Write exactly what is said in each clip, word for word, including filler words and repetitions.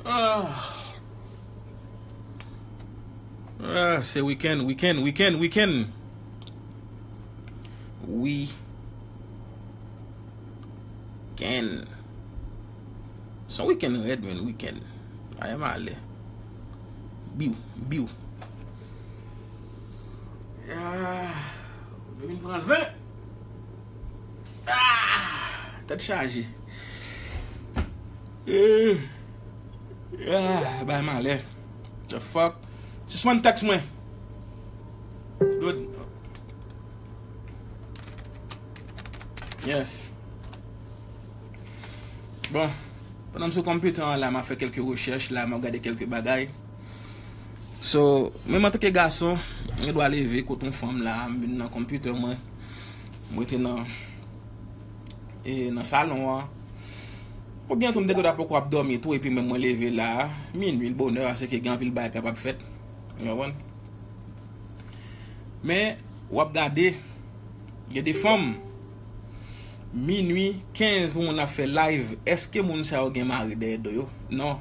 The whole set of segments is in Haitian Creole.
Ah. Ah, se weekend, weekend, weekend, weekend. Weekend. Se yon weekend rèd, men weekend. Ay, m ale. Biw, biw. Ah, nou vin pran zen. Ah, tèt chaje. Eh. Ah, bay malè. The fuck? Sispann tèks mwen. Good. Yes. Bon, pandan m sou konpitè an la, m ap fè kèlke rechèch la, m ap gade kèlke bagay. So, menm antanke gason, m gen dwa leve kot yon fanm la, m vin nan konpitè mwen, m rete nan, e, nan salon an. Oubyen tou, m te gen dwa poko ap dòmi tou, epi menm mwen leve la, minui, l bonè, paske gen anpil bagay kapab fèt. Ou konprann? Men, w ap gade, gen de fanm, minui kenz pou moun ap fè live, èske moun sa yo gen mari dèyè do yo? Non.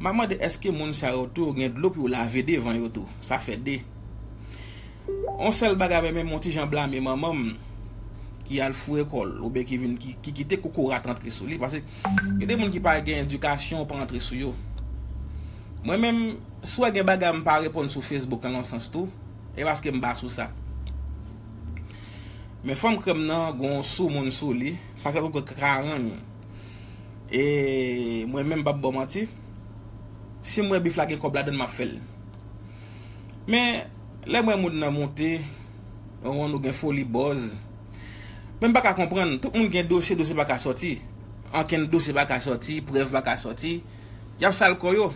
M ap mande, èske moun sa yo tou gen dlo pou yo lave devan yo tou? Sa fè de. On sèl bagay, men, men, yon ti jan blame manman m ki al foure kò l, oubyen ki vin, ki, ki kite kokorat antre sou li, paske gen de moun ki pa gen edikasyon, pa antre sou yo. Mwen menm, si w wè gen bagay m pa reponn sou Facebook lan nan yon sans tou, e paske m pa sou sa. Men fanm krèm nan, gon sou moun sou li, sa fè l ka rann. E mwen menm, m p ap ba w manti, si m wè bif la gen kòb ladann, m ap fè l. Men, lè m wè moun nan monte, yon nou gen foli bòz, men m pa ka konprann, tout moun gen dosye, dosye pa ka sòti. Ankenn dosye pa ka sòti, prèv pa ka sòti. Y ap sal kò yo.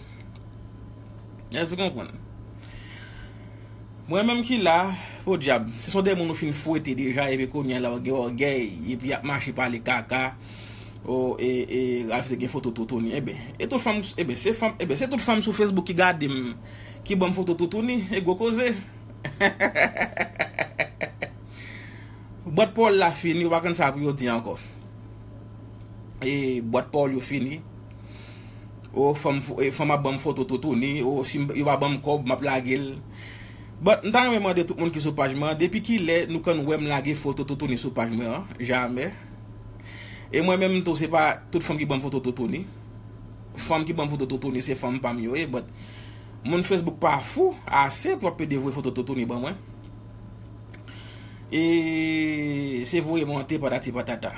Èske w konprann? Mwen menm ki la, podyab, se son de moun ou fin fwete deja, epi kounye a la, ou gen ògèy, epi y ap mache pale kaka, o, e, e, Ralph te gen foto toutouni. Eben, e tout fanm, eben, se fanm, eben, se tout fanm sou Facebook ki gade m, ki ban m foto toutouni, e gwo koze. Bòt pawòl la fini, yo pa konn sa pou yo di ankò. E bòt pawòl yo fini. O, fanm fo-, e, fanm ap ban m foto toutouni, o, si m, yo pa ban m kòb, m ap lage l. But, m ta renmen mande tout moun ki sou paj mwen an, depi kilè nou konn wè m lage foto toutouni sou paj mwen an? Jamè. E mwen menm tou, se pa tout fanm ki ban m foto toutouni. Fanm ki ban m foto toutouni, se fanm pa m yo ye, but moun Facebook pa fou ase pou ap pede voye foto toutouni ban mwen. E se voye monte patati patata.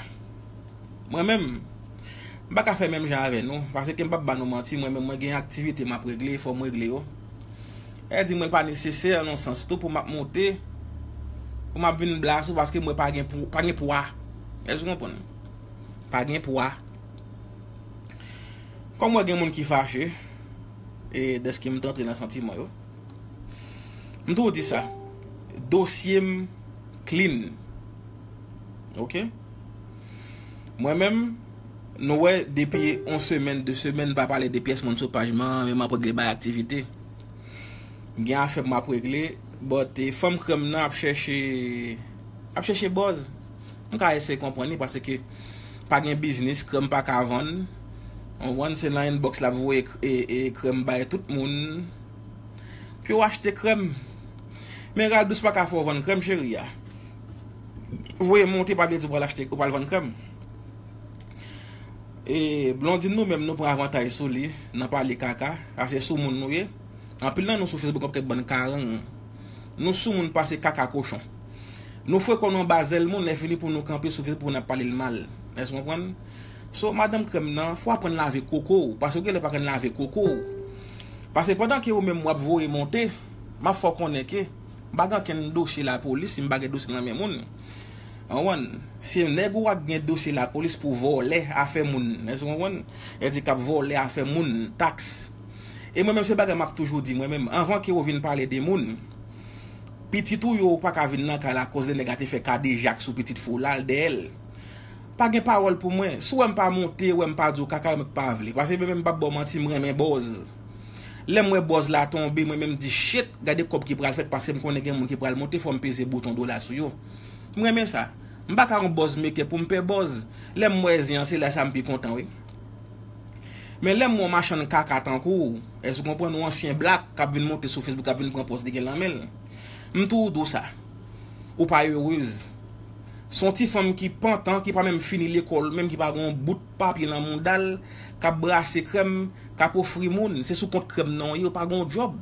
Mwen menm, m pa ka fè menm jan avè nou, paske m p ap ba nou manti, mwen menm, mwen gen aktivite m ap regle, fò m regle yo. E di mwen pa nesesè nan yon sans tou pou m ap monte, pou m ap vin bla sou, paske mwen pa gen pou, pa gen pwa. Èske w konprann? Pa gen pwa. Kòm mwen gen moun ki fache, e dèske m t antre nan santiman yo, m toujou di sa, dosye m clean. Oke? Mwen menm, nou wè, depi yon semèn, de semèn, m pa pale de pyès moun sou paj mwen, men m ap regle bay aktivite. M gen afè m ap regle, but, eh, fanm krèm nan ap chèche, ap chèche buzz. M ka eseye konprann li, paske pa gen biznis, krèm pa ka vann. Ou konprann, se nan inbox l ap voye k-, e, e, krèm bay tout moun. Pou yo achte krèm. Men Ralph Douce pa ka fè w vann krèm, cheri a. Voye monte pa vle di w pral achte, ou pral vann krèm. E Blondine, nou menm, nou pran avantaj sou li nan pale kaka, paske sou moun nou ye. Anpil nan nou sou Facebook ap kèk bann karang. Nou sou moun pase kaka kochon. Nou fwe kò nou anba zèl moun, lè fini pou nou kanpe sou Facebook pou n ap pale l mal. Èske w konprann? So, madanm krèm nan, fò w aprann lave koko w, paske w genlè pa konn lave koko w. Paske pandan ke ou menm w ap voye monte, m ap fè w konnen ke m pa gen okenn dosye lapolis, si m pa gen dosye nan men moun. Ou konprann? Se nèg ou ak gen dosye lapolis pou vòlè afè moun. Èske w konprann? Èdi k ap vòlè afè moun, taks. E mwen menm se bagay m ap toujou di mwen menm, anvan ke ou vin pale de moun, pitit ou yo ou pa ka vin nan kay la akoz de nèg la te fè kadejak sou pitit fou la, l dèyè l. Pa gen pawòl pou mwen. Si w wè m pa monte, wè m pa di w kaka, mwen pa vle. Paske mwen menm m p ap ba w manti, m renmen buzz. Lè m wè buzz la tonbe, mwen menm m di, shit, gade kòb ki pral fèt, paske m konnen gen moun ki pral monte, fò m peze bouton dola sou yo. M renmen sa. M pa ka yon buzz maker pou m pè buzz. Lè m wè zen an, se lè sa m pi kontan, wi. Men lè m wè yon machann kaka tankou w, èske w konprann, yon ansyen blak k ap vin monte sou Facebook, k ap vin pran pòz li gen nan men l, m tou di w sa. Ou pa erez. Se yon ti fanm ki pantan, ki pa menm fini lekòl, menm ki pa gen yon bout papye nan mouda l, k ap brase krèm, k ap ofri moun. Se sou kont krèm nan w ye, ou pa gen yon djòb.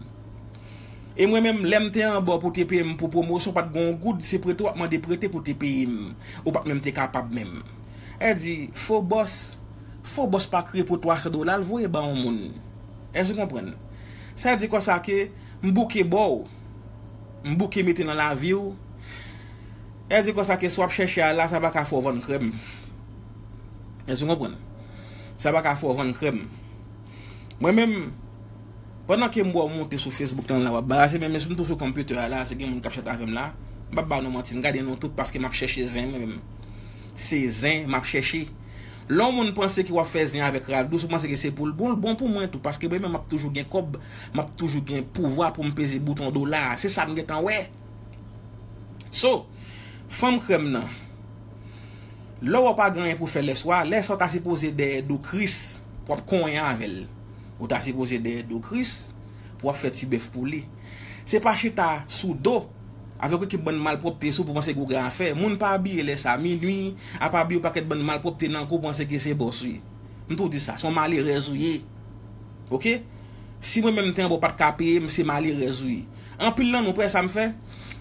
E mwen menm, lè m te anba w pou te peye m pou pwomosyon, w pa t gen yon goud, se prete w ap mande prete pou te peye m. Ou pa t menm te kapab menm. Èdi, fo bòs, fo bòs pa kriye pou twa san dola, l voye ba yon moun. Èske w konprann? Sa di konsa ke m bouke ba w, m bouke mete nan lavi w. Èdi konsa ke sa w ap chèche a la, sa pa ka fè w vann krèm. Èske w konprann? Sa pa ka fè w vann krèm. Mwen menm, pandan ke m wè w monte sou Facebook lan la, w ap barase, men, men si m tou sou konpitè a la, si gen moun k ap chat avè m la, m p ap ba nou manti, m gade nou tout paske m ap chèche zen mwen menm. Se zen m ap chèche. Lè yon moun panse ke w ap fè zen avèk Ralph Douce, ou panse ke se pou l bon, l bon pou mwen tou, paske mwen menm m ap toujou gen kòb, m ap toujou gen pouvwa pou m peze bouton dola. Se sa m gentan wè. So, fanm krèm nan, lè w pa gen anyen pou fè lè swa, lè sa w ta sipoze dèyè do Kris pou w ap konyen avè l. Ou ta sipoze dèyè do Kris pou w ap fè ti bèf pou li. Se pa chita sou do avèk yon ekip bann malpwòpte sou pou panse ke w gen afè. Moun pa abiye lè sa, minui, ap abiye yon pakèt bann malpwòpte nan kou, panse ke se bòs ou ye. M tou di sa, se yon malerèz ou ye. Oke? Si mwen menm m te anba w, w pa t ka peye m, se malerèz ou ye. Anpil nan nou, w wè sa m fè?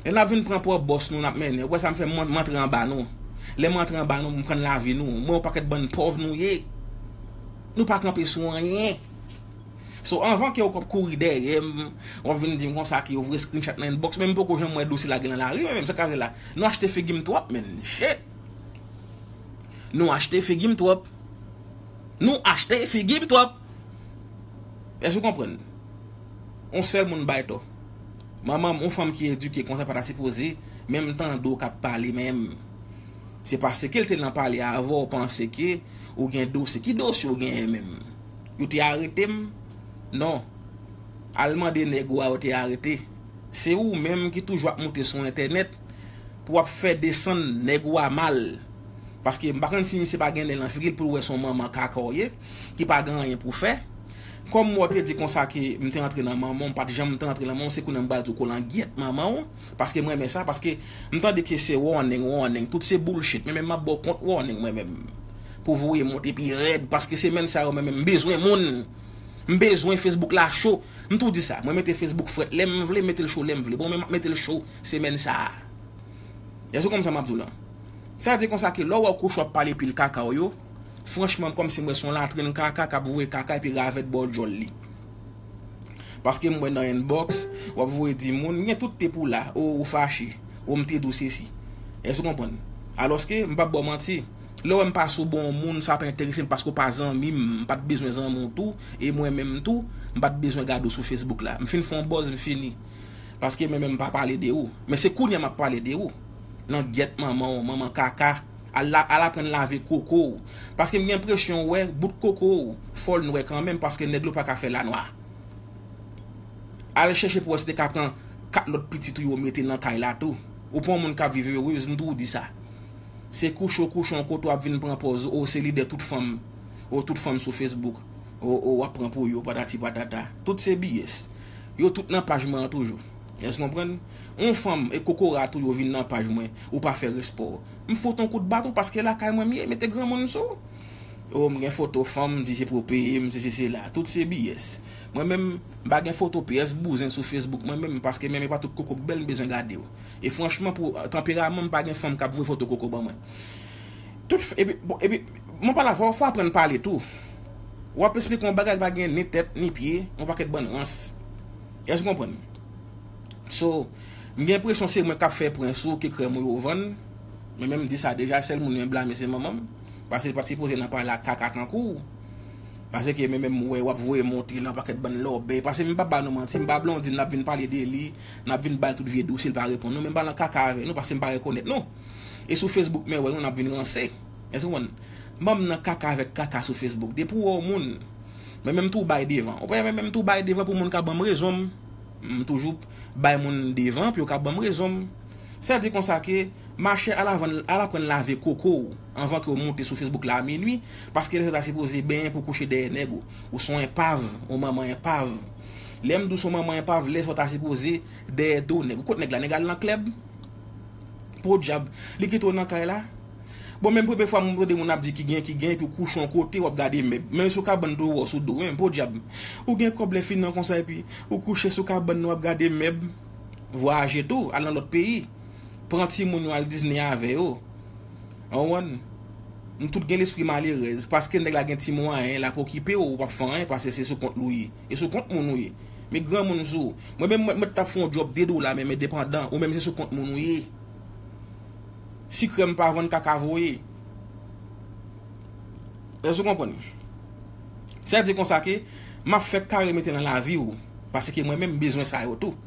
Lè n ap vin pran pwòp bòs nou, n ap mennen, w wè sa m fè? M, m antre anba nou. Lè m antre anba nou, m pran lavi nou. Mwen, yon pakèt bann pòv nou ye. Nou pa kanpe sou anyen. So, anvan ke w ap kouri dèyè m, w ap vin di m konsa ke yo voye screenshot nan inbox, men m poko janm wè dosye la gen nan lari, men menm sa k ap la. Nou achte figi m twòp, men. Shit! Nou achte figi m twòp. Nou achte figi m twòp. Èske w konprann? On sèl moun bay tò. Manman m, on fanm ki edike konsa pa ta sipoze menm tande w k ap pale menm. Se paske l te nan pale avè w, panse ke ou gen dosye. Ki dosye w genyen menm? Yo te arete m? Non. Al mande nèg ou a yo te arete. Se ou menm ki toujou ap moute sou entènèt pou w ap fè desann nèg ou a mal. Paske m pa konn si misye pa gen nen nan figi l pou l wè se yon manman kaka w ye, ki pa gen anyen pou fè. Kòm mwen te di konsa ke m te antre nan manman w, m pa t janm te antre nan manman w, se kounye a m pral di w kolangyèt manman w, paske m renmen sa, paske m tande ke se warning, warning, tout se bullshit, men menm m ap ba w kont warning mwen menm. Pou voye monte pi rèd, paske semèn sa yo mwen menm m bezwen moun. M bezwen Facebook la cho. M tou di sa, mwen mete Facebook frèt lè m vle, mete l cho lè m vle. Bon, men m ap mete l cho semèn sa a. Èske w konprann sa m ap di w lan? Sa di konsa ke lè w wè kouchon ap pale pil kaka w yo, franchman, kòmsi m wè se yon latrin kaka k ap voye kaka epi ravèt bò djòl li. Paske m wè nan inbox, w ap voye di moun, m gen tout te pou la, o, ou fache, o, m te di w sesi. Èske w konprann? Alòske, m p ap ba w manti, lè w wè m pa sou bon moun, sa pa enterese m paske w pa zanmi m, m pa t bezwen zanmi w tou, e mwen menm tou, m pa t bezwen gade w sou Facebook la. M fin fè yon buzz, m fini. Paske mwen menm m pa pale de ou. Men se kounye a m ap pale de ou. Langyèt manman w, manman kaka. Al, la, al aprann lave koko w. Paske m gen enpresyon w wè bout koko w, fò l nwè kanmenm, paske nèg yo pa ka fè lanwa. Al chèche pou wè si te ka pran kat lòt pitit ou yo mete nan kay la tou. Ou pa yon moun k ap viv erez, m tou di sa. Se koucho kouchon kote w ap vin pran pòz, o, se lidè tout fanm, o, tout fanm sou Facebook, o, o, w ap pran pou yo, patati patata. Tout se B S. Yo tout nan paj mwen an toujou. Èske w konprann? On fanm e kokorat ou yo vin nan paj mwen, ou pa fè respè w. M fout on kout baton paske lakay mwen m ye, mete granmoun sou ou. O, m gen foto fanm, m di se pou peye m, se se se la. Tout se B S. Mwen menm, m pa gen foto pyès bouzen sou Facebook mwen menm, paske menm e pa tout koko k bèl m bezwen gade yo. E franchman, pou tanperaman m, pa gen fanm k ap voye foto koko ban mwen. Tout, epi, bon, epi, mwen pale avè w, fò w aprann pale tou. W ap esplike yon bagay, li pa gen ni tèt, ni pye, yon pakèt bann rans. Èske w konprann? So, m gen enpresyon se mwen k ap fè pwen sou ke krèm ou yo vann. Mwen menm m di sa deja, sèl moun mwen blame se manman m. Paske li pa t sipoze nan pale ak kaka tankou w. Paske mwen menm m wè w ap voye monte la, yon pakèt bann lòbèy. Paske m p ap ba nou manti, m pa Blondine, n ap vin pale de li, n ap vin ba l tout vye dosye, li pa reponn nou, men m pa nan kaka avè nou, paske m pa rekonèt nou. E sou Facebook, men wè nou, n ap vin ranse. Èske w konprann? M pa nan kaka avèk kaka sou Facebook. Depi w wè yon moun, mwen menm tou bay devan. Ou pa wè mwen menm tou bay devan pou moun ka ban m rezon m. M toujou bay moun devan pou yo ka ban m rezon m. Sa di konsa ke, machè, al avann, al aprann lave koko w anvan ke w monte sou Facebook la a minui, paske lè sa w ta sipoze benyen pou w kouche dèyè nèg ou. Ou se yon enpav, yon manman enpav. Lè m di w se yon manman enpav, lè sa w ta sipoze dèyè do nèg. Ou kot nèg la, nèg al nan klèb? Podyab, li kite w nan kay la? Bon, menm premye fwa m tande moun ap di ki gen, ki gen, epi w kouche yon kote, w ap gade mèb. Menm sou kabann tou, w sou do, menm podyab. Ou gen kòb lè fini an konsa, epi ou kouche sou kabann nan, w ap gade mèb. Vwayaje tou, al nan lòt peyi. Pran timoun yo al Disney avè yo. Ou konprann? Nou tout gen lespri malerèz. Paske nèg la gen ti mwayen, l ap okipe w, ou p ap fè anyen, paske se sou kont li w ye. E sou kont moun ou ye. Men granmoun sou ou. Mwen menm, mwen, mwen t ap fè yon djòb de dola, men, men depandan, ou menm se sou kont moun ou ye. Si krèm pa vann, kaka voye. Èske w konprann? Sa di konsa ke m ap fè kare mete nan lavi w. Paske mwen menm, m bezwen sa yo tou.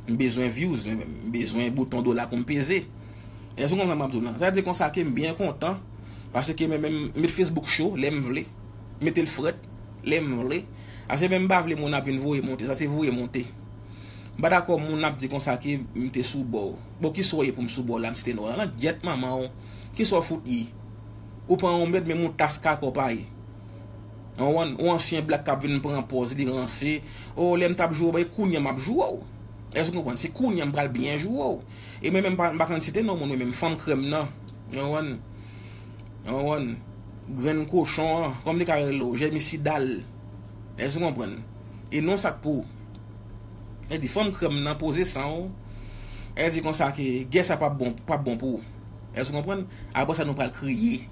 M bezwen views, m bezwen bouton dola pou m peze. Èske w konprann sa m ap di w lan? Sa di konsa ke m byen kontan. Paske mwen menm, m met Facebook cho lè m vle. M mete l frèt lè m vle. Ase menm m pa vle moun ap vin voye monte. Sa se voye monte. M pa dakò moun ap di konsa ke m te sou bò w. Bon, kisa w ye pou m sou bò w la, m site non w la? Langyèt manman w. Kisa w fout ye? Ou pran yon mèd, menm yon tas kaka w pa ye. Ou konprann? Yon ansyen blak k ap vin pran pòz, li ranse. O, lè m t ap joure w, e kounye a m ap joure w. Èske w konprann? Se kounye a m pral byen joure w. E mwen menm, m pa, m pa konn site non moun, mwen menm, fanm krèm nan. Ou konprann? Ou konprann? Grenn kochon an, kòm li ka rele w, jèmisidal. Èske w konprann? E non sa k pou ou. E di, fanm krèm nan, poze san w. E di konsa ke gè sa p ap bon, p ap bon pou ou. Èske w konprann? Apre sa, nou pral kriye.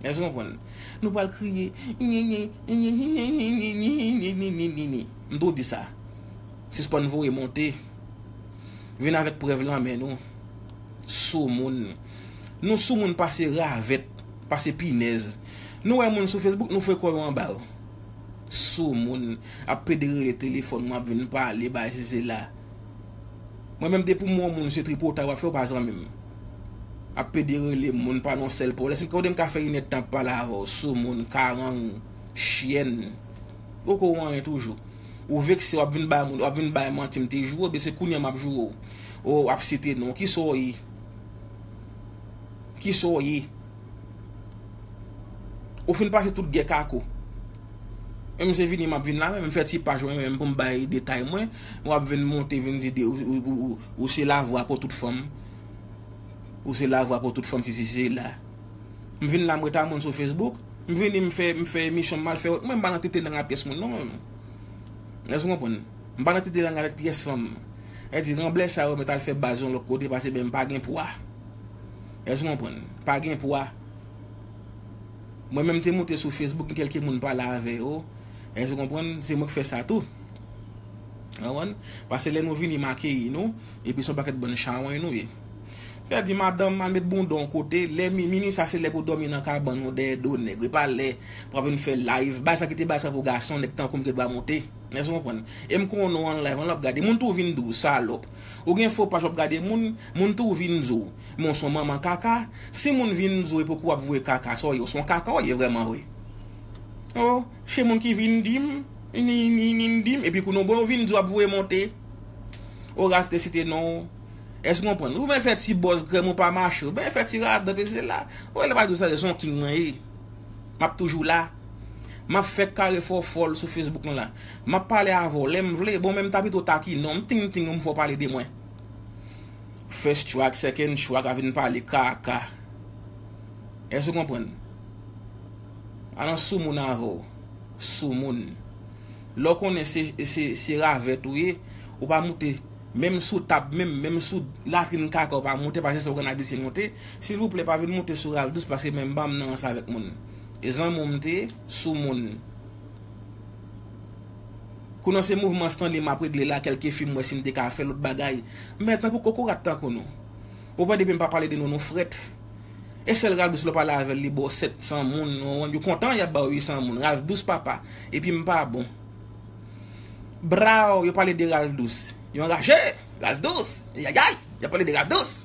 Èske w konprann? Nou pral kriye. M tou di sa. Sispann voye monte. Vin avèk prèv lan men nou. Soumoun. Nou soumoun pase ravèt, pase pinèz. Nou wè moun sou Facebook, nou fwe kò yo anba yo. Soumoun ap pede rele telefòn mwen, ap vin pale, bay sesi la. Mwen menm, depi m wè yon moun se tripotay w ap fè, w pa zanmi m. Ap pede rele moun pa nan sèl pawòl. Èske w konnen m ka fè inèdtan ap pale avè w? Soumoun, karang, chyèn. Ou ko anyen toujou. Ou vekse, w ap vin bay moun, w ap vin bay manti, m te joure w, ebyen se kounye a m ap joure w. O, w ap site non, kisa w ye? Kisa w ye? Ou fin pase tout gè kako. Menm se vini m ap vin la, menm m fè ti paj mwen, menm pou m bay detay mwen, w ap vin monte, vin di de, ou, ou, ou, ou, ou se lavwa pou tout fanm. Ou se lavwa pou tout fanm, sesi sela. M vin la, m ret a moun sou Facebook. M vini, m fè, m fè emisyon, m al fè wòt. Mwen, m pa nan tete lang a pyès moun, non, mwen. Èske w konprann? M pa nan tete lang avèk pyès fanm. E di, ranblè sa yo, mèt al fè baz yon lòt kote, paske ben, m pa gen pwa. Èske w konprann? Pa gen pwa. Mwen menm, m te monte sou Facebook, gen kèlke moun pale avè yo. Èske w konprann? Se mwen k fè sa tou. Ou konprann? Paske lè nou vini, m akeyi nou, epi se yon pakèt bann chawony nou ye. Sa di, madanm, al met bounda w yon kote, lè mi-, minui sa se lè pou w dòmi nan kabann ou dèyè do nèg. E pa lè pou w ap vin fè live. Bagay sa ki te bagay sa pou gason, nèg tankou m gen dwa monte. Èske w konprann? E m konnen w an live, an l ap gade. Moun tou vin di w, salòp. Ou gen fo paj w ap gade moun, moun tou vin di w, men w se yon manman kaka. Si moun vin di w, e poko w ap voye kaka, sa w ye, w se yon kaka w ye vrèman vre. O, se moun ki vin di m, ni, ni, ni, ni di m, epi kounye w bon, yo vin di w ap voye monte. O, Ralph te site non w. Èske w konprann? Ou byen fè ti bòz krèm ou pa mache, ou byen fè ti radòt, e se la. Ou wè lè pa di w sa, se yon king mwen ye. M ap toujou la. M ap fè kare fò fòl sou Facebook lan la. M ap pale avè w lè m vle. Bon, men m ta pito takinnen w, m ting ting w, m fè w pale de mwen. First track, second track, a vin pale kaka. Èske w konprann? Al nan soumoun avè w. Soumoun. Lè w konnen se, se, se ravèt ou ye, ou pa moute. Menm sou tab, menm, menm sou latrin kaka, ou pa moute, paske se sa w konn abitye moute. Silvouplè, pa vin moute sou Ralph Douce, paske menm m pa nan rans avèk moun. E zanmi w m te ye, soumoun. Kounye a se mouvman Stanley m ap regle la, kèlke fi m wè si m te ka fè lòt bagay. M fè tankou kokorat tankou nou. Ou pa depi m pa pale de nou, nou frèt. E sèl Ralph Douce lè w pale avè l, li ba w sèt san moun, ou konprann, yo kontan, y ap ba w uit san moun. Ralph Douce papa, epi m pa bon. Braw, yo pale de Ralph Douce. Yo anraje, Ralph Douce, yayay, y ap pale de Ralph Douce.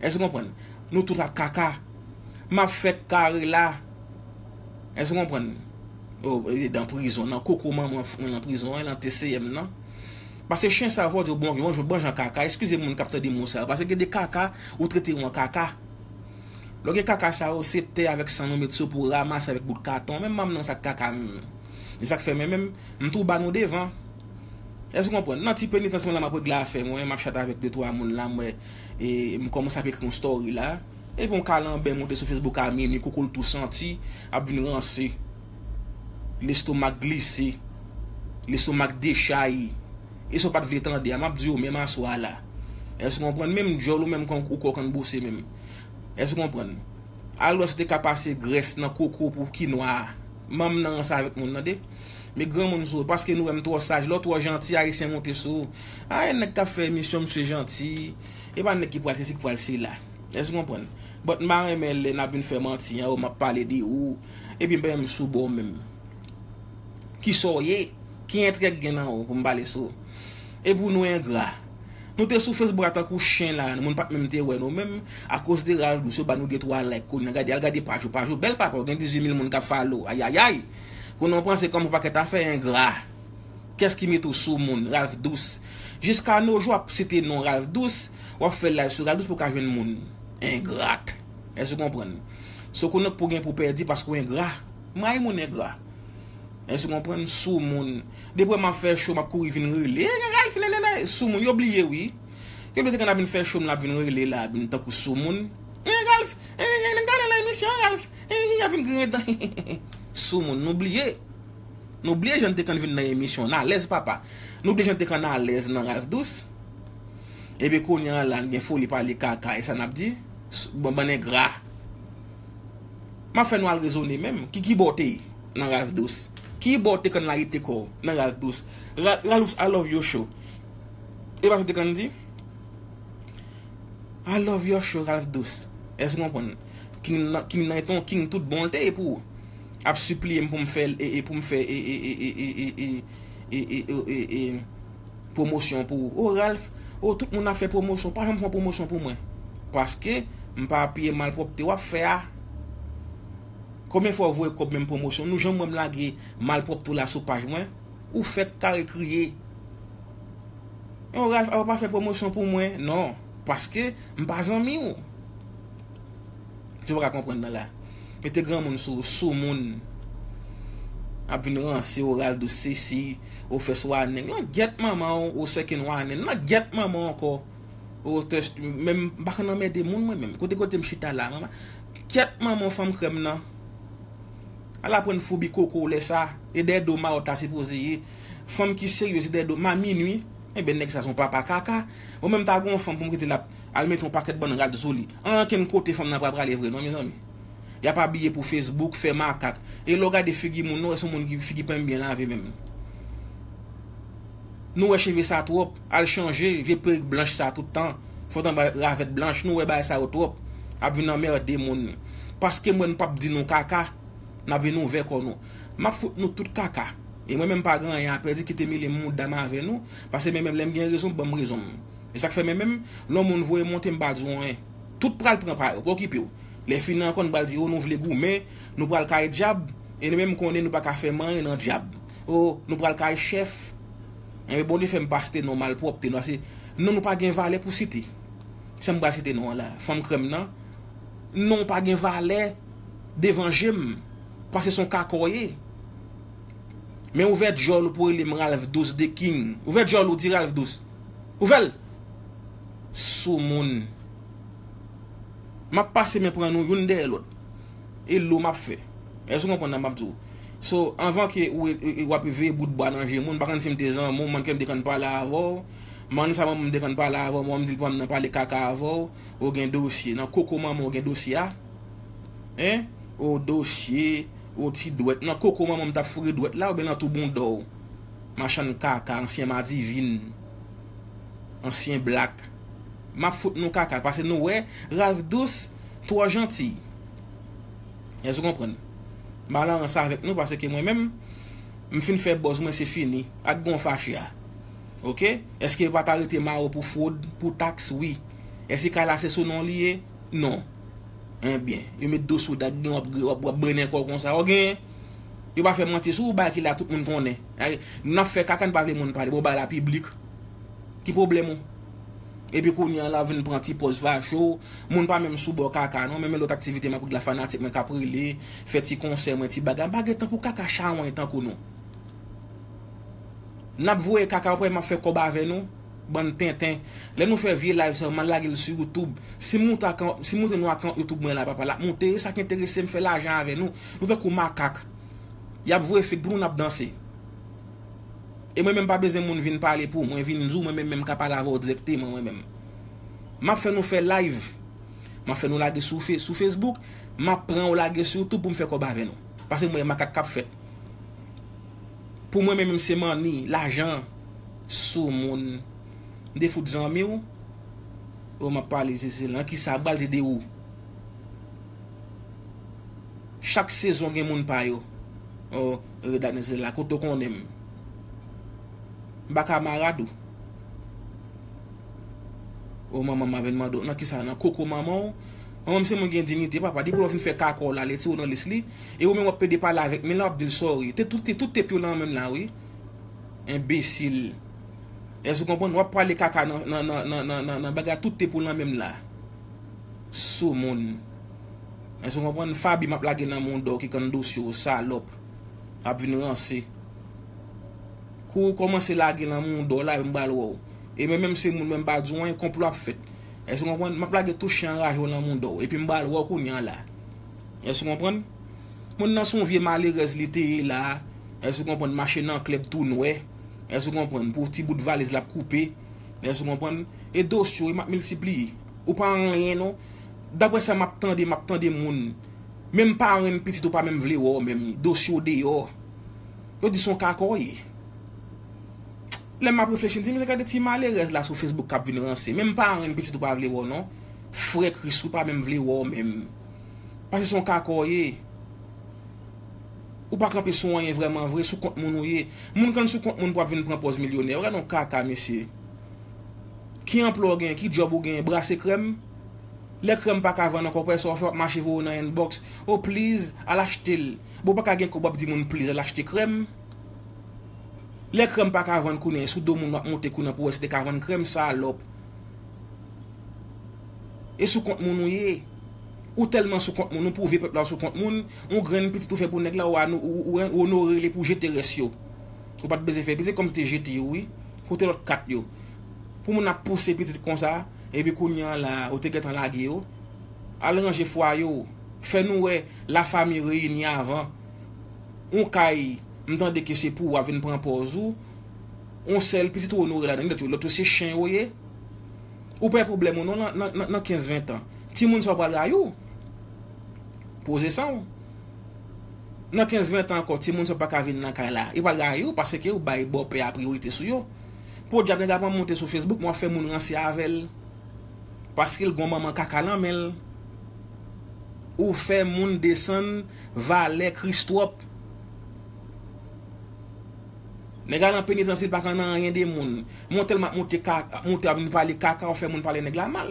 Èske w konprann? Nou tout ap kaka. M ap fè kare la. Èske w konprann? O, e, nan prizon, nan koko manman f-, nan prizon an, nan T C M nan. Paske chen sa yo, fò w di yo bon, bon, bon jan kaka. Eskize moun k ap tande mo sa yo. Paske gen de kaka, ou trete yo an kaka. Lè w gen kaka sa yo, se tè avèk san nou met sou pou w ranmase avèk bout katon. Menm m nan sak kaka menm. E sa k fè mwen menm, m tou ba nou devan. Èske w konprann? Nan ti penitans mwen la, m ap regle afè mwen, m ap chat avèk de twa moun la, mwen, e m kòmanse ap ekri yon story la. Epi yon kalanbè monte sou Facebook a minwi, koukou l tou santi, ap vin ranse. Lestomak glise. Lestomak dechay. E sa w pa t vle tande a, m ap di w menm aswè a la. Èske w konprann? Menm djòl ou menm kon ou kò kann bouse menm. Èske w konprann? Al wè si w te ka pase grès nan koko pou kinwa a. Manm nan ranse avèk moun tande. Men granmoun sou ou, paske nou wè m twò saj, lè w twò janti, Ayisyen monte sou ou. A, e nèg k ap fè emisyon, misye janti. E pa nèg ki pral sesi, ki pral sela. Èske w konprann? But m pa renmen lè n ap vin fè manti an, o, m ap pale de ou. Epi m pa menm sou bò w menm. Kisa w ye? Ki entrè k gen nan ou pou m pale sou ou? Epi nou engra. Nou te sou Facebook la tankou chen la, moun pa t menm te wè nou menm, akoz de Ralph Douce, yo ba nou de twa like kounye a, gade, al gade paj ou, paj ou bèl papa, ou gen dizuit mil moun k ap follow, ayayay! Kounye a w panse kòm yon pakèt afè engra. Kiyès ki mete w sou moun? Ralph Douce. Jiska no jou w ap site non Ralph Douce, w ap fè live sou Ralph Douce pou w ka jwenn moun. Engrat. Èske w konprann? So kounye a pou gen pou pèdi paske w engra. M rayi moun engra. Èske w konprann? Sou moun. Depi m ap fè show, m ap kouri vin rele. "E, Ralph, nanana." Sou moun. Yo bliye, wi. Yo bliye te konn ap vin fè show, m l ap vin rele la, vin tankou sou moun. "E, Ralph, e, e, e, gade nan emisyon, Ralph. E, e, y ap vin griyen dan." Sou moun, nou bliye. Nou bliye jan n te konn vin nan emisyon, n alèz, papa. Nou bliye jan n te konn alèz nan Ralph Douce. Epi kounye a la, n gen foli pale kaka, e sa n ap di? S-, bon, bann engra. M ap fè nou al rezone menm. Ki, ki bò w te ye nan Ralph Douce? Ki bò w te konn layite kò w nan Ralph Douce? Ra-, Ralph Douce, I love your show. E pa sa w te konn di? I love your show, Ralph Douce. Èske w konprann? King nan, King nan eton, King tout bon l te ye pou ou. Ap sipliye m pou m fè l, e, e pou m fè, e, e, e, e, e, e, e, e, e, e, e, pwomosyon pou ou. O Ralph, o tout moun ap fè pwomosyon, pa janm fè yon pwomosyon pou mwen. Paske m pa apiye malpwòpte w ap fè a. Konbyen fwa w voye kòb menm pwomosyon? Nou janm wè m lage malpwòpte w la sou paj mwen? Ou fèk kare kriye. O Ralph, a w pa fè pwomosyon pou mwen? Non, paske m pa zanmi w. Ou pa ka konprann nan la. Mete granmoun sou, sou moun. Ap vin ranse, o Ralph Douce sesi, o fè sou anèn. Langyèt manman w, o sèken w anèn. Langyèt manman w ankò. O tès, menm, m pa konn anmède moun mwen menm. Kote, kote m chita la, manman. Kyèt manman w fanm krèm nan. Al aprann foubi koko w lè sa. E dèyè do Maròt la sipoze ye. Fanm ki serye, se dèyè do ma minwi. Ebyen, nèg sa se yon papa kaka. Mwen menm ta gen yon fanm pou m kite l ap al mete yon pakèt bann rad sou li. Ankenn kote fanm nan pa prale vre non, mezanmi. Y ap abiye pou Facebook, fè makak. E lè w gade figi moun nan, w wè se yon moun ki figi pa menm byen lave menm. Nou wè cheve sa twòp, al chanje, vye perik blanch sa tout tan. Fò w t anba ravèt blanch, nou wè bagay sa yo twòp. Ap vin anmède moun. Paske m wè nou p ap di nou kaka, n ap vin ouvè kò nou. M ap fout nou tout kaka. E mwen menm pa gen anyen a pèdi, kite mele mouda m avè nou, paske mwen menm lè m gen rezon, ban m rezon m. E sa k fè mwen menm, lè yon moun voye monte, m pa di w anyen. Tout pral pran pa yo, pa okipe w. Lè fini ankò, nou pral di, o, nou vle goumen, nou pral kay dyab, e nou menm konnen nou pa ka fè manyen nan dyab. O, nou pral kay chèf. Enben, Bondye fè m pa site non malpwòpte nou, paske non nou pa gen valè pou site. Sa m pral site non an la, fanm krèm nan, non w pa gen valè devan je m, paske se yon kaka w ye. Men ouvè djòl ou pou rele m Ralph Douce the King. Ouvè djòl ou di Ralph Douce. Ouvè l! Soumoun. M ap pase men pran nou youn dèyè lòt. E lo m ap fè. Èske w konprann sa m ap di w? So, anvan ke ou, ou, ou, w ap veye bout bwa nan je moun, m pa konn si m te zanmi w, m konn ke m te konn pale avè w. M konn sa manman m te konn pale avè w, mwen m di l pran m nan pale kaka avè w. Ou gen dosye. Nan koko manman w gen dosye a? Hein? Ou dosye, ou ti dwèt. Nan koko manman m t ap foure dwèt la, oubyen nan tou bounda w? Machann kaka, ansyen madivin. Ansyen blak. M ap fout nou kaka, paske nou wè Ralph Douce twò janti. Èske w konprann? M pa lan ranse avèk nou, paske mwen menm, m fin fè buzz mwen, se fini. Ak gon fache a. Oke? Èske yo pa t arete Maro pou fwod, pou taks? Wi. Èske kay la se sou non li ye? Non. Enben, yo met dosye w dak gen, w ap, w ap, w ap brennen kò w konsa. Ou genyen? Yo pa fè manti sou ou, bagay ki la tout moun konnen. Ay, n ap fè kaka, n pa vle moun pale. Bon, bagay la piblik. Ki pwoblèm ou? Epi kounye a la vin pran ti pòz fache w. Moun pa menm sou bò kaka non, menm lòt aktivite m ap regle la, fanatik mwen k ap rele, fè ti konsè mwen, ti bagay. M pa gen tan pou kaka chawony tankou nou. N ap voye kaka, ou kwè m ap fè kòb avè nou? Bann tenten. Lè nou fè vye live sa yo, m al lage l sou YouTube. Si m montre ak, si m montre nou ak kont YouTube mwen la, papa, l ap monte, e sa k enterese m, fè lajan avè nou. Nou tankou makak. Y ap voye fake pou nou, n ap danse. E mwen menm pa bezwen moun vin pale pou mwen, vin di w, mwen menm menm ka pale avè w dirèkteman, mwen menm. M ap fè nou fè live. M ap fè nou lage sou fe-, sou Facebook. M ap pran w lage sou YouTube pou m fè kòb avè nou. Paske mwen makak k ap fèt. Pou mwen menm se manni, lajan, sou moun. M te fout zanmi w. Ou m ap pale, se, se lan ki sa, m pral di de ou. Chak sezon gen moun pa yo. Oh, Red Light nan se la, kote w konnen m. M pa kamarad ou. Oh, manman m a vin mande w, nan ki sa, nan koko manman w? Manman m se moun gen diyite, papa, depi lè w vin fè kaka w la, li retire w nan lis li. E ou menm w ap pede pale avèk, men la w ap di l sorry. Te tout, te tout tep yo nan men m la, wi. Enbesil. Èske w konprann? W ap pale kaka nan, nan, nan bagay tout tep ou nan men m la. Soumoun. Èske w konprann? Fabi m ap lage nan mouda w ki konn dosye w, salòp. Ap vin ranse. Kou w kòmanse lage nan mouda w la, m pral wè w. E mwen menm se moun mwen m pa di w anyen, konplo ap fèt. Èske w konprann? M ap lage tout chen anraje w nan mouda w. Epi m pral wè w kounye a la. Èske w konprann? Moun nan se yon vye malerèz li te ye la. Èske w konprann? Mache nan klèb tou nwè. Èske w konprann? Pou ti bout valiz l ap koupe. Èske w konprann? E dosye w, m ap miltipliye. Ou pa anyen non. Daprè sa m ap tande, m ap tande moun. Menm paran pitit ou pa menm vle wè w menm. Dosye w deyò. Yo di se yon kaka w ye. Lè m ap reflechi, m di, "Mezanmi, gade ti malerèz la sou Facebook k ap vin ranse. Menm paran pitit ou pa vle wè w non. Frè Kris ou pa menm vle wè w menm. Paske se yon kaka w ye. Ou pa kanpe sou anyen vrèman vre, sou kont moun ou ye. Moun konn sou kont moun pou ap vin pran pòz milyonè. Ou gade yon kaka, mesye. Ki anplwa w gen, ki djòb ou gen, brase krèm? Lè krèm pa ka vann ankò, ou pa wè sa w fè, w ap mache voye w nan inbox. Oh, please, al achte l. Bon, w pa ka gen kòb, w ap di moun, please, al achte krèm. Lè krèm pa ka vann kounye a, sou do moun w ap monte kounye a pou w wè si te ka vann krèm, salòp. E sou kont moun ou ye. Ou tèlman sou kont moun, ou pwouve pèp la ou sou kont moun, yon grenn pitit ou fè pou nèg la, ou, ou, ou, ou onore li pou jete rès yo. Ou pa t bezwen fè pitit kòm te jete yo, wi. Kote lòt kat yo? Pou moun ap pouse pitit konsa, epi kounye a la, ou te gentan lage yo. Al ranje fwaye w. Fè nou wè lafanmi reyini avan. Yon kay, m tande ke se pou w ap vin pran pòz ou. Yon sèl pitit ou onore ladan, lòt yo, lòt yo se chen yo ye. Ou pa gen pwoblèm ou non nan, nan, nan, nan kenz ven tan. Timoun sa yo pral rayi w. Poze san w. Nan kenz ven tan ankò, timoun sa yo pa ka vin nan kay la. Yo pral rayi w paske ou bay bòpè a priyorite sou yo. Podyab nèg la pran monte sou Facebook, men w ap fè moun ranse avè l. Paske l gon manman kaka nan men l. Ou fè moun desann valè Kris twòp. Nèg la nan penitansye, li pa konn anyen de moun. Mwen tèlman ap monte ka-, ap monte ap vin pale kaka, ou fè moun pale nèg la mal.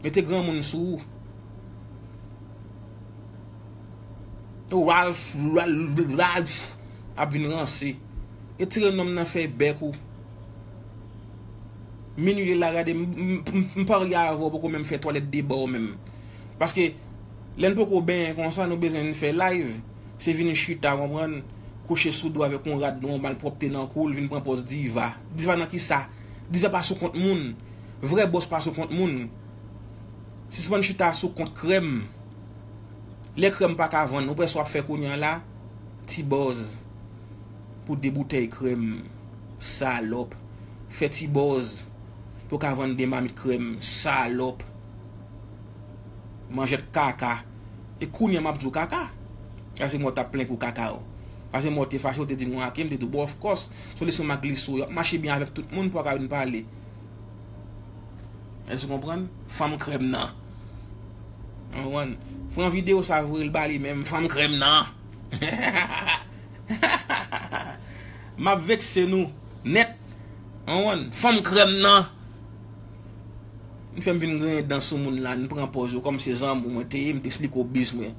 Mete granmoun sou ou. Ralph, Ralph, Ralph ap vin ranse. Retire nonm nan fèy bèk ou. Minui la, gade, m, m, m, m parye avè w, poko menm fè twalèt de bò w menm. Paske, lè n poko benyen konsa, nou bezwen vin fè live. Se vin chita, konprann? Kouche sou do avèk yon rad, yon malpwòpte nan kou l, vin pran pòz diva. Diva nan kisa? Diva pa sou kont moun. Vrè bòs pa sou kont moun. Sispann chita sou kont krèm. Lè krèm pa ka vann, ou prèske w ap fè kounye a la, ti bòz pou de boutèy krèm, salòp. Fè ti bòz pou w ka vann de mamit krèm, salòp. Manjèt kaka. E kounye a m ap di w kaka. Sa se mwen w t ap plenk ou kaka w. Sa se mwen w te fache, w te di m yon ake, m te di w, bon, of course, se yon leson m a glise w. Y ap mache byen avèk tout moun pou w ka vin pale. Èske w konprann? Fanm krèm nan. Ou konprann? Pran videyo sa voye l ba li menm. Fanm krèm nan. M ap vekse nou nèt. Ou konprann? Fanm krèm nan. Nou fè m vin griyen dan sou moun la, nou pran pòz yo kòm se zanmi w mwen te ye, m te eksplike w biz mwen.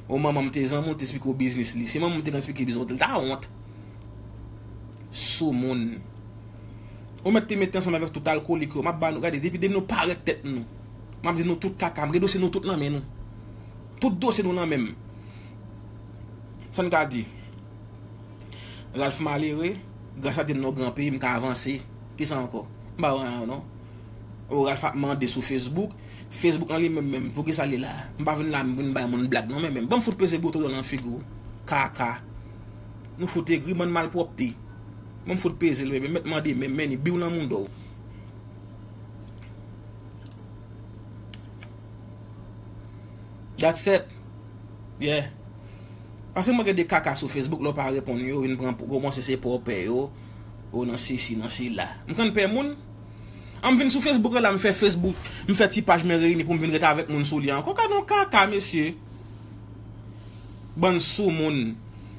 Ou manman m te zanmi w, te eksplike w biznis li. Si manman m te konn eksplike biznis mwen, l ta wont. Sou moun. Ou mèt te mete ansanm avèk tout alkolik yo. M ap ba nou gade, depi demen nou parèt tèt nou. M ap di nou tout kaka. M gen dosye nou tout nan men nou. Tout dosye nou nan men m. Sa n ka di? Ralph malere, gras a Dye m nan yon gran peyi, m ka avanse. Kisa ankò? M pa wè anyen non. O Ralph ap mande sou Facebook. Facebook an li menm menm, poukisa li la? M pa vin la, m vin bay moun blag non, men menm. Ban m fout peze bouton nan figi w. Kaka. Nou fout egri, bann malpwòpte. Ban m fout peze l, men menm, mèt mande, men men ni biw nan mouda w. That's it. Yeah. Paske mwen gen de kaka sou Facebook, lè w pa reponn yo, vin pran, kòmanse se pè w pè yo, ou nan sesi, nan sila. M konn pè moun. An m vin sou Facebook la, m fè Facebook, m fè ti paj mwen reyini pou m vin ret avèk moun sou li ankò. Gade yon kaka, mesye. Bann soumoun.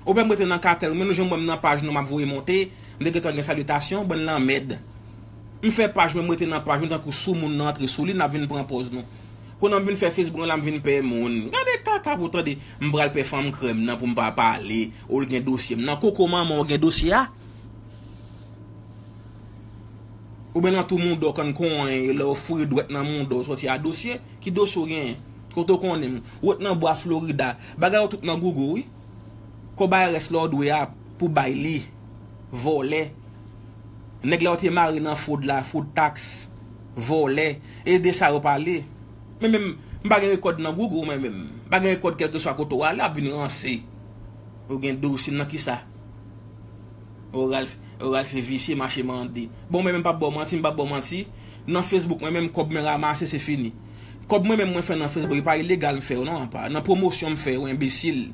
Ou pè m rete nan katèl, men nou jan m wè m nan paj nou, m ap voye monte, m te gentan gen salitasyon, bann lanmèd. M fè paj mwen, m rete nan paj mwen, tankou soumoun nan antre sou li, n ap vin pran pòz nou. Kounye a m vin fè Facebook la, m vin pè moun. Gade kaka pou tande, m pral pè fanm krèm nan pou m pa pale, ou l gen dosye m nan. Koko manman w gen dosye a? Oubyen nan tou mouda w konn konyen, lè w foure dwèt nan mouda w sòti a dosye? Ki dosye w genyen? Kote w konnen m? Ou ret nan bwa Florida. Bagay yo tout nan Google, wi. Kòb I R S la w dwe a pou bay li. Vòlè. Nèg la w te mare nan fwod la, fwod taks. Vòlè. E de sa yo pale. Men menm, m pa gen rekòd nan Google, men menm. M pa gen rekòd kèlkeswa kote w ale, ap vin ranse. Ou gen dosye nan kisa? O Ralph, o Ralph visye, mache mande. Bon, mwen menm p ap ba w manti, m p ap ba w manti. Nan Facebook, mwen menm, kòb mwen ranmase, se fini. Kòb mwen menm, mwen fè nan Facebook, e pa ilegal m fè yo, non, pa. Nan pwomosyon m fè yo, enbesil.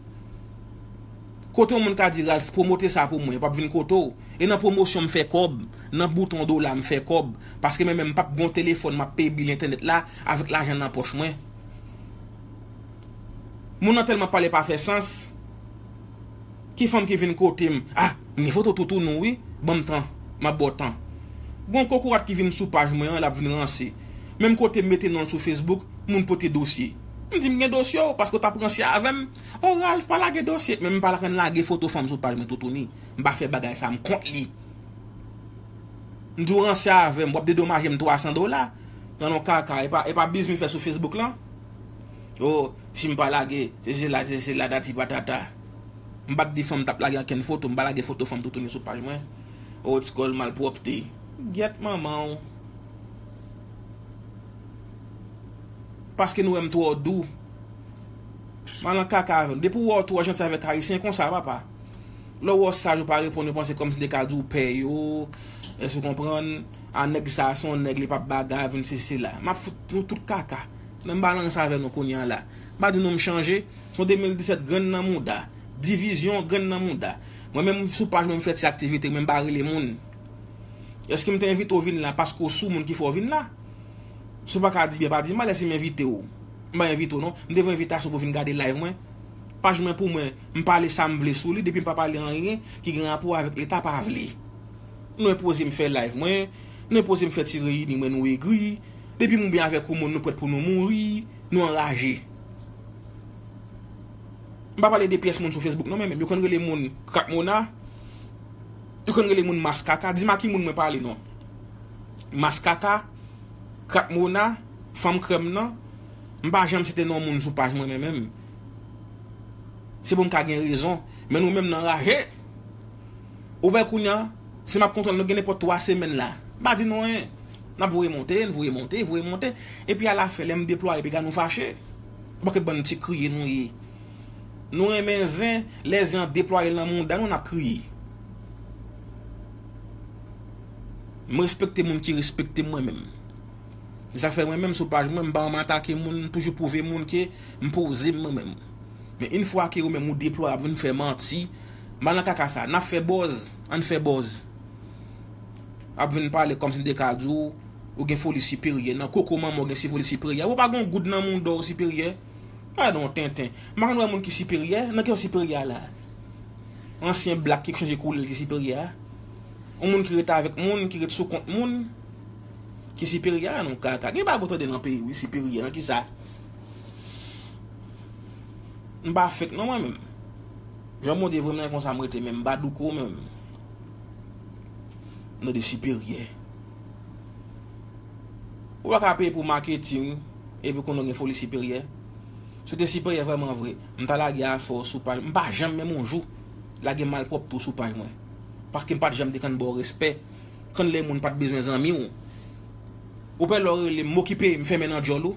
Kote yon moun ka di, Ralph, pwomote sa pou mwen, yo p ap vin kote w. E nan pwomosyon m fè kòb, nan bouton dola m fè kòb. Paske mwen menm, m p ap gen yon telefòn, m ap peye bil entènèt la, avèk lajan nan pòch mwen. Moun nan tèlman pale pa fè sans. Ki fanm ki vin kote m? Ah, m gen foto toutouni w wi. Ban m tan. M ap ba w tan. Gon kokorat ki vin sou paj mwen an, l ap vin ranse. Menm kote m mete non l sou Facebook, moun pote dosye. M di m gen dosye w, paske w t ap ranse avè m. O Ralph, pa lage dosye. Men m pa konn lage foto fanm sou paj mwen toutouni. M pa fè bagay sa, m kont li. M di w ranse avè m, w ap dedomaje m twa san dola. Nan non kaka, e pa, e pa biznis m fè sou Facebook lan. O, si m pa lage, se sela, se sela, dati patata. M pa t di fanm t ap lage ankenn foto, m pa lage foto fanm toutouni sou paj mwen. O, ti kòl malpwòpte. Gyèt manman w. Paske nou wè m twò dou. M al nan kaka avè nou. Depi w wè w twò janti avèk Ayisyen, konsa, papa. Lè w wè w saj, ou pa reponn, yo panse kòmsi m te ka di w pè yo. Èske w konprann? A nèg sa a se yon nèg, li p ap bagay, vin sesi sela. M ap fout nou tout kaka. Nan m pa nan ranse avè nou kounye a la. M pa di nou m chanje. Se yon de mil disèt grenn nan mouda. Divizyon grenn nan mouda. Mwen menm sou paj mwen m fè ti aktivite, mwen m pa rele moun. Èske m te envite w vin la paske w sou moun ki fè w vin la? Si w pa ka di byen, pa di mal, èske m envite w? M pa envite w non. M te voye envitasyon pou w vin gade live mwen. Paj mwen pou mwen, m pale sa m vle sou li, depi m pa pale anyen ki gen rapò avèk Leta, pa vle. Nou enpoze m fè live mwen, nou enpoze m fè ti reyini mwen, nou egri. Depi m oubyen avèk yon moun, nou prèt pou nou mouri, nou anraje. M pa pale de pyès moun sou Facebook non, men menm yo konn rele moun krak mona, yo konn rele moun mas kaka. Di m a ki moun mwen pale non. Mas kaka, krak mona, fanm krèm nan, m pa janm site non moun sou paj mwen men menm. Se pou m ka gen rezon, men nou menm nan raje. Ou wè kounye a, si m ap kontwòl nou gen nenpòt twa semèn la. M pa di nou anyen. N ap voye monte, n voye monte, voye monte. Epi alafen, lè m deplwaye, piga nou fache. Paske bann ti kriye nou ye. Nou renmen zen, lè zen an deplwaye l nan mouda nou, n ap kriye. M respekte moun ki respekte m mwen menm. Sa fè mwen menm sou paj mwen, m pa renmen atake moun, m toujou pwouve moun ke m poze m mwen menm. Men yon fwa ke ou menm ou deplwaye ap vin fè manti, m pa nan kaka sa. N ap fè buzz, ann fè buzz. Ap vin pale kòmsi m te ka di w, ou gen foli siperyè. Nan koko manman w gen si foli siperyè. Ou pa gen yon goud nan mouda w siperyè. Gade yon tenten. M pa konn wè moun ki siperyè. Nan ki w siperyè a la? Ansyen blak ki chanje koulè l ki siperyè a? Yon moun ki ret avèk moun, ki ret sou kont moun, ki siperyè a? Non, kaka. Gen bagay ou tande nan peyi wi, siperyè. Nan kisa? M pa fake non mwen menm. Jan Bondye voye m nan konsa m rete menm. M pa douko menm. M tande siperyè. Ou pa ka peye pou maketing, epi kounye w gen foli siperyè. Si w te siperyè vrèman vre, m ta lage afè w sou paj. M pa janm menm yon jou lage malpwòpte w sou paj mwen. Paske m pa t janm te konn ba w respè. Konn lè moun pa t bezwen zanmi w. Ou pè lè w rele m, m okipe, m fèmen nan djòl ou.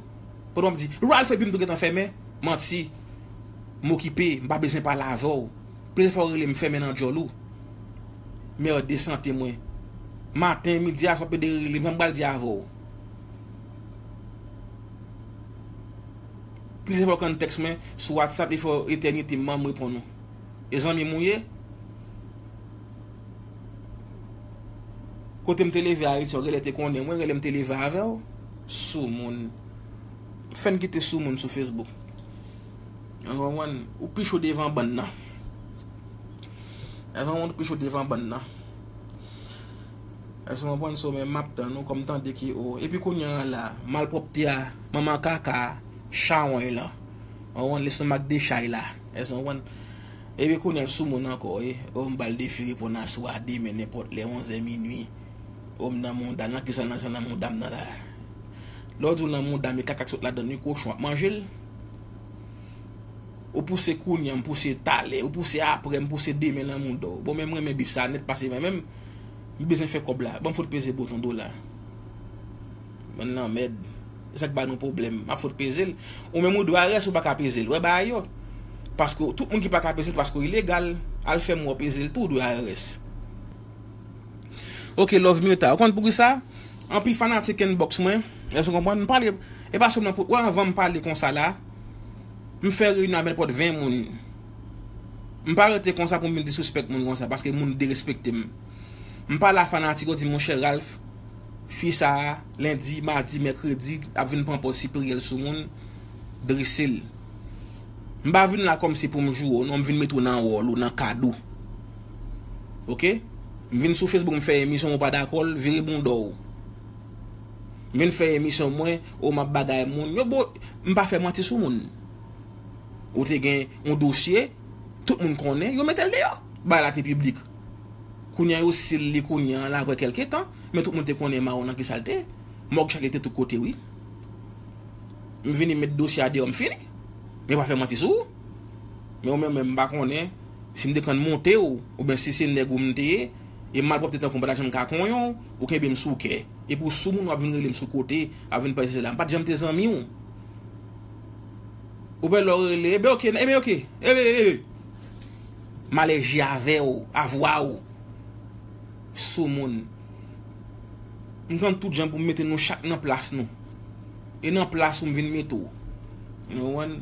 Pandan w ap di, Ralph, epi m tou gentan fèmen. Manti. M okipe, m pa bezwen pale avè w. Plizyè fwa w rele m, fèmen nan djòl ou. Merde sante mwen. Maten, midi, aswè, w ap pede rele m, sa m pral di avè w? Plizyè fwa w konn tèks mwen sou WhatsApp, li fè etènite m, m reponn ou. E zanmi m ou ye? Kote m te leve Ayiti, w genlè te konnen mwen, genlè m te leve avè w. Soumoun. Fè n kite soumoun sou Facebook. Ou konprann? Ou pi cho devan bann nan. Èske w konprann? Ou pi cho devan bann nan. Èske w konprann? So, men m ap tann ou, kòm tande ke o. Epi kounye a la, malpwòpte a, manman kaka, chawony lan. Ou konprann? Lestomak dechay la. Èske w konprann? Epi kounye a l soumoun ankò, e. O, m ba l defi reponn aswè a, demen, nenpòt lè, onzè, minui. O, m nan mouda, nan kisa, nan sa, nan mouda m nan la? Lè w di w nan mouda m, e kaka k sot ladan l, wi, kochon ap manje l. Ou pouse kounye a, m pouse talè. Ou pouse apre, m pouse demen nan mouda w. Bon, men m renmen bif sa nèt, pase mwen menm, m bezwen fè kòb la. Ban m fout peze bouton dola. Bann lanmèd. E sa k ba nou pwoblèm. M ap fout peze l. Ou menm ou dwe I R S, ou pa ka peze l. Wè bagay yo. Paske tout moun ki pa ka peze l, paske w ilegal, al fè m wè w peze l tou, ou dwe I R S. Ok, Love Myrtha. Ou konn poukisa? Anpil fanatik inbox mwen. Èske w konprann? M pale, e pa sèlman pou, wè, anvan m pale konsa la, m fè reyinyon avèk nenpòt ven moun. M pa rete konsa pou m vin disrespect moun konsa, paske moun derespekte m. M pale a fanatik yo, di, monchè Ralph, fi sa a, lendi, madi, mèkredi, ap vin pran pòz siperyè l sou moun, drese l. M pa vin la kòmsi pou m joure w, non, m vin mete w nan wòl ou, nan kad ou. Ok? M vin sou Facebook, m fè emisyon, ou pa dakò l, vire bounda w. M vin fè emisyon mwen, o m ap bagay moun. Yo, bo, m pa fè manti sou moun. Ou te gen yon dosye, tout moun konnen, yo mete l deyò. Bagay la te piblik. Kounye a yo sil li kounye a la apre kèlke tan, men tout moun te konnen mawon nan kisa l te. Mòg chak li te tout kote, wi. M vini met dosye a deyò, m fini. Men pa fè manti sou ou. Men ou menm, menm m pa konnen si m te konn monte w, oubyen si se nèg ou m te ye, e malpwòpte tankou m pa ta janm ka konyen w, ou kenbe m sou kè. Epi w sou moun, w ap vin rele m sou kote, w ap vin pase sela. M pa t janm te zanmi w. Ou pè lè w rele, ebe oke, ebe oke, ebe, ebe. M alèji avè w, a vwa w. Sou moun. M konn tout jan pou m mete nou chak nan plas nou. E nan plas ou m vin mete w. Ou konprann?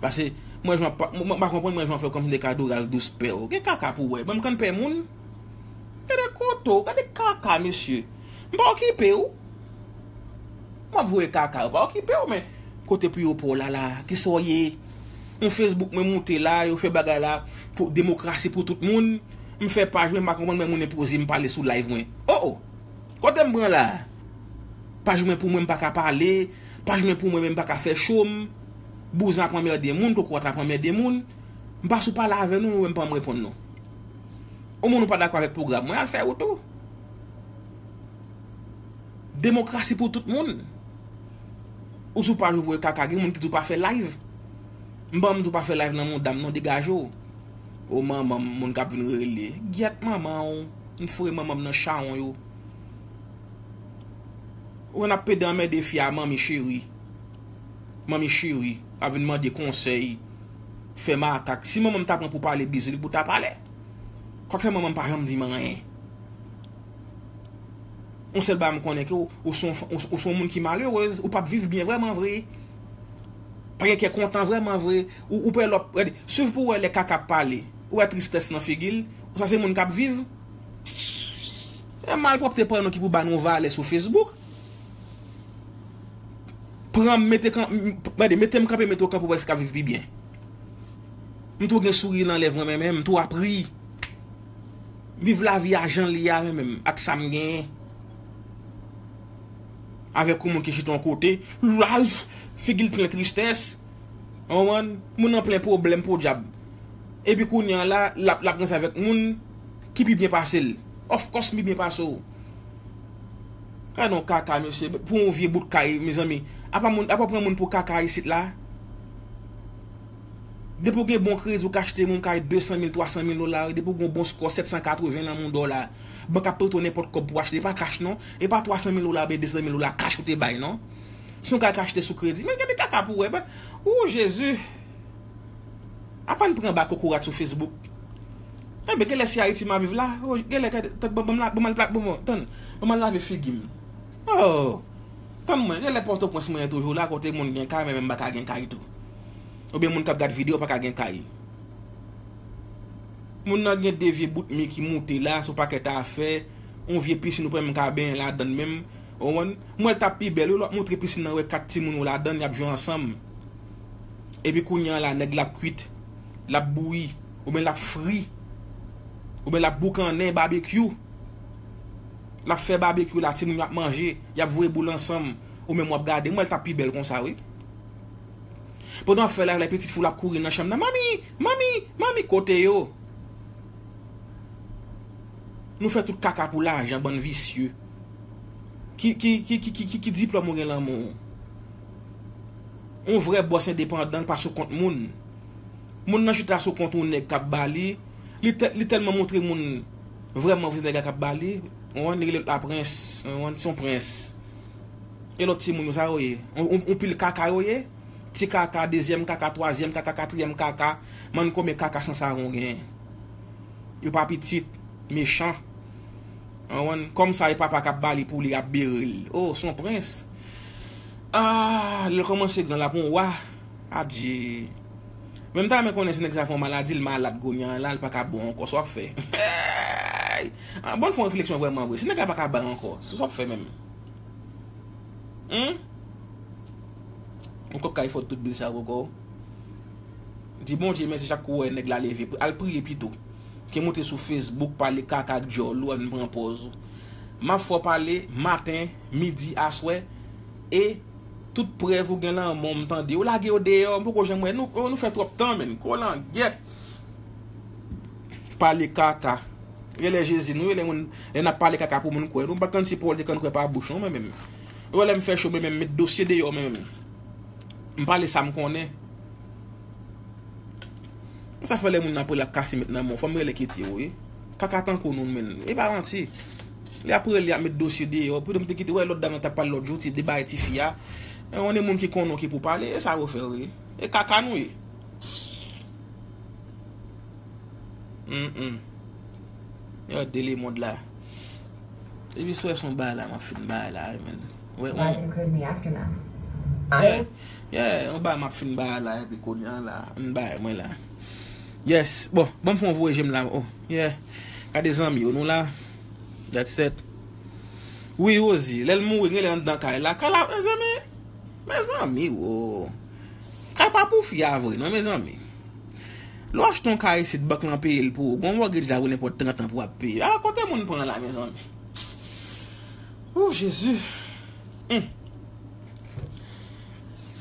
Paske mwen jan pa, mwen pa konprann mwen jan fè kòm de kado raz dous pè w. Gen kaka pou wè. Mwen m konn pè moun. Gade kote w, gade kaka, mesye. M pa okipe w. M ap voye kaka, yo pa okipe w, men kote pou yo pa w la la, kisa w ye? Yon Facebook mwen moute la, yo fè bagay la pou demokrasi pou tout moun. M fè paj mwen, m pa konprann mwen moun enpoze m pale sou live mwen. Oh, oh! Kote m pran la? Paj mwen pou mwen m pa ka pale, paj mwen pou mwen men m pa ka fè cho m. Bouzan ap anmède moun, kokorat ap anmède moun. M pa sou pale avè nou, nou menm pa m reponn nou. Yon moun ou pa dakò avèk pwogram mwen, al fè wout ou. Demokrasi pou tout moun. Ou sou paj ou voye kaka, gen moun ki di w pa fè live. M pa m di w pa fè live nan mouda m non, degaje w. O manman m, moun k ap vin rele. Gyèt manman w, m foure manman m nan chawony ou. Ou konn ap pede anmède fi a, manmi cheri. Manmi cheri, ap vin mande konsèy. Fè makak. Si manman m ta pran pou pale bizil, li pou ta pale. Kwak fè manman m pa janm di m anyen. Yon sèl bagay m konnen ke ou, ou se yon, ou, ou se yon moun ki malerez, ou p ap viv byen vrèman vre. Pa gen kè kontan vrèman vre. Ou, ou pè lòt, gade, swiv pou wè lè kaka ap pale. Ou wè tristès nan figi l. Ou sa se moun k ap viv. E malpwòpte pa nou ki pou ba nou valè sou Facebook. Pran m, mete kan, m, gade, mete m kanpe, mete w kanpe, ou wè si k ap viv pi byen. M tou gen souri nan lèv mwen, men, men m tou ap ri. Viv lavi a jan l ye a, men, men m ak sa m genyen. Avèk yon moun ki chita yon kote, Ralph, figi l plen tristès. Ou konprann? Moun nan plen pwoblèm, podyab. Epi kounye a la, l ap, l ap ranse avèk moun ki pi byen pase l. Of course, m pi byen pase w. Gade yon kaka, mesye, pou yon vye bout kay, mezanmi. Apa moun, apa pran moun pou kaka isit la? Depi w gen bon kredi, ou ka achte moun kay de san mil, twa san mil dola, depi w gen yon bon skò, sèt san katreven nan moun dola. Bank ap prete w nenpòt kòb pou w achte, e pa kach non, e pa twa san mil dola oubyen de san mil dola kach ou te bay non. Si yon kay ka achte sou kredi, men gade kaka pou wè, ou Jezi. Apa n pran ba kokorat sou Facebook? Enben, genlè se Ayiti m ap viv la. O, genlè, gade, tann, ban, ban m la, ban m al pla-, ban m, tann, ban m al lave figi m. O, tann mwen, genlè Pòtoprens mwen ye toujou la, kote moun gen kay, men, men m pa ka gen kay tou. Oubyen moun k ap gad videyo pa ka gen kay. Moun nan gen de vye bout mi ki moute la, se yon pakèt afè, yon vye pisin ou pa menm ka benyen ladann menm. Ou konprann? M wè l t ap pi bèl, wi, lè w ap montre pisin nan, wè kat timoun yo ladann, y ap jwe ansanm. Epi kounye a la, nèg la ap kwit, l ap bouyi, oubyen l ap fri, oubyen l ap boukannen, babekyou. L ap fè babekyou la, timoun yo ap manje, y ap voye boul ansanm, ou menm w ap gade. M wè l t ap pi bèl konsa, wi. Pandan w ap fè live la, pitit fi w la ap kouri nan chanm nan, "Manmi, manmi, manmi, kote yo?" Nou fè tout kaka pou lajan, bann visye. Ki, ki, ki diplòm ou gen lan men w? Yon vrè bòs endepandan, l pa sou kont moun. Moun nan chita sou kont yon nèg k ap ba li. Li tè-, li tèlman montre moun vrèman vre nèg la k ap ba li. Ou konprann, li rele l laprens. Ou konprann, se yon prens. E lòt timoun yo, sa yo ye? Yon, yon, yon pil kaka yo ye? Ti kaka, dezyèm kaka, twazyèm kaka, katriyèm kaka. Mann konbyen kaka san savon genyen? Yo pa pitit, mechan. Ou konprann? Kòm sa e papa k ap ba li pou li, ap bere l. O, se yon prens. Ah, lè l kòmanse gran, l ap yon wa. Adje. Men m ta renmen konnen si nèg sa fè yon maladi, l malad kounye a la, l pa ka bon ankò, sa w ap fè? Hey! Ah, bon, fè yon refleksyon vrèman vre. Si nèg la pa ka bay ankò, sa w ap fè menm? Humm? Yon kòk kay fòt tout bil sa yo pou kò w. Di Bondye mèsi chak kou w wè nèg la leve. Al priye pito. Ke monte sou Facebook, pale kaka ak djòl ou, al vin pran pòz ou. M ap fè w pale maten, midi, aswè, e tout prèv ou gen lan men w, m tande. Ou lage yo deyò, m poko janm wè. Nou, nou fè twòp tan, menn. Kolangyèt. Pale kaka. Genlè Jezi nou ye, lè moun, lè n ap pale kaka pou moun kwè nou. M pa t konn si pawòl te konn kwè pa bouch non, mwen menm. Ou wè lè m fè cho, mwen menm, m met dosye deyò, mwen menm. M pale sa m konnen. Sa fè lè moun nan pou l ap kase met nan men w, fò m rele kite w, wi. Kaka tankou nou, menn. E pa manti. Li ap rele, ap met dosye deyò. Pito m te kite, wè lòt dam nan t ap pale lòt jou, ti de bagay tifi a. E, on moun ki konnen w ki pou pale, e sa yo fè w, wi. E kaka nou ye. Mm, mm. Yo, de lemond la. Depi swè son bagay la, m ap fin bagay la, wi, menn. Wè, wè. Right and clear in the aftermath. Yeah, yeah, yon bagay m ap fin bagay la, epi kounye a la, m bagay mwen la. Yes, bon, bon, m fè yon voye je m la, oh, yeah. Gade zanmi yo, nou la. That's it. Wi, Rosie, lè l mouri, genlè anndan kay la. Kay la, mezanmi, mezanmi, wo. Kay pa pou fi a vre, non, mezanmi. Lè w achte yon kay isit, bank lan peye l pou ou. Gon mortgage la pou nenpòt trant an pou w ap peye. A, kote moun pran la, mezanmi? Oh, Jezi. Hmm.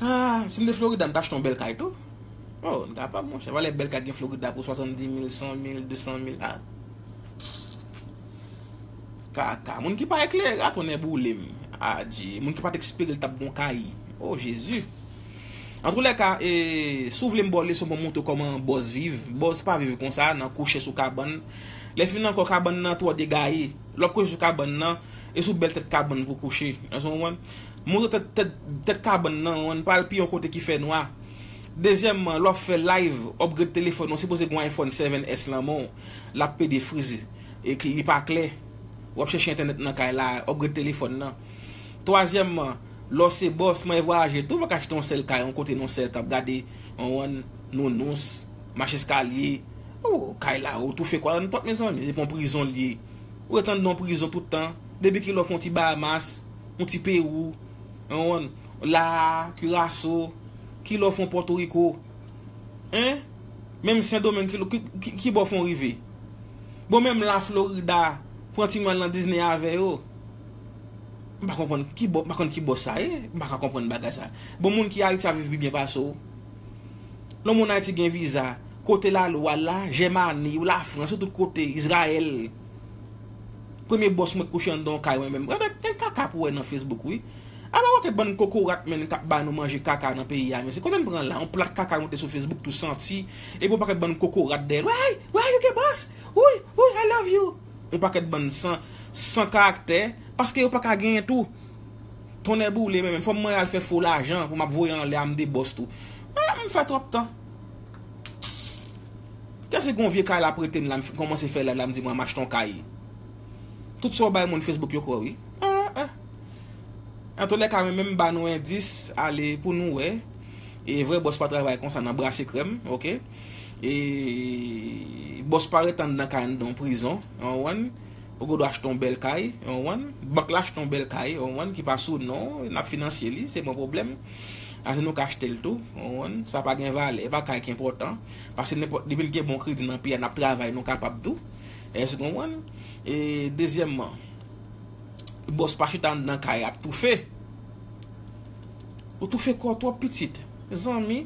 Ah, si m te Florida, m t achte yon bèl kay tou. Oh, n kapab, monchè. Valè bèl kay gen Florida pou swasanndis mil, san mil, de san mil. Ah. Kaka. Moun ki pa eklere, a tonnè boule m. Adje. Moun ki pa t espere l t ap gon kay. Oh, Jezi. Antoulèka, e, si w vle m ba w leson pou montre w kòman bòz viv, bòz pa viv konsa, nan kouche sou kabann. Lè fini ankò, kabann nan twò degaye. Lè w ap kouche sou kabann nan, e sou bèl tèt kabann pou kouche. Èske w konprann? Montre tèt, tèt, tèt kabann nan, w konprann, pa al pi yon kote ki fè nwa. Dezyèmman, lè w ap fè live, upgrade telefòn ou, sipoze gen yon iPhone seven S lan men w, l ap pede friz, e ki li pa klè. W ap chèche entènèt nan kay la, upgrade telefòn nan. Twazyèmman, lè w se bòs, mwen vwayaje tou, w pa ka achte yon sèl kay, yon kote nan yon sèl k ap gade, yon wonn, nounous, mache eskalye, ou kay la, ou toufe kwa nan pòt, mezanmi, se pa yon prizon l ye. Ou ret anndan yon prizon tout tan, depi kilè w fè yon ti Bahamas, yon ti Pewou, yon wonn, la, Kiraso, kilè w fè yon Pòtoriko, en? Menm Sendomeng, ki, ki, ki, ki bò fè w rive? Bon, menm la Florida, pran ti mòn lan Disney avè yo. M pa konprann ki bò, m pa konn ki bò sa ye, m pa ka konprann bagay sa. Bon, moun ki Ayiti ap viv pi byen pase w. Lè w moun Ayiti gen viza, kote l ale w al la, Jèmani, ou Lafrans, ou tout kote, Izrayèl. Premye bòs mwen kouche anndan yon kay mwen menm. Gade, gen ka-, kaka pou wè nan Facebook, wi. Apa w ke bann kokorat, menm, k ap ba nou manje kaka nan peyi a, mesye. Kote n pran la? Yon plat kaka moute sou Facebook, tou santi. Epi yon pakèt bann kokorat dèyè l. Why? Why you get boss? Wi, wi, I love you. Yon pakèt bann san, san karaktè. Paske yo pa ka genyen tou. Tonnè boule, men, men fò mwen al fè fo lajan pou m ap voye anlè a, m de bòs tou. Ah, m fè twòp tan. Kèse gon vye kay la prete m la, m kòmanse fè la, la, m di mwen m achte yon kay. Tout sa w bay moun Facebook yo kwè, wi. Ah, ah. Antoulèka, men, men m ba nou endis, ale pou nou wè. E vrè bòs pa travay konsa nan brase krèm, oke? E bòs pa ret anndan kay anndan yon prizon, w konprann? Ou gen dwa achte yon bèl kay, w konprann? Bank la achte yon bèl kay, w konprann? Ki pa sou non, n ap finansye li, se pa yon pwoblèm. Ase nou ka achte l tou, w konprann? Sa pa gen valè, e pa kay ki enpòtan. Paske nenpòt, depi n gen bon kredi nan peyi a, n ap travay, nou kapab tou. Èske w konprann? E dezyèmman, bòs pa chita anndan kay ap toufe. Ou toufe kò w twòp pitit. Zanmi,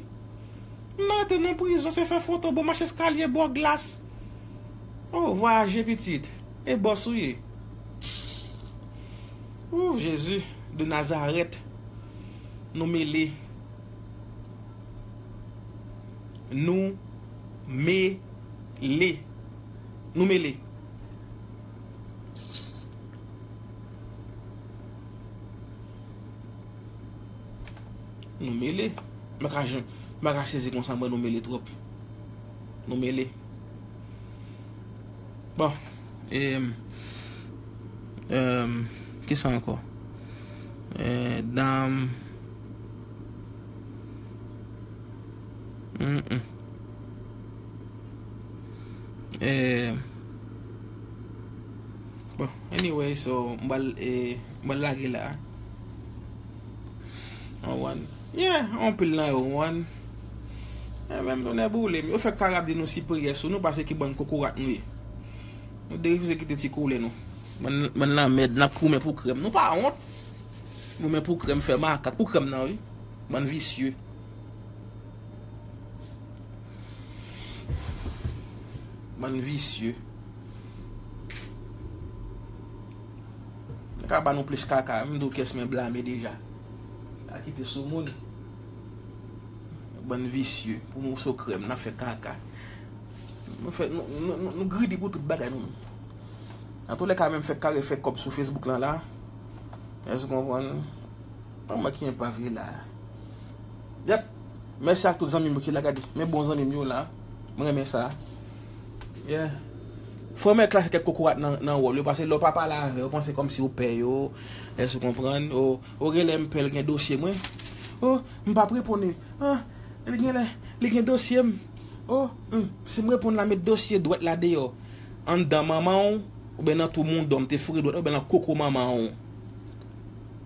m nan rete nan prizon, se fè foto, bò mach eskalye, bò glas. Oh, vwayaje pitit. E bòs ou ye. Ooh, Jezi de Nazarèt. Nou mele. Nou mele. Nou mele. Nou mele. M pa ka jan, m pa ka sezi konsa, mwen, nou mele twòp. Nou mele. Bon, e, e, kisa ankò? E, dam, mm, mm. E, bon, anyway, so, m pral, e, m pral lage la. Ou konprann? Yeah, anpil nan yo, ou konprann? E menm tonnè boule m. Yo fèk kare ap di nou sipriyè sou nou paske ki bann kokorat nou ye. Nou derefize kite ti koulè nou. Bann, bann lanmèd, n ap goumen pou krèm. Nou pa wont. Goumen pou krèm, fè makak pou krèm nan, wi. Bann visye. Bann visye. Yo ka ba nou plis kaka. M di w kès mwen blame deja. Pa kite sou moun. Bann visye. Pou moso krèm, n ap fè kaka. Nou fè, nou, nou, nou, nou gridi pou tout bagay nou menm. Antoulèka, menm fè kare fè kòb sou Facebook lan la. Èske w konprann? Manman ki enpavye la. Yep. Mèsi ak tout zanmi m yo ki la gade. Men bon zanmi m yo la. Mwen renmen sa. Yeah. Fò mwen klase kèk kokorat nan, nan wòl yo, paske lè w pa pale avè yo, panse kòmsi ou pè yo. Èske w konprann? O, o, genlè m pè l gen dosye mwen. O, m p ap reponn li. Ah, li genlè, li gen dosye m. O, hmm, si m reponn la, met dosye dwèt la deyò. Anndan manman w, oubyen nan twou moudon m te foure dwèt la, oubyen nan koko manman w.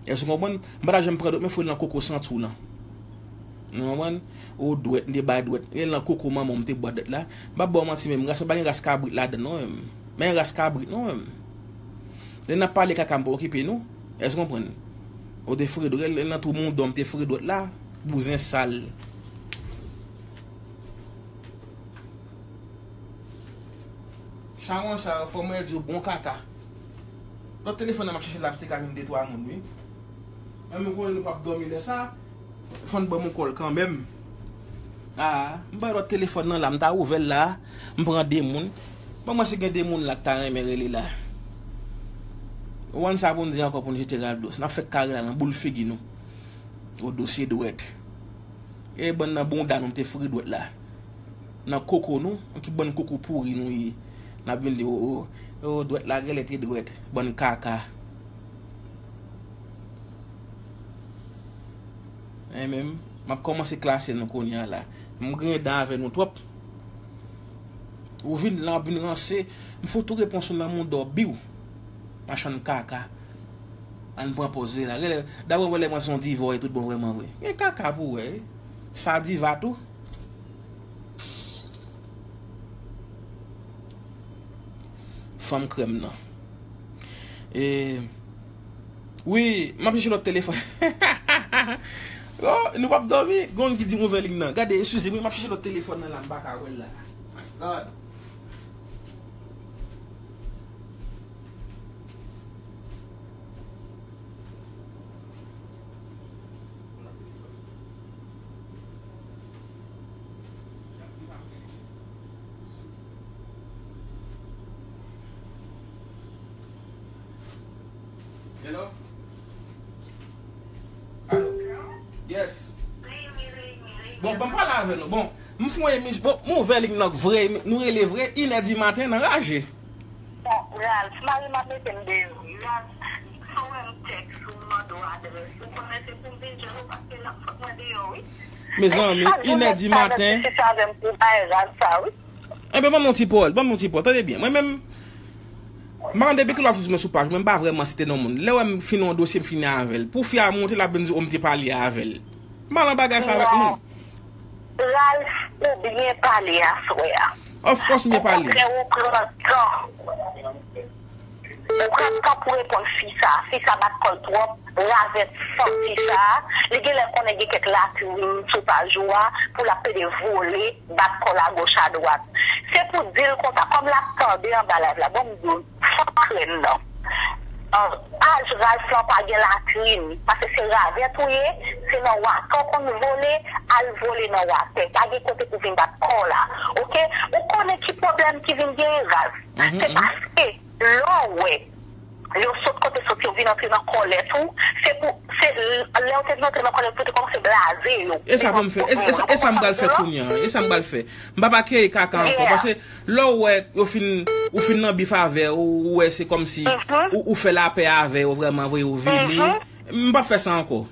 Èske w konprann? M pa ta janm pran dwèt mwen foure nan koko santi w lan. Ou konprann? O dwèt, m te bay dwèt. E nan koko manman w m te bwè dwèt la. M p ap ba w manti menm, ras mwen pa gen ras kabrit ladan non menm. M pa gen ras kabrit non menm. Lè n ap pale kaka m pa okipe nou. Èske w konprann? Ou te foure dwèt, lè nan twou moudon m te foure dwèt la. Bouzen sal. Chawony sa yo, fò mwen di w bon kaka. Lòt telefòn nan m ap chèche la, m te ka jwenn de twa moun, wi. Men mwen konnen nou p ap dòmi lè sa. Fò n ban m yon kòl kanmenm. Ah, m bay lòt telefòn nan la, m ta ouvè l la, m pran de moun. Ban mwen si gen de moun la k ta renmen rele la. Ou konn sa pou n di ankò pou n jete ral dlo. N ap fè kare la nan boul figi nou. O dosye dwèt. E bann nan bounda nou m te foure dwèt la. Nan koko nou, ki bann koko pouri nou ye. N ap vin di, o, o, o, dwèt la genlè te dwèt. Bann kaka. E menm, m ap kòmanse klase nou kounye a la. M griyen dan avè nou twòp. Ou vin la, w ap vin ranse. M fout ou repons ou nan mouda w, biw. Machann kaka. Ann pran pòz vre la. Genlè, dapre mwen, lè mwen se yon diva w ye tout bon vrèman vre. Gen kaka pou w wè, wi. Sa diva tou. Fanm krèm nan. E, wi, m ap chèche lòt telefòn. Oh, nou p ap dòmi. Gon ki di m ouvè liy nan. Gade, eskize m, wi, m ap chèche lòt telefòn nan la, m pa ka wè l la. My God. Hello? Alo? Yes. Bon, bon, pale avè nou. Bon, m fè yon emisyon. Bon, m ouvè liy nan vre, nou rele vre, inè di maten nan raje. Bon, Ralph, mari m ap mete m deyò. Ralph, si w wè m tèks ou, m mande w adrès ou, konnen se pou m vin jwenn ou paske l ap fòk mwen deyò, wi. Mezanmi, inè di maten. Sisye avè m pou bay Ralph sa, wi. Enben, ban m yon ti pawòl, ban m yon ti pawòl. Tande byen. Mwen menm, m pa konn depi kilè w ap swiv mwen sou paj mwen, m pa vrèman site non moun. Lè w wè m fin yon dosye, m fini avè l. Pou fi a monte, l ap vin di, o, m te pale avè l. M pa nan bagay sa avèk moun. Ralph, ou byen pale aswè a. Of course, m byen pale. Okontrè, ou pran tan. Ou pran tan pou reponn fi sa. Fi sa bat kò l twòp. Ravèt san fi sa. Li genlè konnen gen kèk latrin sou paj ou a pou l ap pede vole, bat kò l agoch adwat. Se pou di l konsa, kòm l ap tande anba live la, bon, m di w, fanm krèn nan. An, aj Ralph lan pa gen latrin, paske se ravèt ou ye, se nan watè w konn vole, al vole nan watè. Pa gen kote pou vin bat kò w la, oke? Ou konnen ki pwoblèm ki vin genyen, Ralph? Se paske lè w wè yo sot kote sot yo vin antre nan kòlèt ou, se pou, se lè yo te vin antre nan kòlèt ou, pou te kòmanse blaze yo. E sa pou m fè, e, e sa, e sa m pral fè kounye a, e sa m pral fè. M p ap akeyi kaka ankò, paske lè w wè yo fin, ou fin nan bif avè yo, ou wè se kòmsi ou, ou fè lapè avè yo vrèman vre, yo vini. M p ap fè sa ankò.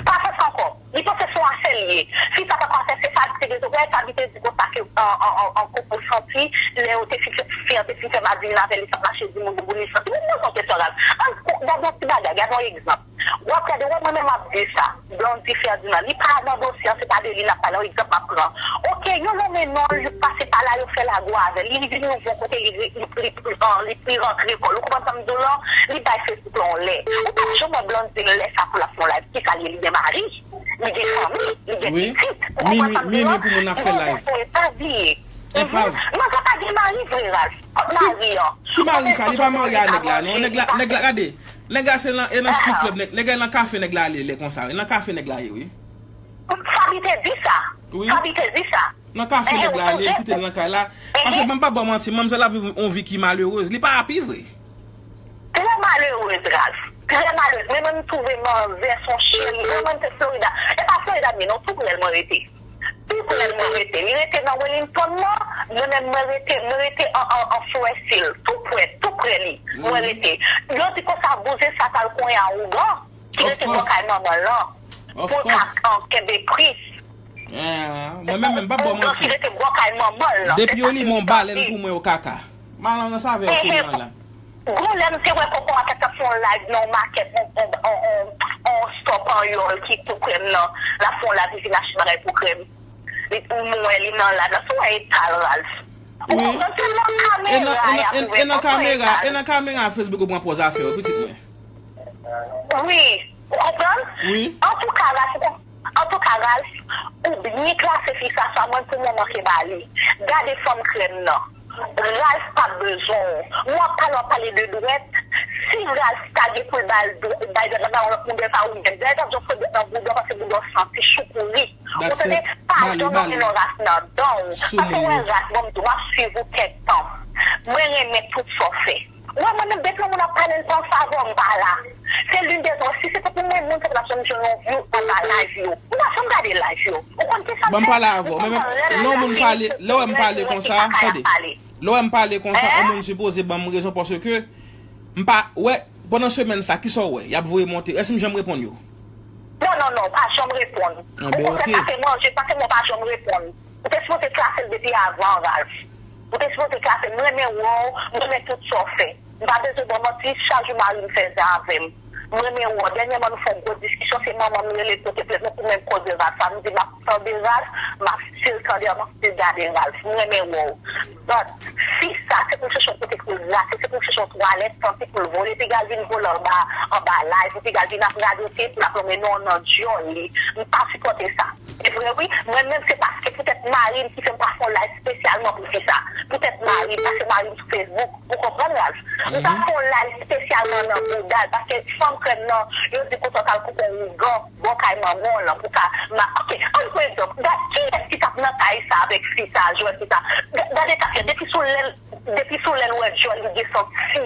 Pa fè sa ankò. Li panse se yon afè l ye. Fi sa pa konn afè, se sa li te bezwen fè. Sa li te di konsa ke an, an, an, an koko santi, lè yo te fin fè, fi an te fin fè madivin avè li, sa mache di moun pou li santi. Mwen poze yon kesyon, Ralph. An, gade yon ti bagay, gade yon egzanp. W ap gade, wè, mwen menm m ap di sa. Blondy Ferdinand, li pa nan dosye an, se pa de li n ap pale, yon egzanp m ap pran. Oke, yo nonmen non l, yo pase pa la, yo fè lago avè l. Li vin yon bon kote, li, li, li, li, li, li rantre kò l. Ou konprann sa m di w lan? Li bay Facebook lan yon lè. Ou p ap janm wè Blondy lè sa pou l ap fè yon live. Kisa l ye? Li gen mari, li gen fanmi, li gen pitit. Ou konprann sa m di w lan? Minwi pou moun ap fè live. Epav li ye. Epav. Manzè pa gen mari vre, Ralph. Kot mari an? Ki mari sa? Li pa marye a nèg la, non. Nèg la, nèg la, gade. Nèg la se nan, e nan street club, nèg, nèg la nan kafe nèg la ale, lè konsa. E nan kafe nèg la ye, wi. Faby te di sa. Wi. Faby te di sa. Nan kafe nèg la ale, li kite l nan kay la. Paske ban m pa ba w manti, manmzèl ap viv yon vi ki malerez. Li pa api vre. Trè malerez, Ralph. Trè malerez. Mwen menm, m twouve manzè se yon cheri. Mwen menm, se Florida. E pa Florida m ye non, tou prè l mwen rete. Tou prè l mwen rete. Li rete nan Wellington nan, mwen menm mwen rete, mwen rete an, an, an Forest Hill. Tou prè, tou prè li. Mwen rete. Yo di konsa bouzen sa t al konyen a ougan, ki rete bò kay manman l lan. Pou l ka, an, kenbe pri. Mwen menm, menm, pa ba w manti. Ougan ki rete bò kay manman l lan. Depi yo limen yon balèn pou mwen, yo kaka. Malandrans avè yo kounye a la. Gon lè m te wè koko a t ap fè yon live nan yon makèt, on, on, on, on, on stòp an yòl ki tou prè m nan. L ap fè yon live, li vin achte bagay pou krèm. Li, m wè li nan live la. Sou wè eta l, Ralph. Ou konprann? Se nan kamera y ap ouvè. E nan kamera, e nan kamera Facebook ou pran pòz afè yo, pitit mwen. Wi. Ou konprann? Wi. Antouka, Ralph, ou konprann? Antouka, Ralph, ou byen klase fi sa, sa mwen pou moman ke ba li. Gade fanm krèm nan. Ralph p ap bezwen w. W ap pale, w ap pale de dwèt. Si Ralph ta gen pou l bay dwèt, bay dwèt la bay yon lòt moun, dwèt sa ou menm. Dwèt ap jwenn fè dwèt nan bouda w paske bouda w santi choukouri. Ou tande? Pa janm antre nan ras nan dan w. Paske w wè ras, bon, m di w, m ap swiv ou kèk tan. Mwen renmen tout sa w fè. Wè, mwen menm, depi yon moun ap pale, l panse avè w, m pa la. Se l'une des raisons. Si se te pou mwen, moun sa t ap janm jwenn yon view anba live yo. M pa janm gade live yo. Ou konn kisa m fè? Ban m pale avè w. Mwen menm, lè yon moun pale, lè w wè m pale konsa, tande. Lè w wè m pale konsa, yon moun sipoze ban m rezon paske m pa, wè, pandan semèn sa, kisa w wè? Y ap voye monte. Èske m janm reponn yo? Non, non, non, w pa janm reponn. Ou konprann sa se manje, paske mwen pa janm reponn. Ou te sipoze klase l depi avan, Ralph. Ou te sipoze klase l. M renmen wè w, m renmen tout sa w fè. M pa bezwen ba w manti, chak jou mari m fè zen avè m. M renmen wè w. Dènyèman, nou fè yon gwo diskisyon, se manman m rele pote plent mwen pou menm koze Ralph sa. M di, m ap tande Ralph, m ap still tande, m ap still gade Ralph. M renmen wè w. But, fi sa, se pou l chèche yon kote pou l grate, se pou l chèche yon twalèt, tanpri pou l vole, piga l vin vole anba, anba live, piga l vin ap radote, pou l ap lonmen non nan dyòl li. M pa sipòte sa. Se vre wi, mwen menm se paske poutèt mari m ki fè m pa fè yon live espesyalman pou fi sa. Poutèt mari m, paske mari m sou Facebook, ou konprann, Ralph? M pa fè yon live espesyalman nan bouda l, paske fanm krèm nan, yo di konsa w t al koupe yon ougan bò kay manman w lan pou ka ma-, oke, ann pran egzanp, gad kiyès ki t ap nan kay sa avèk fi sa, jwèt fi sa. Ga-, gade sa fè, depi sou lè l, depi sou lè l wè dyòl li gen santi.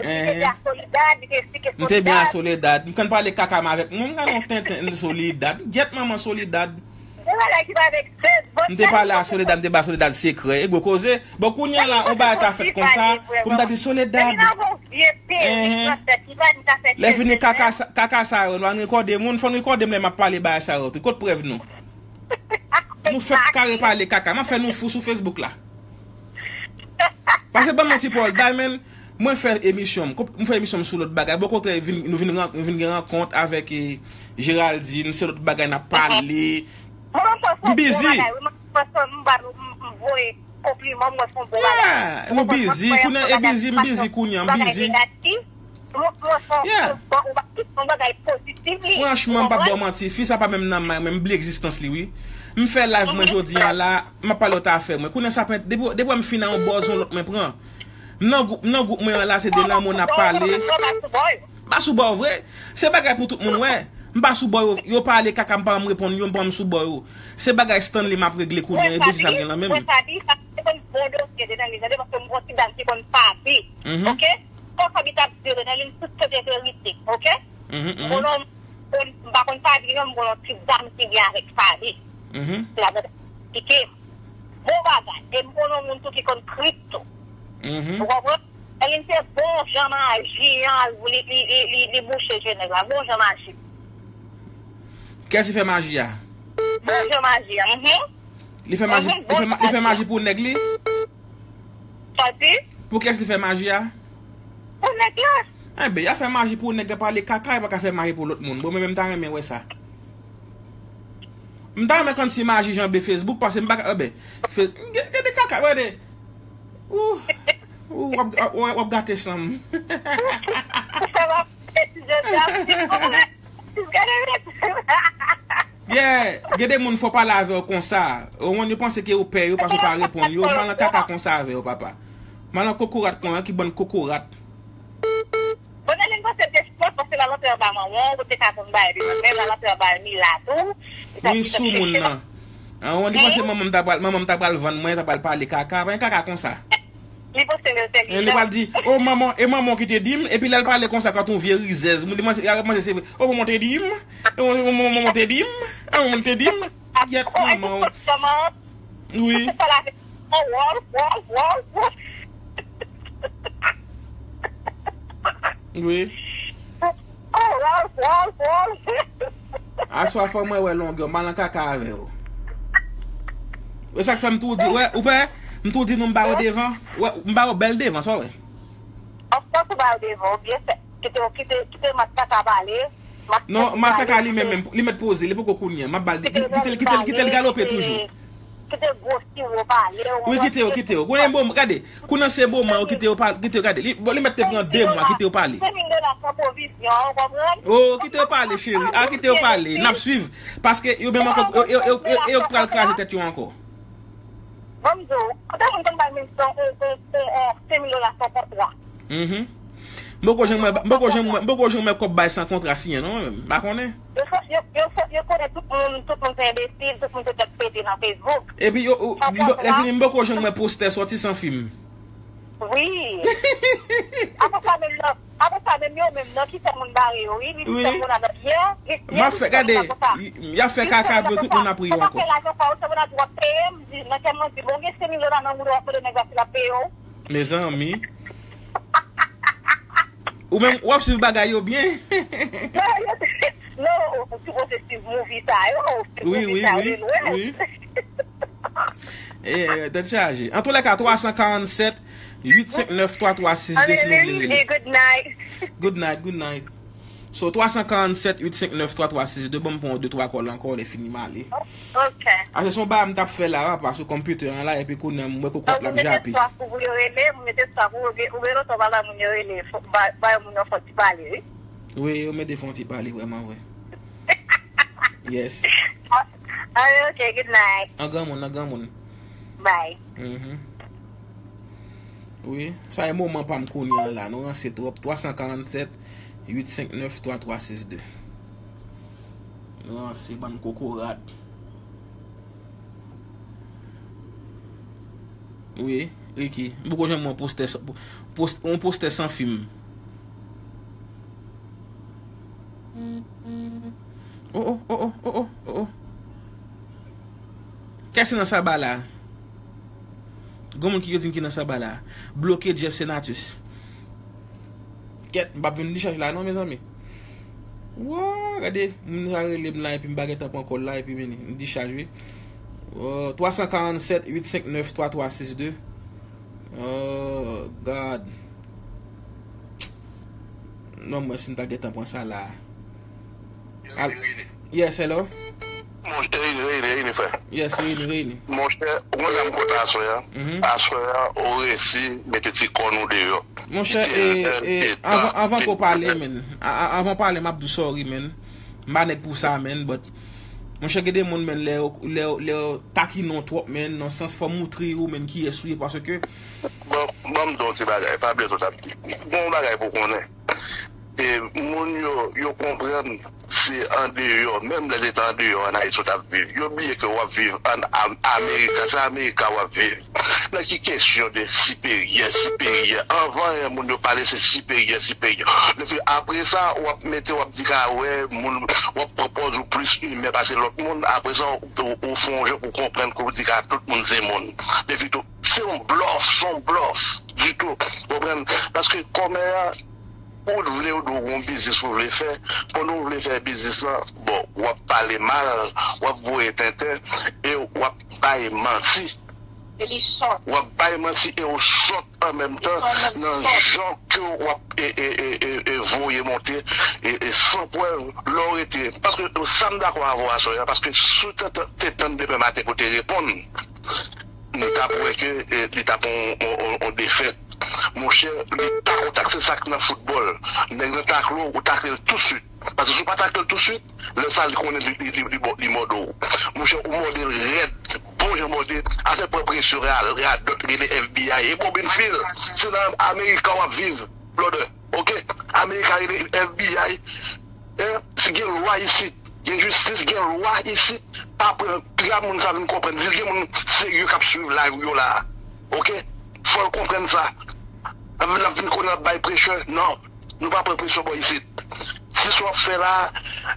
Li te byen a Soledad, li te eksplike Soledad. M te byen a Soledad. M konn pale kaka m avèk moun, m ka nan tenten Soledad. Gyèt manman Soledad. M te pale a Soledad, m te ba Soledad sekrè. E gwo koze. Bon, kounye a la, yon bagay ta fèt konsa, pou m ta di Soledad. Lè fini kaka sa, kaka sa yo, nou ann rekòde moun, fò n rekòde m lè m ap pale bagay sa yo tou. Kot prèv nou? Nou fèk kare pale kaka. M ap fè nou fou sou Facebook la. Pase ban m yon ti pawòl, Diamond, mwen fè emisyon m, m fè emisyon m sou lòt bagay. Bon, kontrè, vin, nou vin, ran- nou vin gen rankont avèk eh, Geraldine, se lòt bagay n ap pale. M bizi. Yeah, nou bizi. Kounye e bizi, m bizi kounye, m bizi. Yeah. Franchman, m p ap ba w manti, fi sa pa menm nan may mwen, m bliye egzistans li wi. M fè live mwen jodi an la, m ap pale lòt afè mwen. Kounye sa pen, depi depi m fin nan yon bòz yon lòt mwen pran. M nan gwoup, m nan gwoup mwen an la, se de lanmou n ap pale. M pa sou bò yo vre. Se bagay pou tout moun wè. M pa sou bò yo, yo pale kaka, m pa janm reponn yo, m pa janm sou bò yo. Se bagay Stanley m ap regle kounye an, e bouji sa m gen nan men m. Mwen sa di, sa se konn bon dosye de nan li, tande, paske m gon ti dam ki konn pa di. Mhm. Oke? Kòm Faby t ap di yo nan li, tout se te verite, oke? Mhm, mhm. M konnen m, m pa konn Faby non, m konnen yon ti dam ki gen avèk Faby. Mhm. Se la mwen eksplike m. Bon bagay. E m konnen yon moun tou ki konn kripto. Mhm. Ou konprann? E li se bon jan maji an, li, li, li, li, li bouche je nèg la. Bon jan maji. Kiyès ki fè maji a? Bon jan maji a. Mhm. Li fè maji, li fè, ma- li fè maji pou nèg li? Sòti? Pou kiyès li fè maji a? Pou nèg la. Enben, y a fè maji pou nèg la pale kaka, y pa ka fè maji pou lòt moun. Bon, mwen menm m ta renmen wè sa. M ta renmen konn si maji janbe Facebook, paske m pa ka, enben, fe- gade kaka, gade. Ou, ou, w ap, w ap, w ap gate chanm. Sa va fè ti jodi a, ti gade. Yeah, gen de moun fò pale avè w konsa. Ou konprann, yo panse ke ou pè yo paske w pa reponn yo. Mal nan kaka konsa avè yo, papa. Mal nan kokorat kon an ki bann kokorat. Bonè, li panse te spòt paske la lantre anba manman w, ou te ka konn bay li, men la lantre anba mi la tou. Wi, sou moun nan. An, li panse manman m ta pral, manman m ta pral vann mwen, ta pral pale kaka. Pa gen kaka konsa. Li panse l entèlijan. Li pral di, "O manman, e manman ki te di m," epi lè l pale konsa, kont yon vye rizèz, moun li manse, y a manse se vre. "O manman te di m, o manman, manman te di m, o manman te di m." Gyèt manman w. Wi. Wi. Aswa fò mwen wè longè w, m al nan kaka avè w. E sa k fè m tou di, wè, ou wè, m tou di nou m ba yo devan. Wè, m ba yo bèl devan, sa w wè. Of course, ou ba yo devan, ou byen fè. Kite, kite, kite Masaka pale. Non, Masaka li menm, menm, li mèt poze, li poko kounye a. M ap ba l, kite, kite, kite, kite l galope toujou. Kite gwo siwo pale. Wi, kite yo, kite yo. Kounye bon, gade, kounye se moman yo kite yo pale, kite yo gade. Li, bon, li mèt te pran de mwa, kite yo pale. Senk mil dola san pwovizyon, ou konprann? Oh, kite yo pale, cheri. Ah, kite yo pale. N ap swiv. Paske yo menm ankò, yo, yo, yo, yo, yo pral kraze tèt yo ankò. Ban m di w, konbyen moun konn bay menm san, on, on, on, on, senk mil dola san kontra? Mhm. M poko janm wè, m poko janm wè, m poko janm wè kòb bay san kontra siyen non, mwen menm. M pa konnen. Yo fò, yo, yo fò, yo konnen tout moun, tout moun se enbesil, tout moun se tèt pete nan Facebook. Epi yo, yo, san kontra. Lè fini, m poko janm wè postè sòti san fim. Wi. Apre sa menm nan, apre sa menm yo menm nan ki fè moun bare yo, wi. Li di fè moun nan pyè. M ap fè, gade, y ap fè kaka pou tout moun ap ri yo ankò. Sa fè lajan pa ou, se moun ap di w ap peye, m di, nan kè m, mwen di, bon, gen senk mil dola nan moun ou ap mande nèg la si l ap peye w. Mezanmi. Ou menm, w ap swiv bagay yo byen? Non, yo, non, ou sipoze swiv movie sa yo. Wi, wi, wi, wi. E, tèt chaje. Antoulèka, twa san karannsèt, uit senk nèf, twa twa sis de, si nou vle rele. Good night. Good night, good night. So, twa san karannsèt, uit senk nèf, twa twa sis de, ban m pran de twa kòl ankò, lè fini m ale. Ok. Ase se yon bagay m t ap fè la, paske konpitè an la, epi kounye a m wè kokot la ap jape. Ou mete swa pou yo rele, ou mete swa pou ou gen, ou gen lontan w pa bay moun yo rele, fò, bay, bay moun yo fò ti pale, wi. Wi, yo mete fò ti pale, vrèman vre. Yes. Alright, ok, good night. An granmoun, an granmoun. Bye. Mhm. Wi, sa e moman pa m kounye a la, nou ranse twòp. Twa san karannsèt, uit senk nèf, twa twa sis de. Nou ranse bann kokorat. Wi, Ricky, m poko janm wè yon postè san, post, yon postè san fim. Oh, oh, oh, oh, oh, oh, oh. Kès ki nan Saba la? Gon moun ki yo di m ki nan Saba la. Bloke Jeff Senatus. Kèt, m p ap vin dichaj la non, mezanmi. Wa, gade, moun sa rele m la, epi m pa gentan pran kòl la, epi vini, m dichaj wi. Oh, twa san karannsèt, uit senk nèf, twa twa sis de. Oh, God. Non, mwen si m ta gentan pran sa la. Al-, yes, hello? Monchè, reyini, reyini, reyini, frè. Yes, reyini, reyini. Monchè, ou konn sa m kontan aswè a? Mhm. Aswè a, ou resi mete ti kòn ou deyò. Monchè, e, e, avan, avan ke w pale, men. A, a, avan w pale, m ap di w sorry, men. M pa nèg pou sa, men, but, monchè, gen de moun, men, lè yo, lè yo, lè yo takinen w twòp, men, nan sans fò w montre yo, men, kiyès ou ye, paske Bon, ban m di w ti bagay, pa bliye sa w t ap di. Gon bagay pou w konnen. E, moun yo, yo konprann se andeyò, menm lè se te andeyò ann Ayiti w t ap viv. Yo bliye ke w ap viv ann Am-, Amerika, se Amerika w ap viv. Nan ki kesyon de siperyè, siperyè? Anvan anyen, moun yo pale se siperyè, siperyè. Depi apre sa, w ap mete, w ap di ka wè, moun, w ap pran pòz ou plis imen pase lòt moun. Apre sa, ou, ou fè yon jan pou w konprann ke w di ka tout moun se moun. Depi tou, se yon blòf, se yon blòf. Ditou. Konprann? Paske kòmè a, ou vle ou di w gon biznis ou vle fè, pandan w vle fè biznis lan, bon, w ap pale mal, w ap voye tenten, e w ap bay manti. E li sòt. W ap bay manti e w sòt an menm tan nan jan ke w ap, e, e, e, e, e, voye monte, e, e san prèv, lè w rete. Paske sa m dakò avè w aswè a, paske si w te, te, te tann demen maten pou w te reponn, nou t ap wè ke, e, li t ap yon, yon, yon, yon defèt. Monchè, li ta kontak, se sa k nan foutbòl. Nèg nan takle w, ou takle l tousuit. Paske si w pa takle l tousuit, lè sa a li konnen li, li, li, li mò-, li mòde w. Monchè, ou mòde l rèd, bon jan mòde, afè pran presyon, ra-, radòt, rele F B I, e bobin fil. Se nan Amerika w ap viv, brother. Ok? Amerika rele F B I. Hein? Si gen lwa isit, gen jistis, gen lwa isit, pa pran, piga moun sa vin konprann. Di gen moun serye k ap swiv live yo la. Ok? Fò l konprann sa. N ap vin, n ap vin konnen n ap bay pressure. Non. Nou pa pran presyon bò isit. Si sa w ap fè la,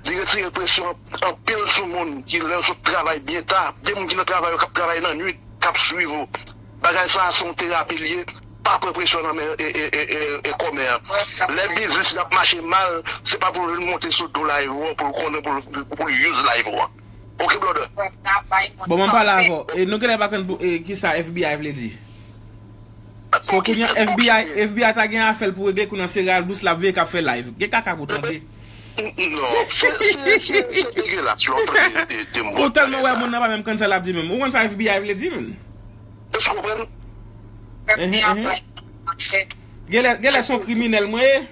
li retire presyon anpil sou moun ki lè yo sot travay byen ta. Gen moun ki nan travay yo k ap travay nan nwit, k ap swiv ou. Bagay sa a se yon terapi l ye. Pa pran presyon nan men e, e, e, e, e kòmè an. Lè biznis li ap mache mal, se pa pou l vin monte sou do live ou an pou l konnen pou l, pou l use live ou an. Ok, brother? Bon, mwen pale avè w. E nou genlè pa konn pou- e, ki sa F B I vle di. So kounye a F B I, F B I ta gen afè l pou regle kounye a se Ralbous l ap veye k ap fè live. Gen kaka pou tande. Non, se, se, se, se degelas lè w tande de, de mòd. Ou tèlman wè moun nan pa menm konn sa l ap di menm. Ou konn sa F B I vle di menm? Èske w konprann? Ehe, ehe. Genlè, genlè se yon kriminèl mwen ye.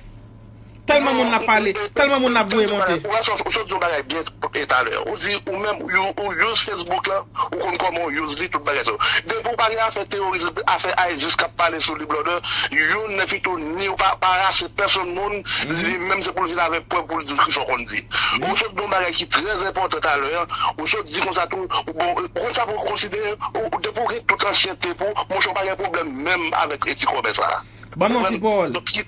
Tèlman moun ap pale, tèlman moun ap voye monte. Ou wè, ou sot di yon bagay byen talè. Ou di, ou menm, ou, ou use Facebook la, ou konn kòman ou use li, tout bagay sa yo. Depi ou pa gen afè teworis, afè ISIS k ap pale sou li, brother, youn nan fitou ni ou pa, pa rase pèsonn moun, li menm se pou l vin avèk prèv pou l di ki sa w konn di. Ou sot di yon bagay ki trè enpòtan talè, ou sot di konsa tou, ou bon, ou konn sa pou w konsidere, ou, depi ou gen tout ansyente pou, monchè, ou pa gen pwoblèm menm avèk ti kòmè sa. Ban m yon ti pawòl. Ou gen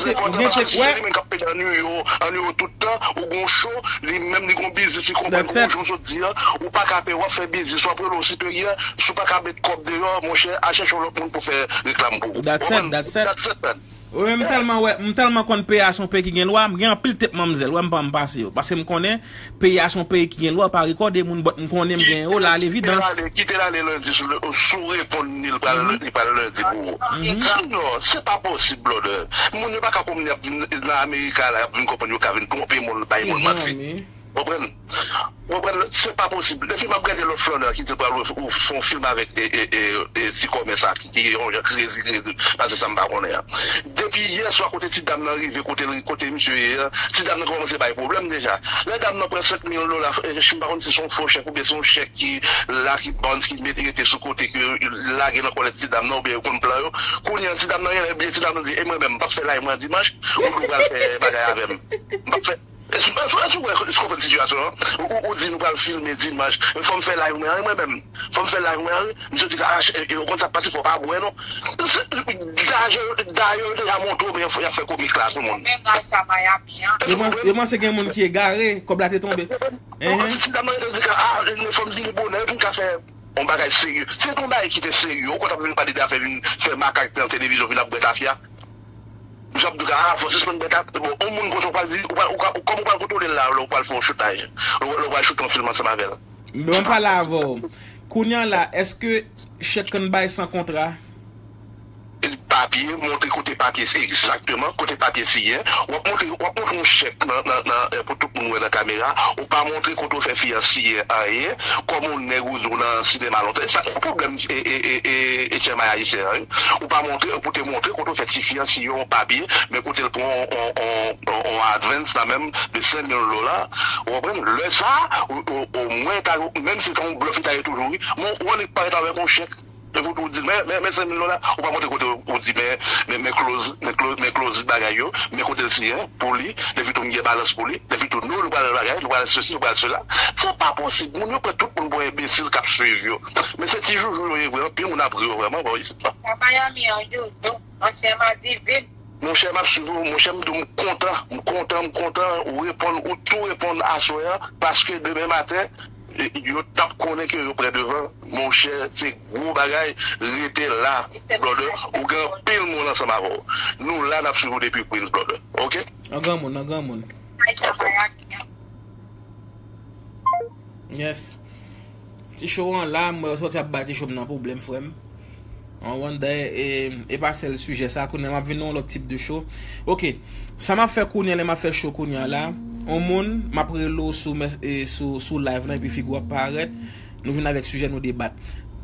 te, ou gen te, wè. Li menm k ap pede annuiye w, annuiye w tout tan, ou gon cho, li menm li gon biznis, li konprann ou gon jan sot di an, ou pa ka peye, w ap fè biznis, w ap rele w siperyè, si w pa ka met kòb deyò, monchè, al chèche yon lòt moun pou fè reklam pou ou. That's it, that's it. Wi, men m tèlman wè, m tèlman konn peyi a se yon peyi ki gen lwa, m gen anpil tèt manmzèl, wè m pa m pase yo. Paske m konnen, peyi a se yon peyi ki gen lwa, pa rekòde moun, but m konnen m gen yo la, levidans. Kite l ale, kite l ale lendi sou, sou reponn li, li pral, li pral lendi pou ou. Sinon, se pa posib, brother. Moun yo pa ka konprann y ap vin nan Amerika la, y ap vin konprann yo ka vin twonpe moun, bay moun manti. Konprann? Konprann? Se pa posib. Depi m ap gade lòt flannè ki di l pral ou fè yon fim avèk e, e, e, e, ti kòmè sa ki, ki yon jan krezi, krezi, pase sa m pa konnen an. Depi yè swa kote ti dam nan rive, kote, kote misye ye an, ti dam nan kòmanse bay pwoblèm deja. Lè dam nan pran senk mil dola, eh, m pa konn si se yon fo chèk oubyen se yon chèk ki la, ki bounce, ki met rete sou kote, ke lage nan kòlèt ti dam nan oubyen yo konn plan yo. Kounye a, ti dam nan genlè bliye, ti dam nan di, e mwen menm, m p ap fè live mwen dimanch, ou di w pral fè bagay avè m. M p ap fè. Èske, èske, èske w konprann sitiyasyon an? Ou, ou, ou di nou pral filme dimanch, fò m fè live mwen an, e mwen menm. Fò m fè live mwen an, wi. Misye di, ah, e, e, ou konn sa, pati fò pa bwè non. Dayè, dayè, yo deja montre w, men y ap fè komik la sou moun. Menm bagay sa Miami an. Yo panse gen moun ki egare, kòb la te tonbe. Ou konn ti dam nan rete di, ah, fò m vini bonè pou m ka fè yon bagay serye. Se te yon bagay ki te serye, ou konn ap vin pale de afè vin fè makak nan televizyon, vin ap bwè tafya. Misye ap di, ah, fò sispann bèt ap, bon, yon moun konsa w pral di, ou pral, ou ka, ou, kòman w pral kontwole l la, lè w pral fè yon choutaj, lè w, lè w pral choute yon fim ansanm avè l? Bon, m pale avè w. Kounye a la, èske chèk konn bay san kontra? Papye, montre kote papye, se egzakteman kote papye siyen. W ap montre, w ap montre yon chèk nan, nan, nan, eh, pou tout moun wè nan kamera. Ou pa montre kote w fè fi an siyen anyen. Kòm yon nèg ou di w nan sinema lontan. E sa, yon pwoblèm, e, e, e, e, e, Ayisyen an, wi. Ou pa montre, ou te montre kote w fè tifi an siyen yon papye, men kote l pran on, on, on, on advance nan menm de senk mil dola. Ou konprann? Lè sa, o, o, omwen, ta, menm si se yon blòf, li ta ye toujou, wi. Men ou annik parèt avèk yon chèk. Depi w di, men, men, men senk mil dola, ou pa montre kote w di, men, men, men close, men close, men close bagay yo, men kote l siyen, pou li, depi tou m gen balans pou li, depi tou nou, nou pral bagay, nou pral sesi, nou pral sela. Se pa posib. Moun yo pran tout moun pou enbesil k ap swiv yo. Men se ti joujou yo ye vre, anpil moun ap ri yo vrèman bò isit la. Sa Miami an joujou, ansyen madivin. Monchè, m ap swiv ou, monchè, m di w m kontan, m kontan, m kontan, ou reponn, ou tou reponn aswè a, paske demen maten, e, yo t ap konnen ke yo prè devan, monchè, se gwo bagay, rete la, brother, ou gen anpil moun ansanm avè w. Nou la, n ap swiv ou depi Queens, brother, ok? An granmoun, an granmoun. Yes. Ti show an la, mwen sòti ap bay ti show m nan pwoblèm, frè m. An wanda, e, e pa sèl sijè sa, kounye a m ap vin nan yon lòt tip de show. Ok, sa m ap fè kounye a, lè m ap fè show kounye a la, yon moun, m ap rele w sou, e, sou, sou live la, epi figi w ap parèt, nou vin avèk sijè nou debat.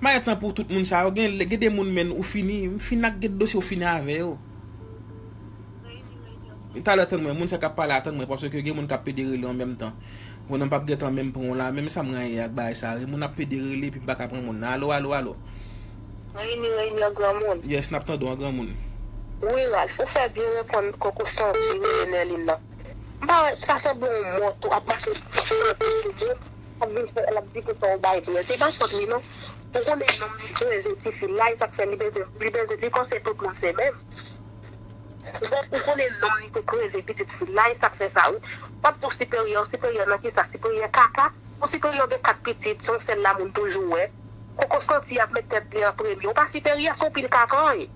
M pa gen tan pou tout moun sa yo. Gen, gen de moun, men, ou fini, m fini ak gen dosye, ou fini avè yo. Talè, tann mwen, moun sa k ap pale a, tann mwen, paske gen moun k ap pede rele an menm tan. Mwen, m p ap gen tan menm pran w la, menm sa m genyen ak bagay sa, moun ap pede rele, epi m pa ka pran moun nan. Alo, alo, alo. Reyini, reyini an granmoun. Yes, n ap tande w an granmoun. Wi, Ralph, ou fè byen reponn Koko Santi, rele Nèlin nan. M pa wè, sa sanble yon mò tou, ap mache sou tout moun. Ap vin fè, l ap di konsa w bay bwè. Se pa fòt li non. Ou konnen nonm li kreze tifi la, e sa k fè li bezwen, li bezwen, li panse tout moun se menm. Ou, ou konnen nonm li te kreze pitit fi la, e sa k fè sa wi. W ap di w siperyè, w siperyè nan kisa? Siperyè kaka? Ou siperyè w gen kat pitit, se yon sèl la moun toujou wè. Koko Santi ap met tèt li an premye. Ou pa siperyè, se yon pil kaka w ye.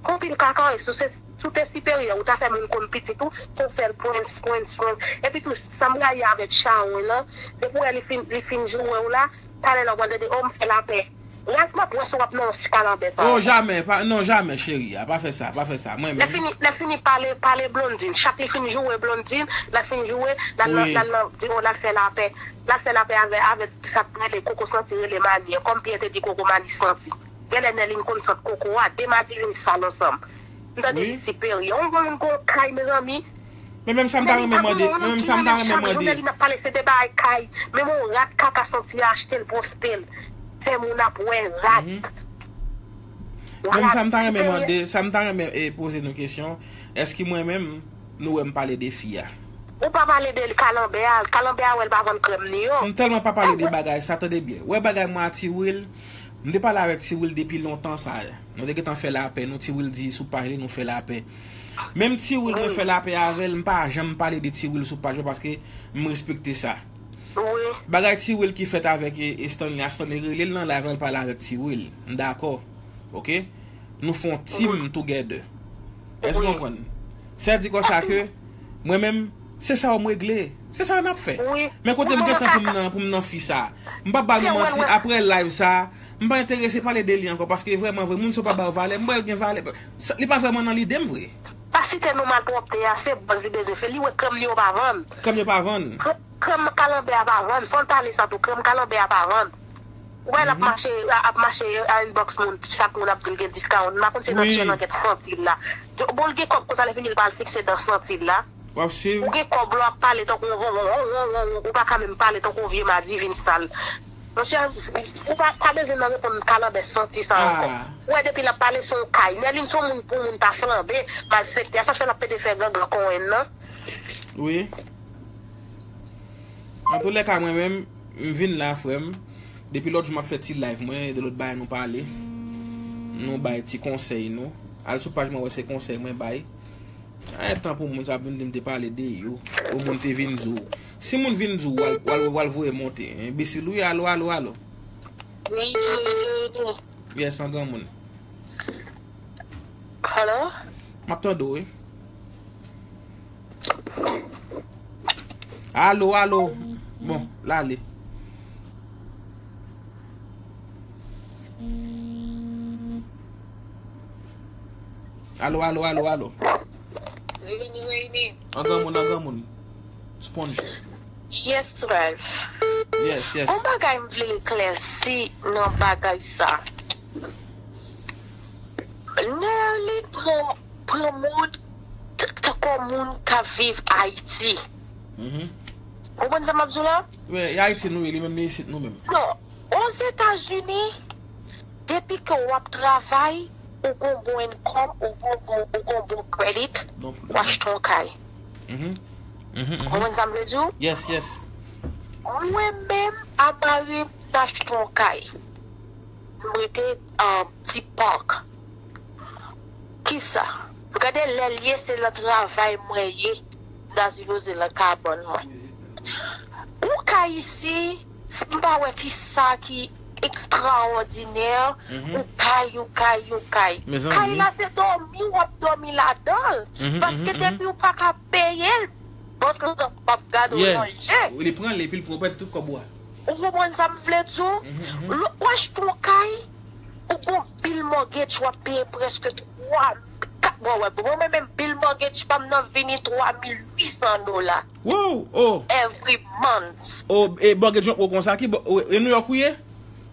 Konpil kaka w ye, si w se, si w te siperyè, ou ta fè moun konn pitit ou, se yon sèl prince, prince, prince. Epi tou, sa m rayi avèk Sharon lan, depi w wè li fin, li fin joure w la, talè la w pral tande, o, m fè lapè. Ralph, m ap wè si w ap nan yon kalanbè sa. Oh, jamè, pa, non, jamè, cheri, a, pa fè sa, pa fè sa, mwen menm. Lè fini, lè fini pale, pale Blondine. Chak li fin joure Blondine, lè fin joure, l al nan, l al nan, di, o, l al fè lapè. L al fè lapè avè, avè sa k rele Koko Santi, rele Mani an. Kòm Pyè te di Koko Mani santi. Genlè Nèlin konn sant Koko a, de madivin sal ansanm. M tande li siperyè. Yon moun gon kay, mezanmi. Men menm sa m ta renmen mande, men menm sa m ta renmen mande. Nèlin ap pale, se de bagay kay. Menm yon rat kaka Santi a achte l, poste l. Fè moun ap wè rat. Menm sa m ta renmen mande, sa m ta renmen, eh, poze nou kesyon, èske mwen menm, nou wè m pale de fi a? Ou pa pale de kalanbè a, kalanbè a wè l pa vann krèm ni yo. M tèlman pa pale de bagay sa, tande byen. Wè bagay mwen a Ti Will, m te pale avèk Ti Will depi lontan sa. Nou te gentan fè lapè, nou Ti Will di sou paj li, nou fè lapè. Menm Ti Will mwen fè lapè avè l, m pa janm pale de Ti Will sou paj mwen paske m respekte sa. Wi. Bagay Ti Will ki fèt avèk e, e Stanley a, Stanley rele l nan live la, l pale avèk Ti Will. M dakò. Oke? Nou fè yon team together. Èske w konprann? Sa di konsa ke mwen menm, se sa yo m regle. Se sa yo n ap fè. Men kote m gentan pou m nan, pou m nan fi sa. M p ap ba nou manti, apre live sa, m pa enterese pale de li ankò, paske vrèman vre, moun sa yo pa ba yo valè, m wè l gen valè. Sa, li pa vrèman nan lide m vre. Pa site non malpwòpte a, se buzz li bezwen fè, li wè krèm li yo pa vann. Krèm yo pa vann. Krèm kalanbè a pa vann, fò l pale sa tou, krèm kalanbè a pa vann. Ou wè l ap mache, ap mache a inbox moun, chak moun ap di l gen discount. M pa konn si nan chèn an gèt santi l la. Bon, l gen kòb konsa, lè fini l pral fikse dan santi l la. W ap swiv. Ou gen kòb la, w ap pale tankou yon von, von, von, von, von, von, ou pa ka menm pale tankou yon vye madivin sal. Monchè, ou pa, pa bezwen nan reponn kalanbè santi sa ankò. Ou wè depi l ap pale se yon kay. Nèlin se yon moun pou moun ta flanbe, malfektè. A sa fè l ap pede fè gangan kon en nan. Wi. Antoulèka, mwen menm, m vin la, frè m. Depi lòt jou, m ap fè ti live mwen, de lòt bagay nou pale. Nou bay ti konsèy nou. Al sou paj mwen, wè se konsèy mwen bay. Ay, tan pou moun sa ap vin di m te pale de yo. Pou moun te vin di w. Si moun vin di w, w al, w al, w al voye monte. Enbesil, wi, alo, alo, alo. Wi, wi, wi, wi. Yes, an granmoun. Hello? M ap tande w, wi. Alo, alo. Bon, l ale. Alo, alo, alo, alo. Reyini, reyini. An granmoun, an granmoun. Sponge. Yes, Ralph. Yes, yes. Yon bagay m vle eklèsi nan bagay sa. Nerlin pran, pran moun t-, tankou moun k ap viv Ayiti. Mhm. Konprann sa m ap di w la? Wi, e Ayiti nou ye, li menm li isit nou menm. Non, Ozetazini, depi ke w ap travay, ou gon bon income, ou gon bon, ou gon bon credit, w achte yon kay. Mhm. Mhm, mhm. Konprann sa m vle di w? Yes, yes. Mwen menm, a mari m, m achte yon kay. M rete, um, Deer Park. Kisa? Gade lè l ye, se nan travay mwen ye. M ta sipoze nan kabann mwen. Ou ka isi, m pa wè kisa ki ekstraòdinè, ou kay, ou kay, ou kay. Kay la se dòmi, w ap dòmi ladan l. Paske depi ou pa ka peye l, bòt lan p ap gade w nan je. Li pran l epi l pran, pèdi tout kòb ou a. Ou konprann sa m vle di w? Lè w achte yon kay, ou gon bill mortgage w ap peye prèske twa, kat, bon, wè, bon, mwen menm bill mortgage pa m nan vini twa mil uit san dola. Wow! Oh! Every month. Oh, e mortgage yo konsa ki, e New York ou ye?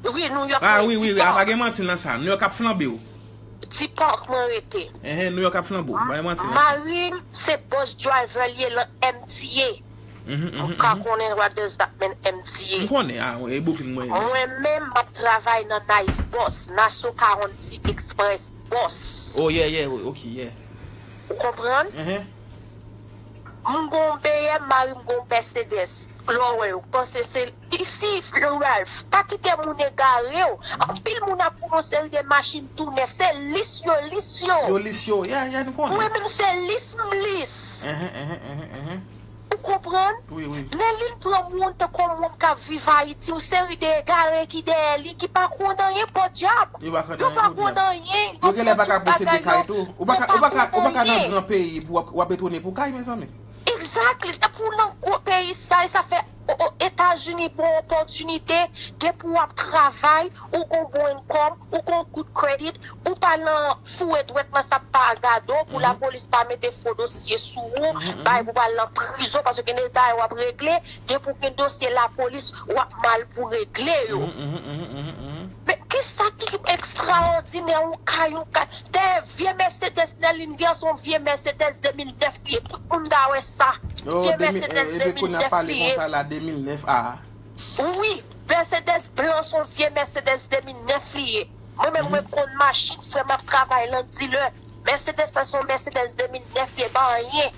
Wi, New York. Ah, wi, wi, wi, pa gen manti nan sa. New York ap flanbe w. Deer Park mwen rete. Enhen, New York ap flanbe w. Pa gen manti nan sa. Mari m se bus driver li ye lan M T A. Mhm, mhm, mhm. Ou ka konnen what does that mean, M T A. M konnen, ah, e Brooklyn mwen ye. Mwen menm, m ap travay nan Nice Bus, Nassau County Express Bus. Oh, yeah, yeah, ok, yeah. Ou konprann? Enhen. M gon B M, mari m gon Mercedes. Lè w wè yo, panse se isi, Ralph, pa kite moun egare w. Anpil moun ap pran yon seri de machin tou nèf, se lis yo lis yo. Yo lis yo, yeah, yeah, nou konnen. Mwen menm se lis m lis. Enhen, enhen, enhen, enhen. Ou konprann? Wi, wi. Nèlin pran moun tankou yon moun k ap viv Ayiti, yon seri de egare ki dèyè li, ki pa konn anyen podyab. Yo pa konn anyen podyab. Yo pa konn anyen. Yo genlè pa ka posede kay tou. Ou pa ka, ou pa ka, ou pa ka nan gran peyi pou w ap, w ap etone pou kay, mezanmi. Exactly. Depi w nan gwo peyi sa, e sa fè o, o, Etazini bon opòtinite, depi w ap travay, ou gon bon income, ou gon good credit, ou pa nan foure dwèt nan sa k pa gade w, pou lapolis pa mete fo dosye sou ou, bay pou w al nan prizon, paske gen de bagay w ap regle, depi w gen dosye lapolis, w ap mal pou regle yo. Men kisa ki ekstraòdinè, yon kay, yon kay, dèyè vye Mercedes Nèlin gen, se yon vye Mercedes de mil nèf li ye. Tout moun ka wè sa. Vye Mercedes de mil nèf li ye. Wi, Mercedes blan, se yon vye Mercedes de mil nèf li ye. Mwen menm, mwen konn machin, frè m ap travay lan dealer. Mercedes sa, se yon Mercedes de mil nèf li ye, pa anyen.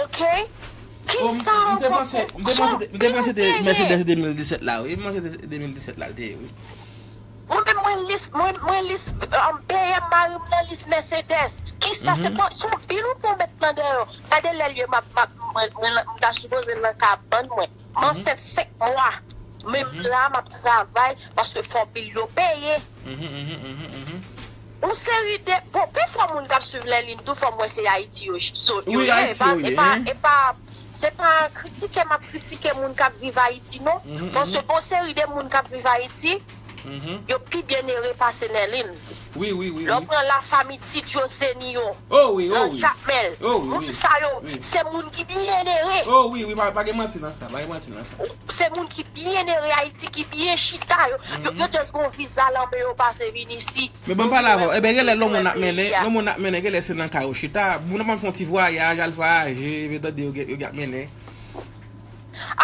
Ok? Kisa ankò? M te panse, m te panse, m te panse te Mercedes de mil disèt la, wi. M panse te de mil disèt la, l te ye, wi. Mwen menm, mwen lis, mwen, mwen lis, um, B M mari m nan lis Mercedes. Kisa se kon, se yon bil ou pou met nan dèyè w. Gade lè l ye, m ap, m ap, mwen, mwen, m ta sipoze nan kabann mwen. M ansent senk mwa. Men m la, m ap travay, paske fò bil yo peye. Yon seri de, bon, pifò moun k ap swiv Nèlin tou, fò m wè se Ayiti yo, yo ye. Wi, Ayiti yo ye. E pa, e pa, se pa kritike m ap kritike moun k ap viv Ayiti, non. Paske gon seri de moun k ap viv Ayiti, yo pi byenere pase Nèlin. Wi, wi, wi, wi. Lè w pran lafanmi Ti Djozeni yo, nan Jakmèl, moun sa yo, se moun ki byenere. Oh, wi, wi, pa, pa gen manti nan sa, pa gen manti nan sa. Se moun ki byenere Ayiti, ki byen chita yo. Yo, yo just gon viza lan men yo pase vin isi. Men ban m pale avè w. Eben, genlè lè moun ap mennen, lè moun ap mennen, genlè se nan kay yo chita. Moun ap fè yon ti vwayaj, al vwayaje, epi tande yo gen, yo gen ap mennen.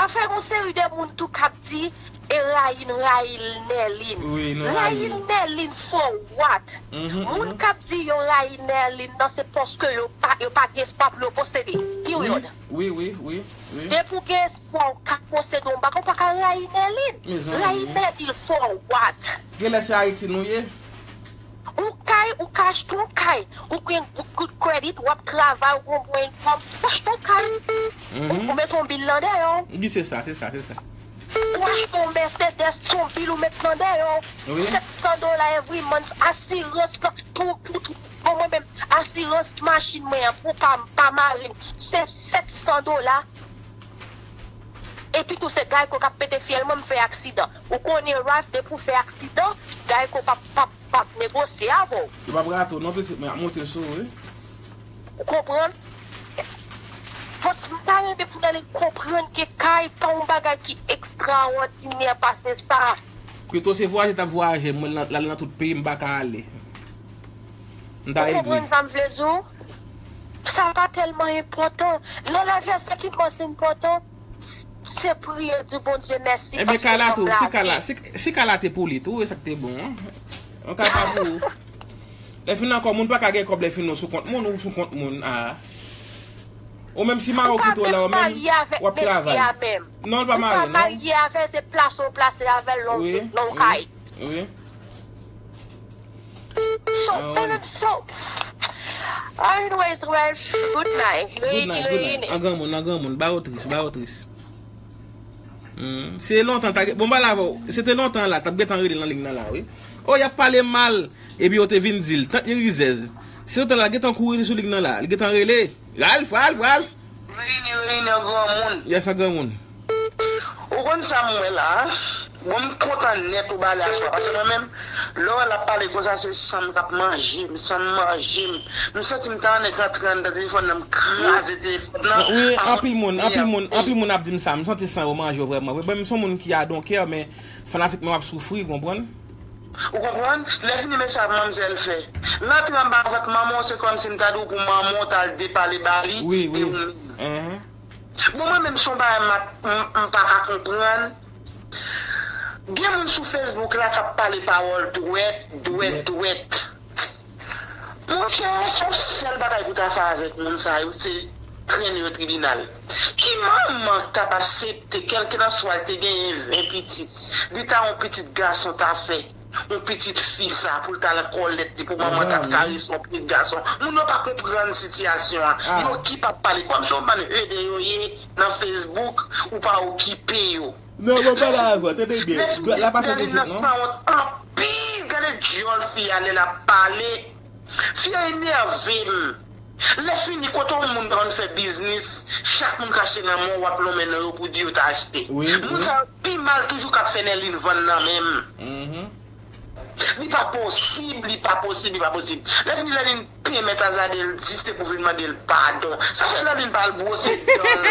Afè yon seri de moun tou k ap di, e rayi n rayi Nèlin. Wi, nou rayi. Rayi Nèlin for what? Moun k ap di yo rayi Nèlin nan, se paske yo pa, yo pa gen espwa pou yo posede. Period. Wi, wi, wi, wi. Depi w gen espwa w ka posede yon bagay, ou pa ka rayi Nèlin. Mezanmi. Rayi Nèlin for what? Genlè se Ayiti nou ye. Ou kay, ou ka achte yon kay. Ou gen good credit, w ap travay, ou gen bon income. Ou achte yon kay. Ou, ou mete yon bil lan dèyè w. Wi, se sa, se sa, se sa. Ou achte yon Mercedes, se yon bil ou met lan dèyè w. Wi. Sèt san dola every month, asirans lan, pou, pou, pou, bon, mwen menm, asirans machin mwen an, pou pa, pa mari m, se sèt san dola. Epi tou, se Geico k ap pete fyèl mwen, m fè aksidan. Ou konnen, Ralph, depi w fè aksidan, Geico p ap, p ap, p ap negosye avè w. Yo p ap rate w non, pitit mwen, y ap monte sou ou, wi. Ou konprann? Fòk m ta renmen pou Nèlin konprann ke kay pa yon bagay ki ekstraòdinè pase sa. Pito se vwayaje t ap vwayaje, mwen l al nan tout peyi, m pa ka ale. M ta egri. Ou konprann sa m vle di w? Sa pa tèlman enpòtan. Nan lavi a, sa ki plis enpòtan, s-, se priye, di Bondye mèsi paske fè m la viv. Enben, kay la tou, si kay la, si, si kay la te pou li tou, e sa k te bon, an. Yon kay pa pou ou. Lè fini ankò, moun pa ka gen kòb lè fini ou sou kont moun, ou sou kont moun, a. Ou menm si mari w kite w la, ou menm, w ap travay. Non, l pa marye, non. Ou pa marye avè l, se plase w plase avè l, non, non, kay. Wi. So, so, anyways, Ralph, good night. Good night, good night. An granmoun, an granmoun, ba yo tris, ba yo tris. Hmm, se lontan, ta gen, bon, ba la, se te lontan la, t ap gentan rele nan liy nan la, wi. Oh, y ap pale mal, epi yo te vin di l, tant li rizèz. Se lontan la, gentan kouri sou liy nan la, li gentan rele. Ralph, Ralph, Ralph. Vini, vini, an granmoun. Yes, an granmoun. Ou konn sa m wè la, a? Bon, m kontan nèt ou ba la aswè, paske mwen menm, Lè w wè l ap pale konsa, se san m k ap manje m, san m manje m. M santi m ta annik rantre anndan telefòn nan, m kraze telefòn nan. Wi, anpil moun, anpil moun, anpil moun ap di m sa. M santi san yo manje w vrèman. Vre, mwen, m se yon moun ki I don't care, men fanatik mwen ap soufri, w konprann? Ou konprann? Lè fini, men sa manmzèl fè. L antre anba vant manman w, se kòmsi m ta di w pou manman w t al depale ba li de ou menm. Bon, mwen menm, se yon bagay m ap, m, m pa ka konprann. Gen moun sou Facebook la k ap pale pawòl dwèt, dwèt, dwèt. Monchè, se yon sèl bagay pou ta fè avèk moun sa yo, se trennen yo tribinal. Ki manman k t ap aksepte, kèlkelanswa l te genyen ven pitit, li ta yon pitit gason ta fè, yon pitit fi sa, pou l t al kòlèt li, pou manman t ap karese yon pitit gason? Moun yo pa konprann sitiyasyon an. Yo ki p ap pale. Kòm se yon bann ede yo ye nan Facebook, ou pa okipe yo. Non, mwen pale avè w, tande byen. Dwèt la pa fè pitit, non. Sanwont anpil, gade dyòl fi a lè l ap pale. Fi a enève m. Lè fini, kote yon moun konn fè biznis, chak moun k achte nan men w, w ap lonmen nan yo pou di yo ta achte. Moun sa yo pi mal toujou k ap fè Nèlin vann nan men m. Li pa posib, li pa posib, li pa posib. Lè fini, Nèlin peye mèt Azadel dis te pou vin mande l padon. Sa fè Nèlin pa al bwose dan l.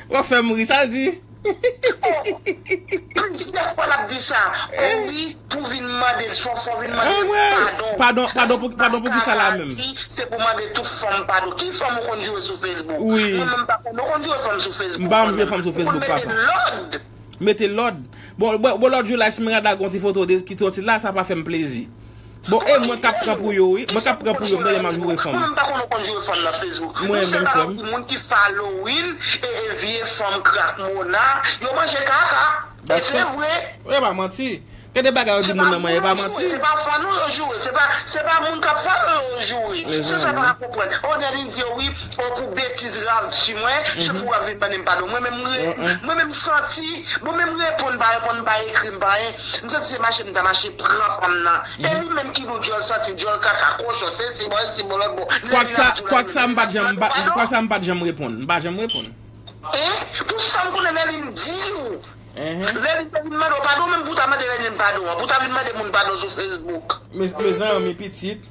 W ap fè m ri, sa l di? Plizyè fwa l ap di sa. O wi, pou vin mande l, fò, fò vin mande l padon. Padon, padon pou, padon pou kisa la menm? Di, se pou mande tout fanm padon. Ki fanm ou konn joure sou Facebook? Mwen menm pa konn, ou konn joure fanm sou Facebook? M pa konn joure fanm sou Facebook, papa. Ou konn mete lòd. Mete lòd. Bon, bon, bon, lòt jou la, Esmeralda gen yon ti foto de, ki soti la, sa pa fè m plezi. Bon, e mwen k ap pran pou yo, wi. Mwen k ap pran pou yo, m tande m ap joure fanm. Mwen menm pa konn ou konn joure fanm nan Facebook. Mwen menm, frè m. Yon sèl bagay pou moun ki following e, e vye fanm krak Mona, yo manje kaka. E se vre. Wi, e pa manti. Gen de bagay yo di moun nan manyen, e pa manti. Se pa fan nou yo joure, se pa, se pa moun k ap follow yo joure. Se sa m pa ka konprann. O, Nèlin di yo wi, o, pou betiz Ralph di mwen, se pou Ralph vin mande m padon. Mwen menm, mwen menm santi, bon, menm reponn pa reponn, pa ekri m pa anyen. M santi se mache m ta mache pran fanm nan. E li menm ki di w dyòl santi, dyòl kaka, kochon, se ti bò, se ti bò, lòt bò. Kwak sa, kwak sa m pa t janm, m pa, kwak sa m pa t janm reponn. M pa janm reponn. Hein? Pou sa m konnen Nèlin di w. Lè li te vin mande w padon, menm pou ta mande Nèlin padon an, pou ta vin mande moun padon sou Facebook. Mes, mezanmi, pitit.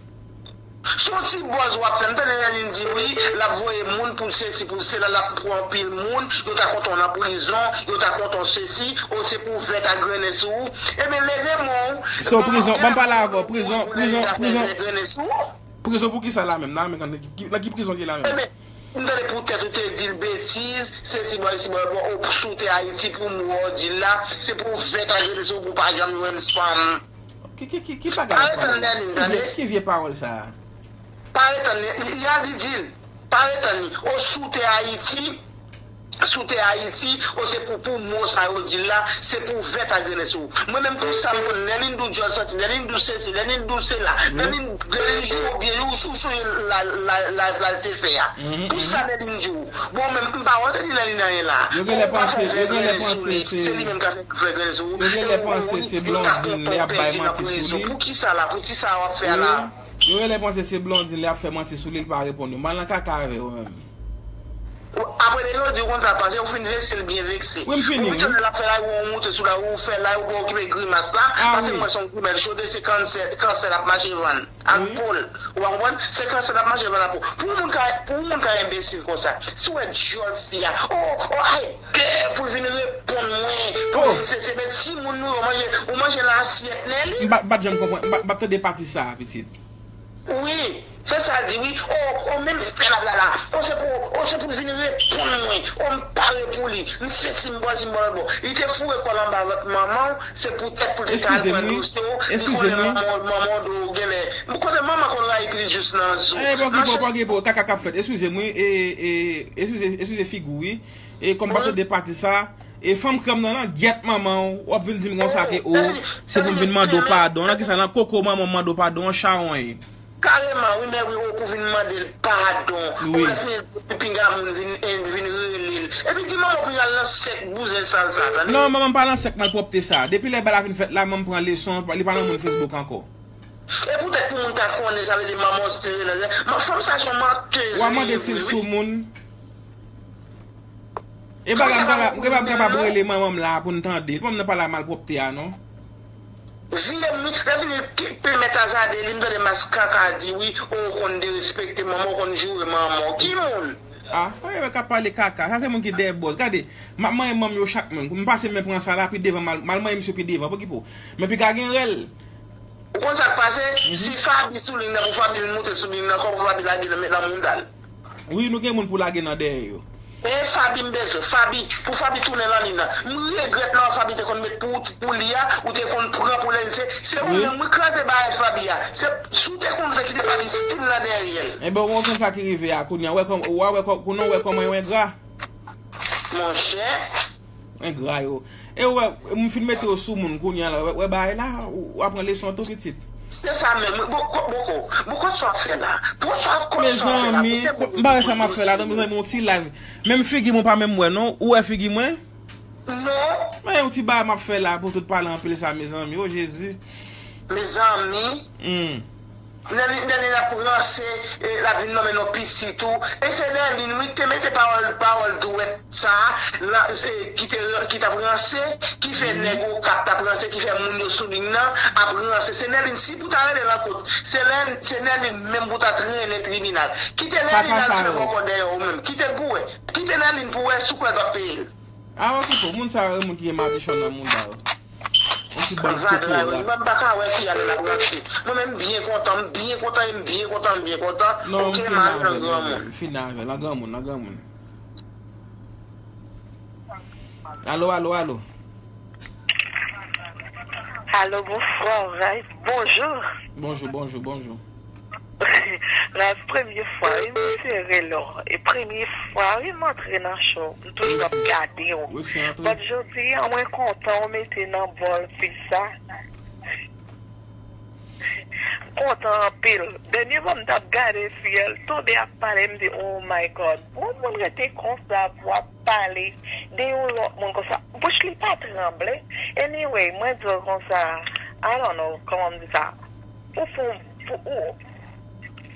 Se yon ti buzz w ap fè. M tande Nèlin di wi, l ap voye moun pou sesi, pou sela, l ap pran anpil moun, yo ta kontan w nan prizon, yo ta kontan w sesi, o se pou vèt a grennen sou ou. Ebyen, leve men w. So, prizon, ban m pale avè w, prizon, prizon, prizon. Prizon pou kisa la menm? Nan men, nan ki, nan ki prizon li ye la menm? Ebyen, m tande poutèt ou te di l betiz, se si bò, si bò, bò, ou sou tè Ayiti pou m wè w di l la, se pou vèt a jete sou ou pou pa janm jwenn fanm. Ki, ki, ki, ki bagay? Pa retann Nèlin, tande. Ki vye, ki vye pawòl sa a? Pa retann li, li a di di l. Pa retann li. Ou sou tè Ayiti, sou tè Ayiti, ou se pou, pou mo sa yo di l la, se pou vèt a grennen sou ou. Mwen menm pou sa m konn, Nèlin di w dyòl santi, Nèlin di w sesi, Nèlin di w sela, Nèlin, Nèlin joure w byen, ou sou, sou la, la, la, la l te fè a. Pou sa Nèlin di w. Bon, menm m pa wè w te di Nèlin anyen la. Ou pa fè w fè grennen sou li. Se li menm k ap fè, fè grennen sou ou. Yo genlè panse se Blondine li ap bay manti sou li. Pou kisa la? Pou kisa w ap fè a la? Yo genlè panse se Blondine li ap fè manti sou li, li pa reponn yo. M al nan kaka avè yo menm. Apre de yo di w konn sa pase, ou fin vekse l byen vekse. Wi, m fini, wi. Ou pito lè l ap fè live ou, ou moute sou live ou, ou fè live ou pa okipe grimas la, paske m wè se yon grimèl chode, se kansè, kansè l ap mache vann ak po l. Ou pa konprann? Se kansè l ap mache vann ak po. Pou yon moun ka, pou yon moun ka enbesil konsa, si w wè dyòl fi a, o, o, ay, de pou vin reponn mwen, pou vin sesi, men timoun nou yo manje, ou manje nan asyèt Nèlin. M pa, m pa t janm konprann, m pa, m pa t tande pati sa a, pitit. Wi, se sa l di wi. O, o, menm frè l ap la la. O, se pou, o, se pou l vin reponn mwen. O, m pare pou li. M sesi, m bò, si m bò, lòt bò. Li te foure kò l anba vant manman w, se poutèt pou l te ka al pran dosye w. Li konnen manman w, manman w do w genlè. Kote manman konn rayi pitit jous nan zo. Eh, bon, ki bon, bon, ki bon, kaka k ap fèt. Eskize m wi, e, e, eskize, eskize figi w wi. E kòm m pa t tande pati sa, e fanm krèm nan langyèt manman w, w ap vin di m konsa ke o, se pou m vin mande w padon. Nan kisa? Nan koko manman w mande w padon, chawony. Kareman, wi, men wi, o pou vin mande l padon. Wi. Ou lè fini, pinga moun vin, vin rele l. Epi di manman w pou l al nan sèk bouzen sal sa, tande? Non, manman m pa nan sèk malpwòpte sa. Depi lè bagay la fin fèt la, manman m pran leson, li pa nan moun Facebook ankò. E poutèt pou moun ta konnen, sa vle di manman w se rele l. Fanm sa se yon mantèz li ye vre wi. W ap mande si l sou moun. E bagay m kapab, m kapab, m kapab rele manman m la pou n tande. Manman m nan pa la malpwòpte a, non. Vye moun, lè fini, ki pèmèt Azade li, m tande mas kaka di wi, o, ou konn derespekte manman, ou konn joure manman w. Ki moun? Ah, pa gen moun k ap pale kaka. Sa se moun ki dèyè bòz. Gade, m ap manyen manm yo chak moun. M pase men pran sa la, pi devan, m al, m al manyen misye pi devan. Pokipo. Men piga gen rèl. Ou konn sa k pase? Si Faby sou liy nan, pou Faby vin moute sou liy nan, kòman pou Faby lage nan, nan mouda l? Wi, nou gen moun pou lage nan dèyè yo. E Faby m bezwen. Faby, pou Faby tounen nan liy nan. M regrèt lè Faby te konn met pou, pou li a, ou te konn pran pou lè, se, se ou menm, wi, kraze bagay Faby a. Se, si w te konn te kite Faby stil nan dèyè l. Enben, ou konn sa ki rive a, kounye a, wè kòm, w a wè kòm, kounye a, w wè kòman yo engra. Monchè. Engra yo. E wè, m fin mete yo sou moun kounye a la. Wè, wè bagay la, ou, w a pran leson tou pitit. Se sa menm, wi. Boko, boko. Boko sa w ap fè la. Boko sa w ap, boko sa w ap fè la. Mezanmi, m pa wè sa m ap fè la, non, mezanmi, yon ti live. Menm figi mwen pa menm wè, non. Ou wè figi mwen? Non. Men yon ti bagay m ap fè la pou tout pale anpil sa, mezanmi. O Jezi. Mezanmi. Hmm. Nèlin, Nèlin ap ranse, e, l ap vin nonmen non pitit ou. E se Nèlin, wi, ki te mete pawòl, pawòl dwèt sa a, la, e, ki te, ki t ap ranse, ki fè nèg Okap t ap ranse, ki fè moun yo sou liy nan ap ranse. Se Nèlin, si pou ta rele l ankò, se Nèlin, se Nèlin menm pou ta trennen tribinal. Kite Nèlin al fè bòkò dèyè w menm. Kite l pou wè. Kite Nèlin pou wè si w kwè l p ap peye l. Ah, okipe w. Moun sa yo, moun ki gen madichon nan mouda yo. Yon ti bann kokorat. Mwen, m pa ka wè fi a lè l ap ranse. Mwen menm, m byen kontan, m byen kontan, e m byen kontan, m byen kontan. Non, m fin avè l, m fin avè l, an granmoun, an granmoun. Alo, alo, alo. Alo, bonswa, Ray. Bonjou. Bonjou, bonjou, bonjou. Raz, premye fwa, wi, m sere lò. E premye fwa, wi, m antre nan show. M toujou ap gade w. Wi, se antre. But jodi a, mwen kontan w mete nan bòl fi sa. M kontan anpil. Dènye fwa m t ap gade fi a, l tonbe ap pale, m di, "Oh my God." Yon moun rete konsa pou ap pale de yon lòt moun konsa. Bouch li pa tranble. Anyway, mwen di w konsa, I don't know, kòman m di sa. Ou fon, pou ou.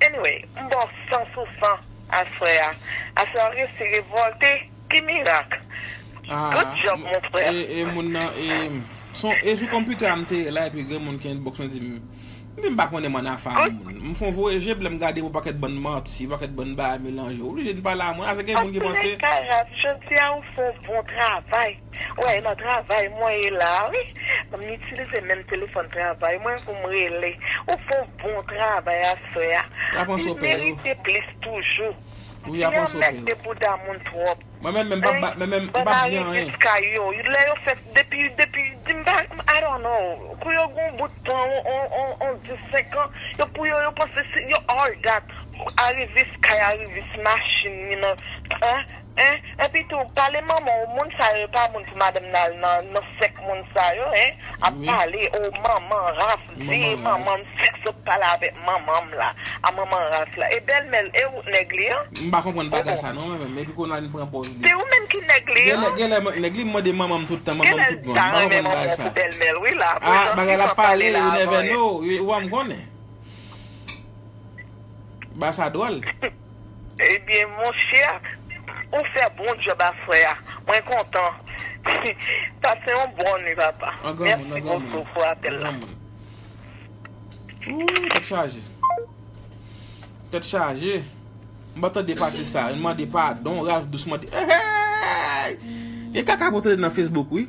Anyway, m ba w san sou san aswè a. Aswè a, w resi revòlte, ki mirak. Ah, good job, mon frè. E, e moun nan, e, son, e sou konpitè a m te ye la, epi gen moun ki inbox mwen di m, m di m pa konnen m ann afa a moun. M fon voye je, lè m gade yon pakèt bann manti, pakèt bann bagay melanje. Oblije n pale a moun. Ase gen moun ki panse. Antouleka, Raz, jodi a ou fè yon bon travay. Wè, nan travay mwen ye la, wi. M itilize menm telefòn travay mwen pou m rele. Ou fè yon bon travay aswè a. Li merite plis toujou. Li anmède bouda moun twòp. Mwen menm, menm pa, menm, menm pa di anyen. Lè yo fè, depi, depi, di m pa, I don't know. Pou yo gen yon bout tan, on, on, on, on dis, senk an, yo pou yo, yo panse se, yo all that. Arivis kay, arivis machin, you know. Hein? Hein? Epi tou, pale manman w, moun sa yo pa moun pou madanm nan al nan, nan sèk moun sa yo, hein? Ap pale, oh, manman, Raz, veye manman m, sèks, pale avèk manman m la, a manman Raz la. E bèlmè l, e ou nèg li an? M pa konprann bagay sa non, mwen menm. Epi kounye a li pran pòz li. Se ou menm ki nèg li an? Genlè, genlè, nèg li mande manman m tout tan, manman m tout bon. M pa konprann bagay sa. Ah, bagay la pale, you never know. Ou pa m konnen. Ba sa dwòl. Ebyen, monchè, ou fè bon djòb aswè a. Mwen kontan. Pase yon bon nwi, papa. Mèsi bokou pou apèl la. Ooh, tèt chaje. Tèt chaje. M pa tande pati sa. Vin mande padon, Raz Dous mande. Hey, hey! Gen kaka pou tande nan Facebook, wi.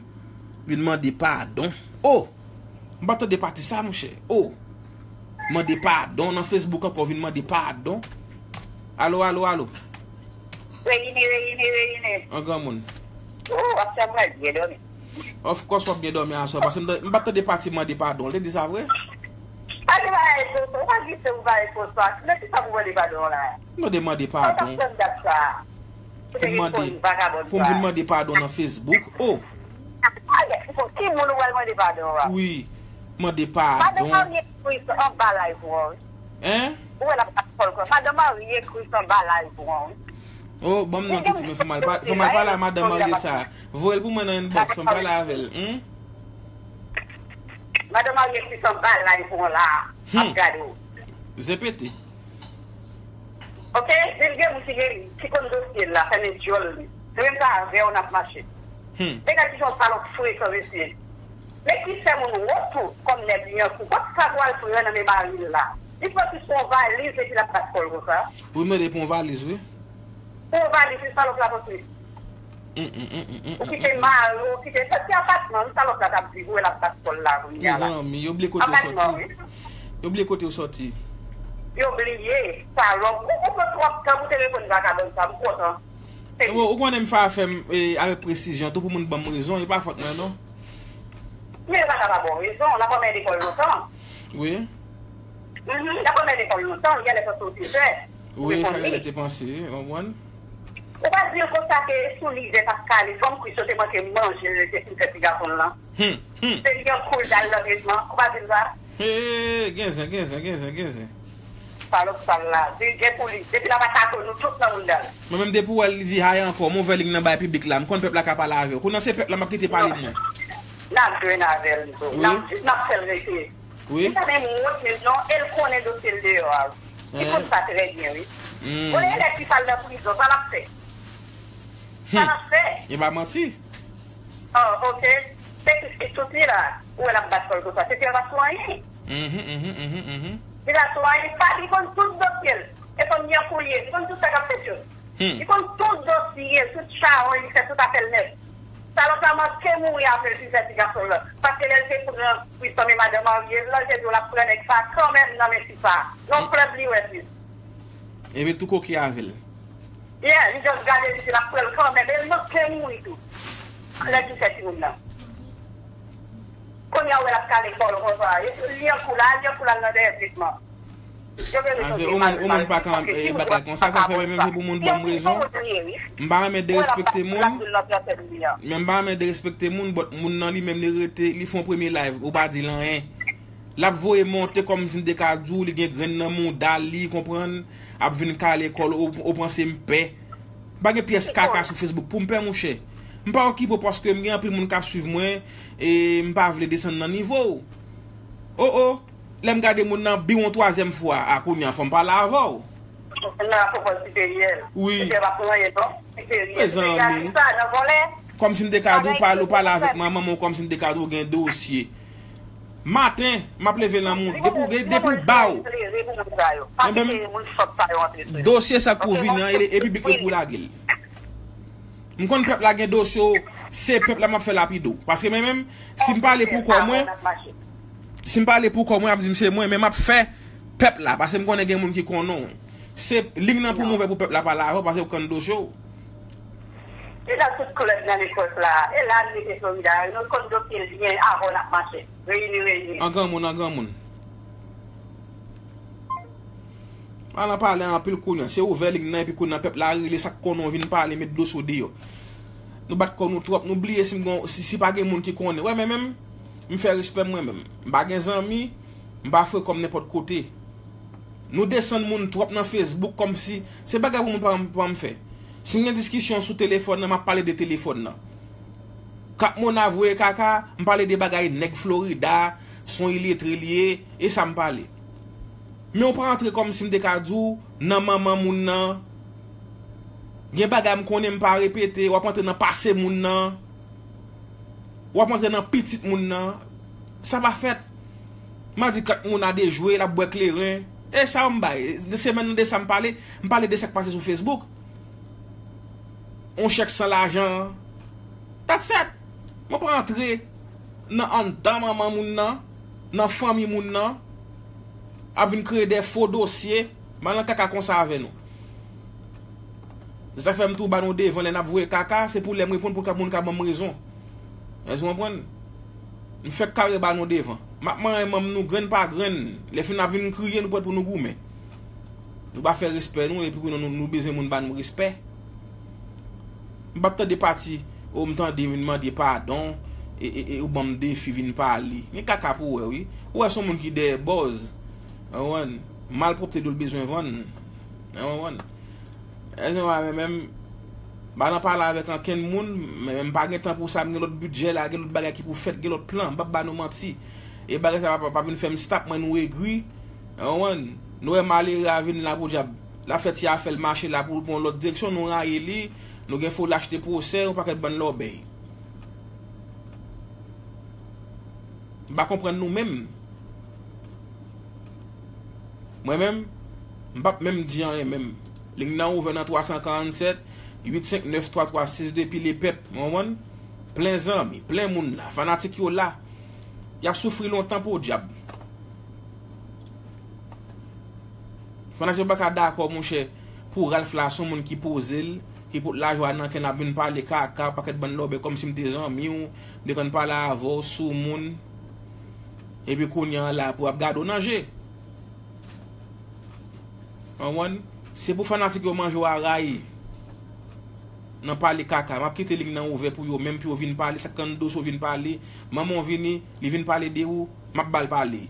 Vin mande padon. Oh! M pa tande pati sa, monchè. Oh! Mande padon nan Facebook ankò, vin mande padon. Alo, alo, alo. Reyini, reyini, reyini. An granmoun. Ou, w ap fè mwen byen dòmi. Of course, w ap byen dòmi aswè, paske m pa tande pati mande padon. L te di sa vre? Pa gen bagay konsa, ou pa gise ou bagay konsa. Nan ki sa pou mande padon la? M tande mande padon. Pou m mande, pou m vin mande padon nan Facebook. Oh! Ki moun ou pral mande padon a? Wi, mande padon. Madan Marie ekri sa anba live ou an, wi. Hein? Ou wè l ap bat kò l kon. Madan Marie ekri sa anba live ou an, wi. Oh, ban m non piti, men fò m al pa-, fò m al pale a madan Marie sa. Voye l pou mwen nan inbox, fò m pale avè l. Hmm? Madan Marie ekri sa anba live ou an la. Ap gade w. Zen pete. Ok, men gen moun ki gen, ki konn dosye l la, fèmen djòl li. Se menm jan avè w n ap mache. Nèg la ki jan w salòp frekan, mesye. Men ki fè moun wont tou, kòm nèg li an kou. Kot sa pral pran nan men mari l la? Li pran plis yon valiz epi l ap bat kò l konsa. Wi, m tande pou yon valiz, wi. Pou yon valiz, wi, salòp la pran plis. Ou kite mari w, ou kite sa se apatman, wi, salòp la t ap viv, ou wè l ap bat kò l la kounye a la. Mezanmi, yo bliye kote w sòti. Yo bliye kote w sòti. Yo bliye, salòp. Ou, ou pran twòp tan pou te reponn vakabòn sa, m kontan. Ou konnen m fè afè m avèk presizyon tou pou moun ban m rezon, e pa fòt mwen non. Men yo pa ka pa ba w rezon, l ap anmède kò l lontan. Wi. Mhm, l ap anmède kò l lontan, li genlè panse w te fè. Wi, sa genlè te panse, wi, w konprann? Ou pa di l konsa ke sou lizè t ap kale, fanm kwis yo te manke manje l, te fin fè ti gason l lan. Hmm, hmm. Se li gen koul dal nan tretman, ou pa di l sa? Hey, genzen, genzen, genzen, genzen. Salòp sal la, di gen pou li. Depi l ap atake nou tout nan mounda l. Mwen menm depi w wè l li di hay ankò, m ouvè liy nan bay piblik la, m konn pèp la ka pale avè w. Kounye a se pèp la m ap kite pale mwen. N ap jwenn avè l tou. Wi. N ap, n ap fè l rete. Wi. Li pa menm wont menm non, e l konnen dosye l deyò a. Li konn sa trè byen, wi. Konnen nèg ki pral nan prizon, sa l ap fè? Sa l ap fè? E pa manti. Oh, ok. Se ki, ki soti la. Ou wè l ap bat kò l konsa. Se, se pa sou anyen. Mhm, mhm, mhm, mhm. Li pa sou anyen. Pa li konn tout dosye l. E konn li an koulye. Li konn tout sa k ap fèt yo. Hmm. Li konn tout dosye l, tout chawony li fè, tout afè l nèt. Salòp la manke mouri avè l, li fè ti gason l lan. Paske lè l te pran Wiston e madan marye l lan, l te di w l ap pran nèg sa kanmenm nan men fi sa. Non plèb li wè plis. Epi l tou koke avè l. Yeah, li just gade li di l ap pran l kanmenm, e l manke mouri tou. Lè ki fè timoun nan. Kounye a, ou wè l ap kale kò l konsa. Li an kou la, li an kou la nan dèyè tretman. Yo gen rezon. Ou moun pa ka, eh, bagay konsa, sa fè mwen menm se pou moun ban m rezon. M pa renmen derespekte moun. Men m pa renmen derespekte moun, but moun nan li menm li rete, li fè yon premye live, ou pa di l anyen. L ap voye monte kòmsi m te ka di w, li gen grenn nan mouda l, li konprann, ap vin kale kò l, ou, ou panse m pè. M pa gen pyès kaka sou Facebook pou m pè, monchè. M pa okipe w paske m gen anpil moun k ap swiv mwen, e m pa vle desann nan nivo w. O, o, lè m gade moun nan biwo yon twazyèm fwa, a kounye a fò m pale avè w. Nan fò pòz siperyè. Wi. Siperyè pa pou anyen non. Siperyè. Mezanmi. Kòmsi m te ka di w pale, ou pale avèk manman m, kòmsi m te ka di w gen dosye. Maten, m ap leve nan moun. Depi w gen, depi w ba w. Enben, dosye sa k pou vini an, e, e piblik yo pou lage l. M konn pèp la gen dosye w, se pèp la m ap fè lapido. Paske mwen menm, si m pale pou kò mwen, si m pale pou kò mwen, ap di m se mwen, men m ap fè pèp la, paske m konnen gen moun ki konnen w. Se liy nan pou m ouvè pou pèp la pale avè w, paske w konn dosye w. Li nan tout klèb nan Lekòs la. E la li rete Florida. Nou konn dosye l byen avan n ap mache. Reyini, reyini. An granmoun, an granmoun. Al an pale anpil kounye a. Se ouvè liy nan epi kounye a pèp la rele sa k konnen w vin pale, met dosye w deyò. Nou bat kò nou twòp, nou bliye si m gon, si, si pa gen moun ki konnen. Wè, men menm, m fè respè m mwen menm. M pa gen zanmi, m pa frekan m nenpòt kote. Nou desann moun twòp nan Facebook kòmsi se bagay pou moun pa, pa m fè. Si m gen diskisyon sou telefòn nan, m ap pale de telefòn nan. Kat Mona voye kaka, m pale de bagay nèg Florida, se yon iletre li ye, e sa m pale. Men w pa antre kòmsi m te ka di w nan manman moun nan. Gen bagay m konnen m pa repete, w ap antre nan pase moun nan. W ap antre nan pitit moun nan. Sa pa fèt. M a di kat moun a dejwe, l ap bwè kleren. E sa yo m bay. De semèn nan de sa m pale, m pale de sa k pase sou Facebook. On chèk san lajan. That's it. Mwen pa antre nan anndan manman moun nan, nan fanmi moun nan, ap vin kreye de fo dosye. M al nan kaka konsa avè nou. Zafè m tou ba nou devan lè n ap voye kaka, se pou lè m reponn pou ka moun ka ban m rezon. Èske w konprann? M fèk kare ba nou devan. M ap manyen manm nou grenn pa grenn. Lè fin ap vin kriye, nou prèt pou nou goumen. Nou pa fè respè nou, epi kounye a nou, nou bezwen moun ba nou respè. M p ap tande pati, o m tande vin mande padon, e, e, e ou ban m defi vin pale. Gen kaka pou w wè, wi. Ou wè se yon moun ki dèyè buzz. Ou konprann? Malpwòpte dwe l bezwen vann. Ou konprann? Èske w pa menm, m pa nan pale avèk ankenn moun, men, men m pa gen tan pou sa, m gen lòt bidjè la, gen lòt bagay ki pou fèt, gen lòt plan, m p ap ba nou manti. E bagay sa pa, pa, pa vin fè m stop, mwen nou egri. Ou konprann? Nou wè malere a vin la podyab. L ap fè ti afè l mache la pou l pran yon lòt direksyon, nou rayi li, nou gen foli achte pwosè, yon pakèt bann lòbèy. M pa konprann nou menm. Mwen menm, m p ap menm di anyen menm. Liy nan ouvè nan twa san karannsèt, uit senk nèf, twa twa sis depi lepèp, ou konprann? Plen zanmi, plen moun la, fanatik yo la. Y ap soufri lontan podyab. Fanatik yo pa ka dakò, monchè, pou Ralph la se yon moun ki poze l, ki pot lajwa nan kè l ap vin pale kaka, pakèt bann lòbèy, kòmsi m te zanmi w, m te konn pale avè w, soumoun. Epi kounye a la pou ap gade w nan je. Konprann? Se pou fanatik yo manje w a ray nan pale kaka. M ap kite liy nan ouvè pou yo menm, pou yo vin pale, sa k nan dosye w vin pale. Manman w vini, li vin pale de ou, m ap ba l pale.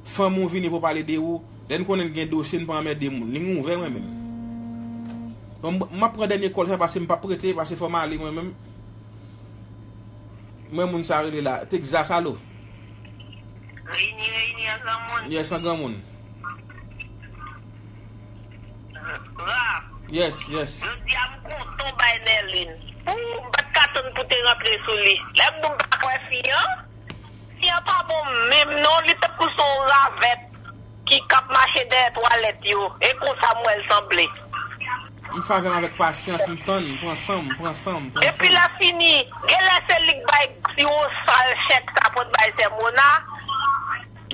Fanmi w vini pou pale de ou, lè n konnen n gen dosye, n pa anmède moun. Liy ouvè mwen menm. Bon, m, m ap pran dènye kòl sa, paske m p ap rete, paske fò m ale mwen menm. Mwen moun sa rele la, Texas, alo. Reyini, reyini, an granmoun. Yes, an granmoun. Rap. Yes, yes. Jodi a m kontan w bay Nèlin. Ou m pa t ka tann pou te rantre sou li. Lè m di w m pa kwè fi an, fi an pa bon menm non, li tankou se yon ravèt ki k ap mache dèyè twalèt yo. E konsa m wè l sanble. M favè m avèk pasyans, m tann, m pran san m, m pran san m, m pran san m. Epi lè fini, genlè se li k bay yon sal chèk sa pou t bay sè Mona.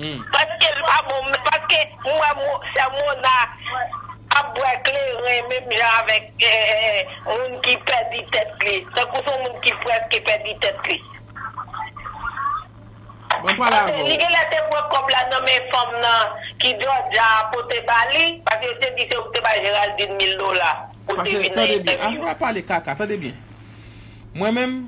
Hmm. Paske l pa bon, paske m wè mo-, sè Mona ap bwè kleren menm jan avèk, eh, eh, moun ki pèdi tèt li. Tankou se yon moun ki prèske pèdi tèt li. Bon, m pale avè w. Li genlè te pran kòb la nan men fanm nan ki Jòdja pote ba li, paske yo te di se ou ki te bay Geraldine mil dola pou te vin nan entèvyou. Tande byen, a, a pale kaka, tande byen. Mwen menm,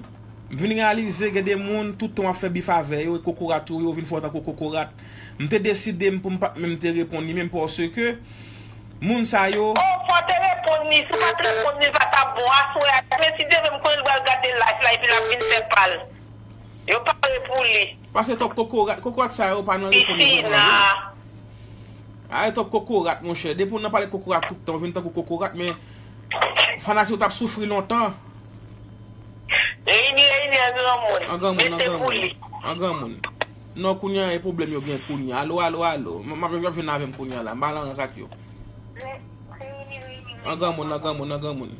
m vin reyalize gen de moun, tout tan w ap fè bif avè yo, e kokorat yo, yo vin fè w tankou kokorat. M te deside m pou m pa t menm te reponn li menm paske moun sa yo. Oh, fò w te reponn li, si w pa t reponn li, li pa t ap bon. Aswè a, men si Dye vle, m konnen l pral gade live la, epi l ap vin fè pa l. Yo pare pou li. Paske twòp kokorat, kokorat sa yo pa nan reponn yo vrèman, non. A, e twòp kokorat, monchè. Depi w nan pale kokorat tout tan, w vin tankou kokorat, men fanatik yo t ap soufri lontan. Reyini, reyini, an granmoun. An granmoun, an granmoun. Mete pou li. An granmoun. Non, kounye a, e pwoblèm yo gen kounye a. Alo, alo, alo. M, m ap, y ap jwenn avè m kounye a la. M pa nan rans ak yo. An granmoun, an granmoun, an granmoun.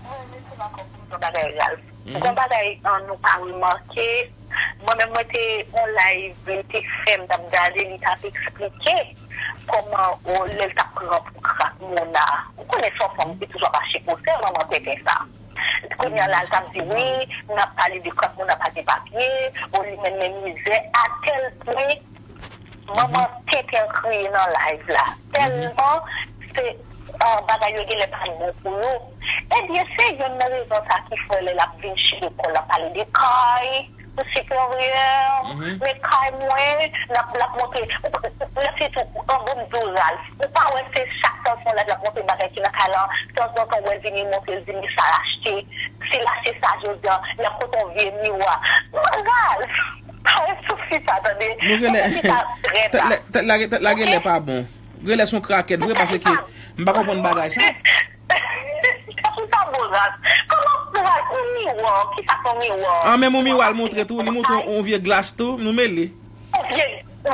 Mwen, mwen, se pa kòm yon bagay, Ralph. Mhm. Gon bagay, an, nou pa remake. Mwen menm, mwen te on live, li te fè, m t ap gade, li t ap eksplike kòman, o, lè l t ap pran pou krak Mona. Ou konnen se yon fanm ki toujou ap achte konsèy, manman tenten sa. Kounye a la, l t ap di, wi, n ap pale de krak Mona pa gen papye, o, li mennen mizè, atèl pwen, manman tenten kriye nan live la. Tèlman se, ah, bagay yo genlè pa bon pou yo. Ebyen, se yonn nan rezon sa ki fè lè l ap vin chire kò l, l ap pale de kay, pou siperyè, men kay mwen, l ap, l ap montre, l ap sitou, an bon m di w, Ralph, ou pa wè se chak tan l fè yon live, l ap montre bagay ki nan kay lan, tanzantan w wè l vini montre l di m sa l achte, si l achte sa jodi a, l ap pote yon vye miwa. Ralph, pa ret sou fi sa, tande. Nou genlè, tèt la, tèt la genlè pa bon. Genlè se yon krakèt vre, paske m pa konprann bagay sa. Kisa pou sa bon, Ralph? Kòman pou Ralph? Yon miwa, kisa k yon miwa? An, menm yon miwa l montre tou, li montre yon, yon vye glas tou, nou mele. Yon vye,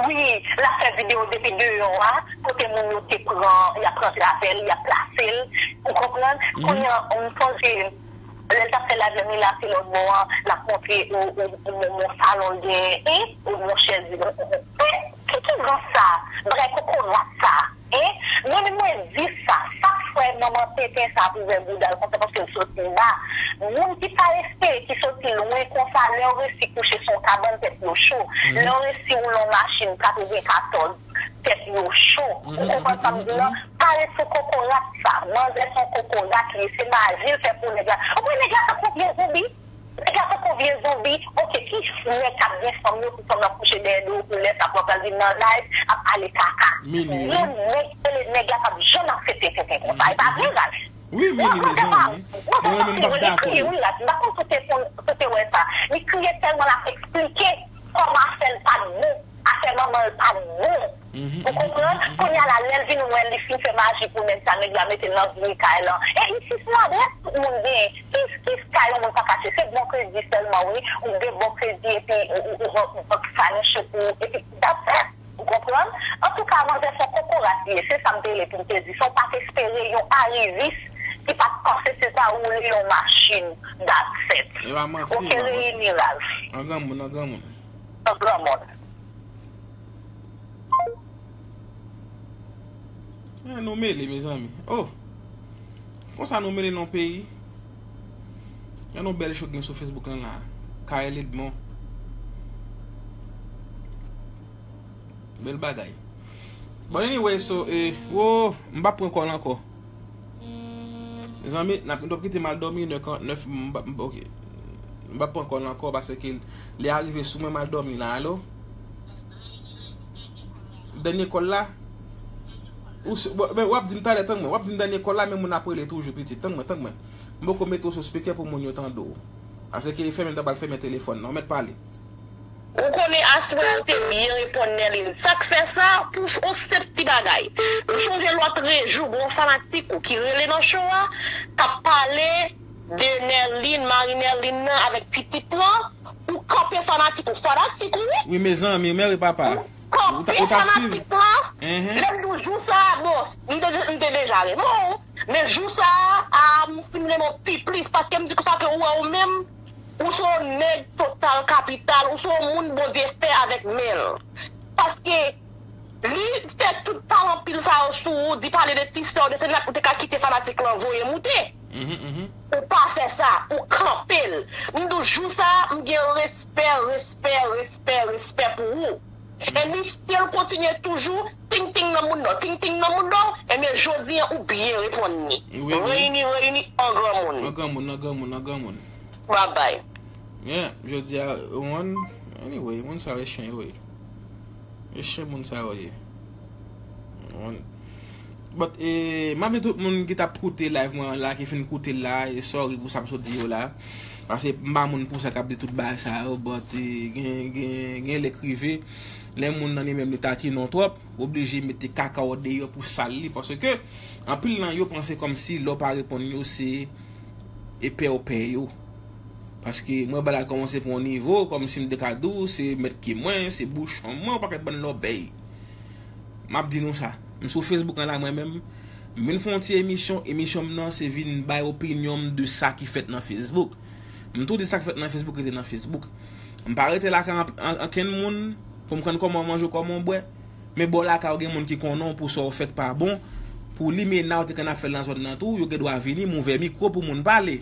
wi, l ap fè videyo depi deyò a, kote moun yo te pran, y ap rantre avè l, y ap plase l, ou konprann? Kounye a, m sonje, lè l t ap fè live la, Mila, se lòt bò a, l ap montre yon, yon, yon, yon salon l gen, e, yon, yon chèz, e, ki, ki rans sa? Bagay kokorat sa, e? Mwen menm mwen di sa, sa k fè manman tenten sa ap ouvè bouda l konsa, paske l soti ba. Moun ki pa espere, ki soti lwen konsa, lè yo resi kouche sou yon kabann, tèt yo cho. Lè yo resi woule yon machin katrevenkatòz, tèt yo cho. Ou konprann sa m di w lan? Pa ret sou kokorat sa. Manzè se yon kokorat li ye, se maji l fè pou nèg la. Ou wè nèg la tankou vye zonbi? Nèg la tankou vye zonbi. Oke, ki nèg k ap gen fanm yo, pou fanm nan kouche dèyè do yo, pou lè sa pou w ap pral vin nan live, ap pale kaka? Yon nèg ki rele nèg la p ap janm aksepte tenten konsa. E pa vre, Ralph? Wi, Mimi, mezanmi. Mwen menm m p ap dakò. Li kriye, wi, Ralph. M pa konn si w te konn, si w te wè sa. Li kriye tèlman l ap eksplike kòman afè l pa t bon. Afè manman l pa t bon. Ou konprann? Kounye a la, lè l vin wè l, li fin fè maji pou nèg sa, nèg la mete l nan vye kay lan. E isit, se ladrès tout moun genyen. Ki, ki, Ka yon moun pa kache, se bon kredi sèlman, wi. Ou gen bon kredi, epi ou, ou, ou, ou bank sa nan chèk ou, epi that's it. Ou konprann? Antouka, manzè se yon kokorat li ye, se sa m te rele pou m te di. Se yon pa t espere, yon arivis ki pa t panse se ta woule yon machin. That's it. E pa manti, oke, e pa manti. Reyini, Ralph. An granmoun, an granmoun. An granmoun. Eh, nou mele, mezanmi. Oh! Konsa nou mele nan peyi. Gen yon bèl cho gen sou Facebook lan la. Kael Edmond. Bèl bagay. Bon, anyway, so, eh, wo, m pa pran kòl ankò. Mezanmi, n ap, n ap kite m al dòmi, inè karannèf, m pa, m pa, ok. M pa pran kòl ankò, paske lè a rive sou mwen, m al dòmi la, alo? Dènye kòl la? Ou se, bon, men w ap di m talè, tann mwen. W ap di m dènye kòl la, men moun ap rele toujou, pitit. Tann mwen, tann mwen. M poko mete w sou speaker pou moun yo tande w. Paske e fèmen, m ta pral fèmen telefòn nan. Ou mèt pale. Ou konnen aswè a ou te byen reponn Nerline. Sa k fè sa, pou s-, on senp ti bagay. M chonje lòt jou, gon fanatik ou ki rele nan show a, k ap pale de Nerline, mari Nerline nan avèk pitit lan, ou kanpe fanatik ou. Fanatik ou, wi. Wi, mezanmi, mèri papa. Ou ta, ou t ap swiv. Kanpe fanatik lan, mhm, lè m di w jou sa a, bon, m te, m te deja renmen w, men jou sa a, a, m fin renmen w pi plis, paske m di konsa ke ou wè ou menm, ou se yon nèg total kapital, ou se yon moun Bondye fè avèk men l. Paske li fè tout pale anpil sa yo sou ou, di pale de ti sè w, de sè nèt, ou te ka kite fanatik lan voye moute. Mhm, mhm. Ou pa fè sa, ou kanpe l. M di w jou sa a, m gen respè, respè, respè, respè pou ou. Mhm. E misye l kontinye toujou, ting ting nan moun nan, ting ting nan moun nan, ebyen jodi a ou byen reponn li. Wi, wi. Reyini, reyini, an granmoun. An granmoun, an granmoun, an granmoun. Bye bye. Yeah, jodi a, one, anyway, moun sa yo e chen yo ye. E chen moun sa yo ye. One. But, eh, m ap di tout moun ki t ap koute live mwen an la, ki fin koute l la, e sorry pou sa m sot di yo la. Paske m pa moun pou sa k ap di tout bagay sa yo, but, eh, gen, gen, gen lè k rive, lè moun nan li menm li takinnen w twòp, ou oblije mete kaka w deyò pou sal li, paske anpil nan yo panse kòmsi lè w pa reponn yo se e pè w pè yo. Paske mwen bagay la kòmanse pran yon nivo, kòmsi m te ka di w, se mèt ke mwen, se bouchon mwen, yon pakèt bann lòbèy. M ap di nou sa, m sou Facebook an la mwen menm, m vin fè yon ti emisyon, emisyon m nan se vin bay opinyon m de sa ki fèt nan Facebook. M tou di sa k fèt nan Facebook rete nan Facebook. M pa rete lakay an, an, ankenn moun pou m konn kòman w manje, kòman w bwè. Men bò lakay ou gen moun ki konnen w pou sa w fè k pa bon, pou limena w te konn ap fè l nan zòn nan tou, yo gen dwa vini, m ouvè mikwo pou moun pale.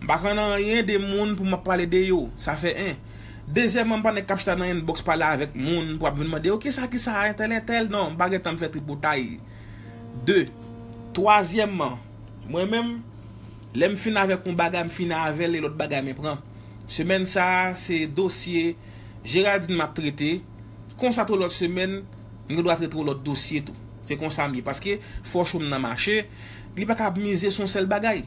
M pa konn anyen de moun pou m ap pale de yo, sa fè en. Dezyèmman, m pa nèg k ap chita nan inbox pale avèk moun pou ap vin mande yo kisa, kisa, entèl, entèl, non, m pa gen tan m fè tripotay. De. Twazyèmman, mwen menm, lè m fin avèk yon bagay, m fini avè l, e lòt bagay mwen pran. Semèn sa a, se dosye Geraldine m ap trete. Konsa tou lòt semèn, m gen dwa trete yon lòt dosye tou. Se konsa m ye. Paske fò cho m nan mache, li pa ka ap mize sou yon sèl bagay.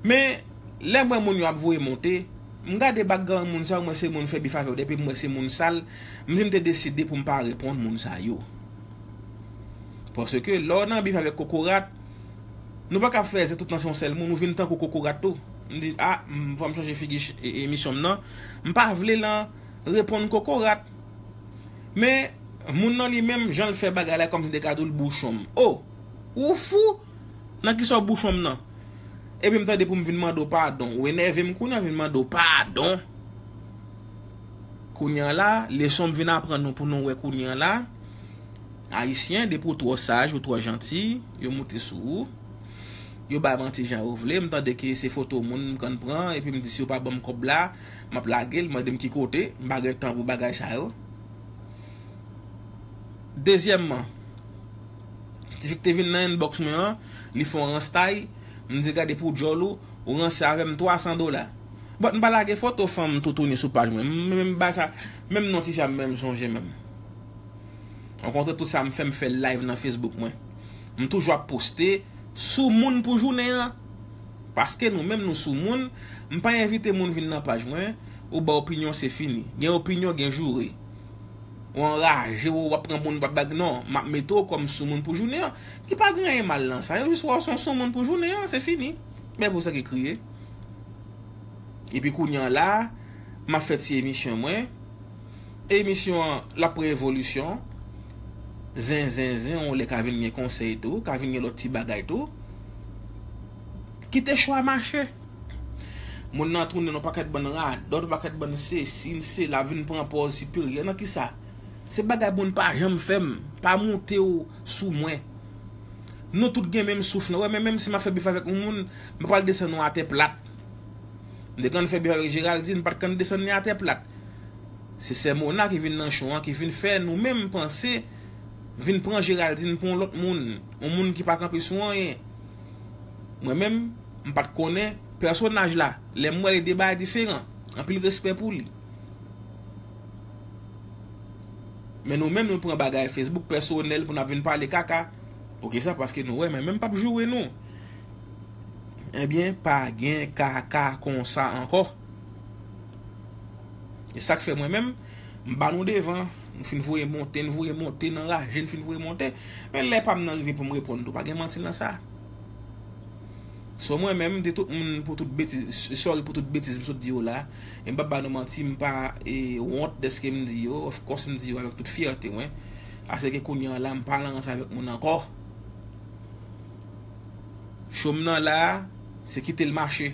Men, lè m wè moun yo ap voye monte, m gade background moun sa yo, m wè se moun fè bif avè yo, depi m wè se moun sal, m di m te deside pou m pa reponn moun sa yo. Paske lè w nan bif avèk kokorat, nou pa ka fè zen tout nan se yon sèl moun, ou vin tankou kokorat tou. M di, a, m, fò m chanje figi ch-, e, emisyon m nan. M pa vle lan reponn kokorat. Men, moun nan li menm, jan l fè bagay la, kòmsi m te ka di w l bouchon m. O! Ou fou? Nan kisa w bouchon m nan? Epi m tande pou m vin mande w padon. Ou enève m kounye a, vin mande w padon. Kounye a la, leson m vin aprann nou pou nou wè kounye a la. Ayisyen, depi w twò saj, ou twò janti, yo moute sou ou. Yo bay manti jan yo vle. M tande ke se foto moun m konn pran, epi m di si yo pa ban m kòb la, m ap lage l, mande m ki kote, m pa gen tan pou bagay sa yo. Dezyèmman, tifi k te vin nan inbox mwen an, li fè yon rans tay, m di gade pou djòl ou, ou ranse avè m twa san dola. But m pa lage foto fanm toutouni sou paj mwen. M, m, m, ba sa, menm non tifi a m menm sonje menm. Ou kontre tout sa m fè, m fè live nan Facebook mwen. M toujou ap poste sou moun pou jounen an. Paske nou menm nou sou moun, m pa envite moun vin nan paj mwen, ou ba opinyon se fini. Gen opinyon, gen joure. Ou anraje, ou ap pran moun, w ap bag, non, m ap mete w kòm sou moun pou jounen an. Ki pa gen anyen mal nan sa, yo jis wè w se yon sou moun pou jounen an, se fini. Men pou sa ki kriye. Epi kounye a la, m ap fè ti emisyon mwen. Emisyon an, l ap pran evolisyon. Zen, zen, zen, yon lè ka vin gen konsèy tou, ka vin gen lòt ti bagay tou. Kite cho a mache. Moun nan tounen yon pakèt bann radòt, yon pakèt bann sesi, sela, ap vin pran pòz siperyè. Nan kisa? Se bagay moun pa janm fè m. Pa moute w sou mwen. Nou tout gen menm souf nan. Wè, men menm si m ap fè bif avèk yon moun, m pa pral desann ou atè plat. M te konn fè bif avèk Geraldine, m pa t konn desann li atè plat. Se sè Mona ki vin nan cho an, ki vin fè nou menm panse, vin pran Geraldine pou yon lòt moun, yon moun ki pa kanpe sou anyen. Mwen menm, m pa t konnen pèsonaj la. Lè m wè li, de bagay diferan. Anpil respè pou li. Men nou menm, nou pran bagay Facebook pèsonèl pou n ap vin pale kaka. Poukisa? Paske nou wè, men menm p ap joure nou. Ebyen, pa gen kaka konsa ankò. E sa k fè mwen menm, m ba nou devan, nou fin voye monte, n voye monte, n anraje, n fin voye monte. Men lè pa m nan rive pou m reponn tou, pa gen manti nan sa. So mwen menm, m di tout moun pou tout betiz, sorry pou tout betiz m sot di yo la. E m p ap ba nou manti, m pa e, wont dèske m di yo, of course m di yo avèk tout fyète mwen. Asèke kounye a la, m pa nan rans avèk moun ankò. Cho m nan la, se kite l mache.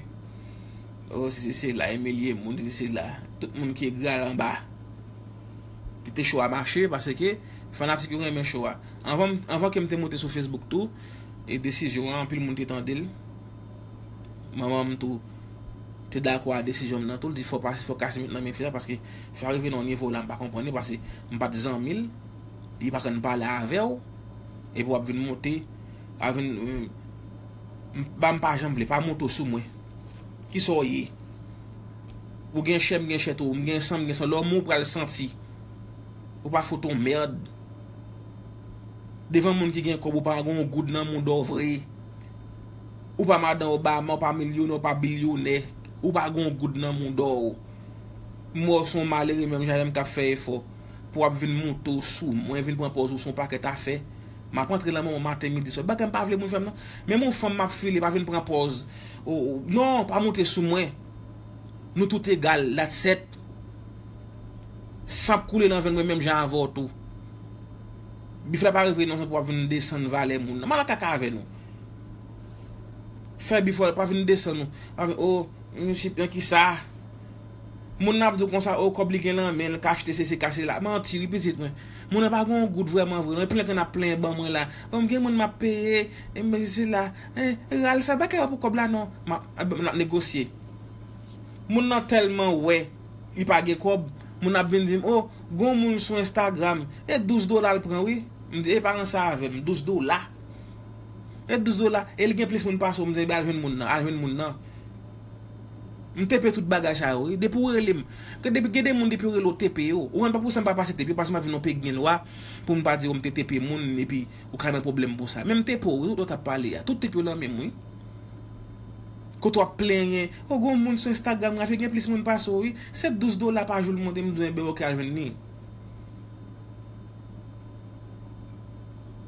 Oh, se, se, se la, Emelie moun, se, se la. Tout moun ki egre al anba. Kite cho a mache, paske fanatik yo renmen cho a. Anvan, anvan ke m te monte sou Facebook tou, e desizyon an, anpil moun te tande l. Manman m tou te dakò a desizyon m nan tou. L di fò pa, fò kase met nan men fi a, paske fi a rive nan yon nivo la, m pa konprann li, paske m pa t zanmi l, li pa konn pale avè w, epi w ap vin monte, a vin, m, m, ba m pa janm vle, pa monte w sou mwen. Kisa w ye? Ou gen chè, m gen chè tou, m gen san, m gen san, lè w mouri w pral santi. Ou pa fout on mèd. Devan moun ki gen kòb, ou pa gen yon goud nan mouda w vre. Ou pa madan Obama, ou pa milyonè, ou pa bilyonè. Ou pa gen yon goud nan mouda w. M wè w se yon malere menm jan avè m k ap fè efò. Pou w ap vin monte w sou mwen, vin pran pòz ou se yon pakèt afè. M ap antre nan moman maten, midi, swa. Bagay m pa vle moun fè m nan. Menm yon fanm m ap file, pa vin pran pòz. O, o, non, pa monte sou mwen. Nou tout egal, that's it. San ap koule nan venn mwen menm jan avè w tou. Bif la pa rive non, se pou w ap vin desann valè moun nan. M al kaka avè nou. Fè bif la pa vin desann nou. Pa vin, o, misye pran kisa? Moun nan ap di w konsa, o, kòb li gen nan men l, ka achte sesi, ka sela. Manti, wi, pitit mwen. Moun nan pa gen yon goud vrèman vre, non. E plenn ke n ap plenyen ban mwen la. Bon, m gen moun m ap peye, e m sesi la. E, Ralph, fè bagay pou kòb la, non. M ap, m ap negosye. Moun nan tèlman wè li pa gen kòb, moun ap vin di m, o, gon moun sou Instagram, e douz dola l pran, wi. M di, e pa ranse avè m, douz dola. E douz dola, e li gen plis moun pase w, m di, ebyen al jwenn moun nan, al jwenn moun nan. M tepe tout bagay sa yo, wi. Depi w rele m, gen, depi, gen de moun depi w rele w tepe yo. Ou konn pa pou sa m pa pase tepe yo, paske m ap vin yon peyi ki gen lwa, pou m pa di w m te tepe moun, epi ou ka nan pwoblèm pou sa. Men m tepe w, wi, tout lè w t ap pale a. Tout tepe yo nan men m, wi. Kote w ap plenyen, o, gon moun sou Instagram, Ralph, gen plis moun pase w, wi. Se douz dola pa jou l monte, m di w, enben, oke, al jwenn li.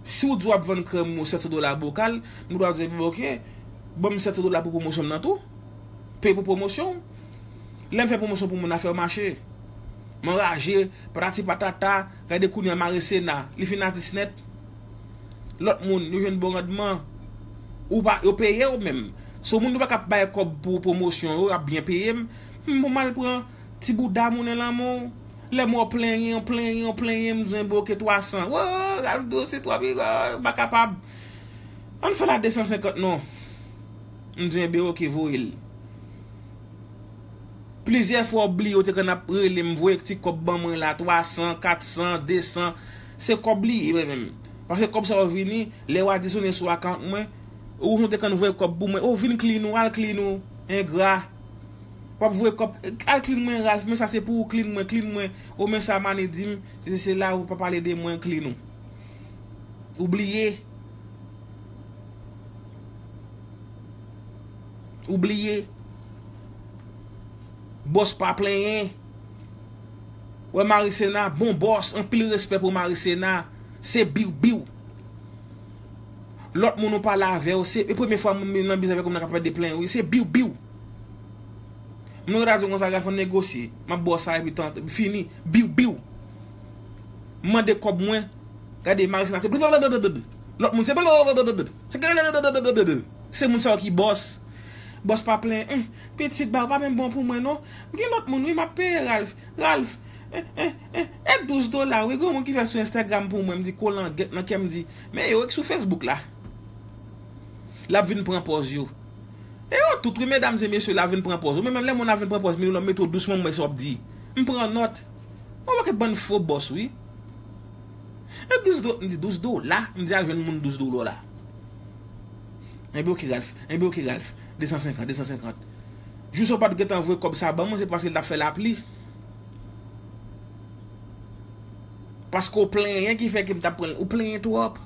Si w di w ap vann krèm ou sèt san dola bokal, m dwa di, enben, oke, ban m sèt san dola pou pwomosyon m nan tou. Peye pou pwomosyon w. Lè m fè pwomosyon pou moun, afè yo mache. M anraje, patati patata, gade kounye a Marisena, li fin atis nèt. Lòt moun, yo jwenn bon randman. Ou pa, yo peye w menm. So moun yo pa ka bay kòb pou pwomosyon yo, y ap byen peye m. M bon m al pran ti bouda moun nan lanmou. Lè m wè w plenyen, w plenyen, w plenyen, m di w enben oke twa san. Wo, Ralph Dossé, twa pi, m pa kapab. Ann fè l a de san senkant non. M di w enben oke, voye l. Plizyè fwa w bliye w te konn ap rele m, voye ti kòb ban mwen la, twa san, kat san, de san. Se kòb li ye mwen menm. Paske kòb sa yo vini, lè w adisyone sou akant mwen, ou te konn voye kòb pou mwen, ou vin clean ou, al clean ou, engra. W ap voye kòb, al clean mwen, Ralph, men sa se pou ou, clean mwen, clean mwen. Ou men sa Mani di m, se, se la ou pa pale de mwen, clean ou. Ou bliye. Ou bliye. Bòs pa plenyen. Wè Marisena, bon bòs, anpil respè pou Marisena. Se biw biw. Lòt moun ou pale avè yo, se, e premye fwa moun nan biznis avèk ou nan kapab de plenyen, wi, se biw biw. Mwen ta di w konsa, Ralph, ann negosye. M ap ba w sa epi tan, fini. Biw, biw. M mande kòb mwen. Gade, Marisina, se blablabla. Lòt moun, se blablabla. Se blablabla. Se moun sa yo ki bòs. Bòs pa plenyen. Hum, pitit, ba, ou pa menm bon pou mwen, non. Gen lòt moun, wi, m ap peye Ralph. Ralph, eh, eh, eh, e douz dola, wi, gen moun ki fè sou Instagram pou mwen, m di, kolangèt, nan kè m di, men yo, sou Facebook la. L ap vin pran pòz yo. E yo tout, wi, medam e mesye, l ap vin pran pòz yo. Men menm lè moun ap vin pran pòz, men yo la mete w dousman, m wè sa w ap di. M pran nòt. Yon pakèt bann fo bòs, wi. E douz do, m di, douz dola, m di, al jwenn moun douz dola la. Enben, oke, Ralph. Enben, oke, Ralph. De san senkant, de san senkant. Jou sa w pa t gentan voye kòb sa ban mwen, se paske l t ap fè lapli. Paske w plenyen ki fè ke m t ap pran l. Ou plenyen twòp.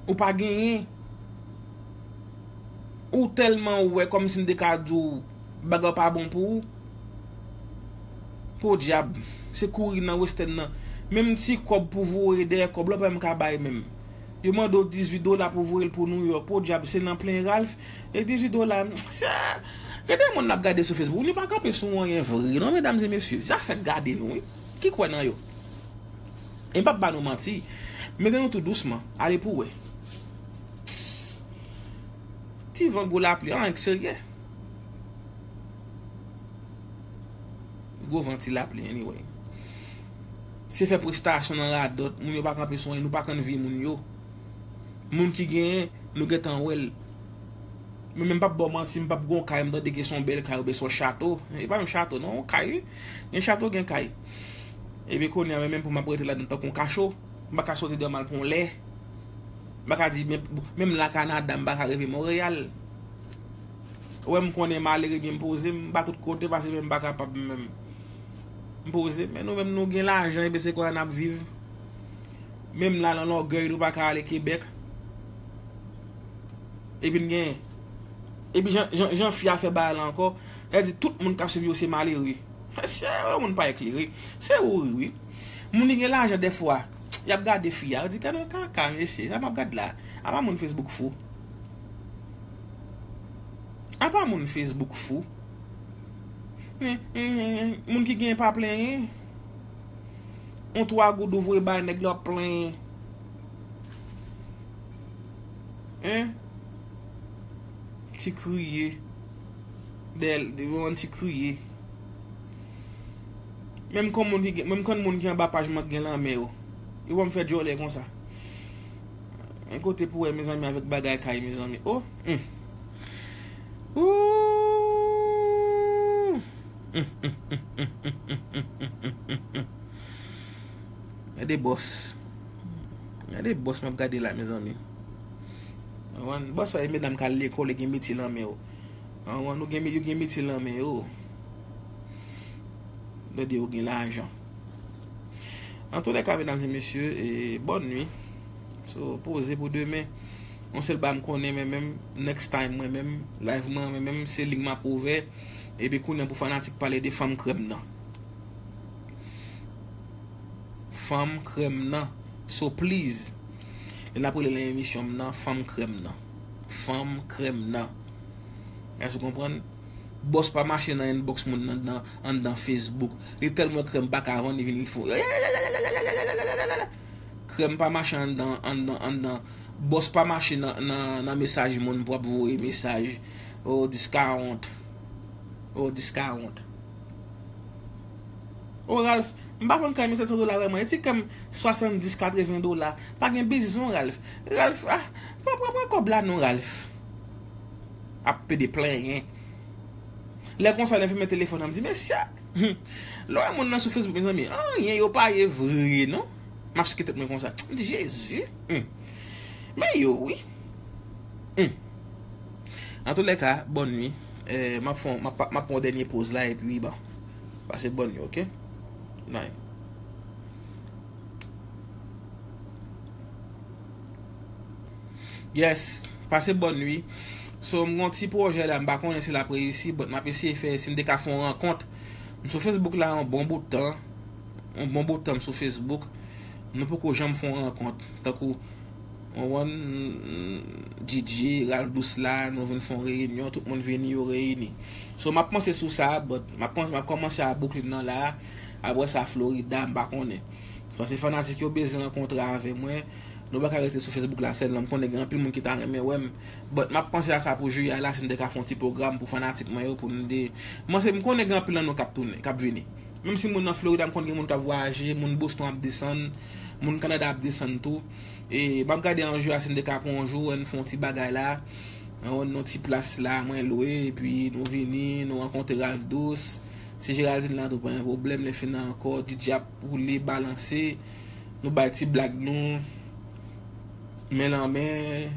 Ou pa genyen. Ou tèlman wè kòmsi m te ka di w bagay pa bon pou ou. Podyab, se kouri nan westèn nan. Menm ti kòb pou voye dèyè kòb la, ou pa menm ka bay menm. Yo mande w dizuit dola pou voye l pou Nouyòk. Podyab, se nan plen Ralph. E dizuit dola, se, gen de moun n ap gade sou Facebook, nou pa kanpe sou anyen vre, non, medam e mesye. Zafè gade nou, wi. Ki kwè nan yo? E m p ap ba nou manti. Mete nou tou dousman. Ale pou w wè. Ti van gwo lapli, an, serye. Gwo van ti lapli, anyway. Se fè prestasyon nan radòt, moun yo pa kanpe sou anyen, nou pa konn vi moun yo. Moun ki genyen, nou gentan wè l. Mwen menm, m p ap ba w manti, m p ap gen yon kay, m tande ke se yon bèl kay oubyen se yon chato. E pa menm chato, non, yon kay, wi. Gen chato, gen kay. Epi kounye a, mwen menm pou m ap rete ladan tankou yon kacho, m pa ka soti deyò m al pran yon lè. M pa ka di, men, menm la Kanada, m pa ka rive Monreyal. Ou wè, m konnen malere byen, m poze, m pa tout kote, paske menm m pa kapab menm. M poze, men nou menm nou gen lajan, epi se konsa n ap viv. Menm la nan Lògèy, nou pa ka ale Kebèk. Epi n gen, epi jan, jan, jan fi a fè bagay la ankò, el di tout moun k ap swiv yo se malere. Se yon moun pa eklere. Se ou ri, wi. Moun ki gen lajan dèfwa, y ap gade fi a, yo di, "Gade yon kaka, mesye, sa m ap gade la." Apa moun Facebook fou. Apa moun Facebook fou. Men, men, men, men, moun ki gen pa plenyen. On twa goud ou voye bay nèg la, w ap plenyen. Hein? Ti kriye. Dèyè l, yon ti kriye. Menm kon moun ki gen, menm konn moun ki anba paj mwen ki gen lanmè yo. Yo wè m fè djòlè konsa. Men kote pou wè, mezanmi, avèk bagay kay, mezanmi. Oh! Hmm. Ooh! Gade bòs. Gade bòs m ap gade la, mezanmi. Konprann? Bòs sa, e medam k al lekòl, e gen metye nan men yo. Konprann? Yo gen, yo gen metye nan men yo. Gade, yo gen lajan. Antoulèka, medam e mesye, e, bòn nwi. So, poze pou demen. Yon sèl bagay m konnen, mwen menm, next time, mwen menm, live mwen, mwen menm, se liy m ap ouvè. Epi kounye a pou fanatik pale de fanm krèm nan. Fanm krèm nan. So please. Lè n ap rele nan emisyon m nan, fanm krèm nan. Fanm krèm nan. Èske w konprann? Bòs pa mache nan inbox moun nan, nan, anndan Facebook. Li tèlman krèm pa ka vann, li vin, li fò. Krèm pa mache anndan, anndan, anndan. Bòs pa mache nan, nan, nan mesaj moun pou ap voye mesaj. Oh, discount. Oh, discount. Oh, Ralph, m pa vann kay m sèt san dola vrèman. E ti kay m swasanndis, katreven dola. Pa gen biznis non, Ralph. Ralph, ah, pran, pran, pran kòb la non, Ralph. Ap pede plenyen. Lè konsa, lè m fèmen telefòn nan, m di, "Mesye, hmm, lè w wè moun nan sou Facebook, mezanmi, anyen yo pa ye vre non." M ap seke tèt mwen konsa. M di, "Jezi, hmm, men yo wi." Hmm. Antoulèka, bòn nwi. Eh, m ap fè, m ap, m ap pran yon dènye poz la, epi, bon, pase bòn nwi, oke? Night. Yes, pase bòn nwi. So, m gon ti pwojè la, m pa konnen si l ap reyisi, but m ap eseye fè, si m te ka fè yon rankont. M sou Facebook la yon bon bout tan. Yon bon bout tan m sou Facebook. Nou poko janm fè yon rankont. Tankou, Ou konprann? DJ, Ralph Dous la, nou vin fè yon reyinyon, tout moun vini, yo reyini. So, m ap panse sou sa, but m ap panse, m ap kòmanse a Brooklyn nan la, apre sa Florida, m pa konnen. Paske fanatik yo bezwen rankontre avè mwen. Nou pa ka rete sou Facebook la sèlman. M konnen gen anpil moun ki ta renmen wè m. But m ap panse a sa pou jiyè la, si m te ka fè yon ti pwogram pou fanatik mwen yo, pou nou de. M panse, m konnen gen anpil nan nou k ap tounen, k ap vini. Menm si moun nan Florida, m konn gen moun k ap vwayaje, moun Boston ap desann, moun Kanada ap desann tou. E m ap gade an jou a si m te ka pran yon jou, wè n fè yon ti bagay la. Yon, yon ti plas la, mwen lwe, epi nou vini, nou rankontre Ralph Dous. Si Geraldine la tou, pa gen pwoblèm, lè fini ankò, DJ ap woule, balanse. Nou bay ti blag nou, men nan men,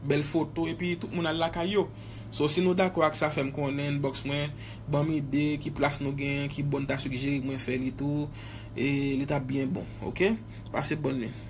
bèl foto, epi tout moun al lakay yo. So, si nou dakò ak sa, fè m konnen, inbox mwen, ban m ide, ki plas nou gen, ki bò n ta sigjere mwen fè li tou, e li t ap byen bon, oke? Pase bòn nwit.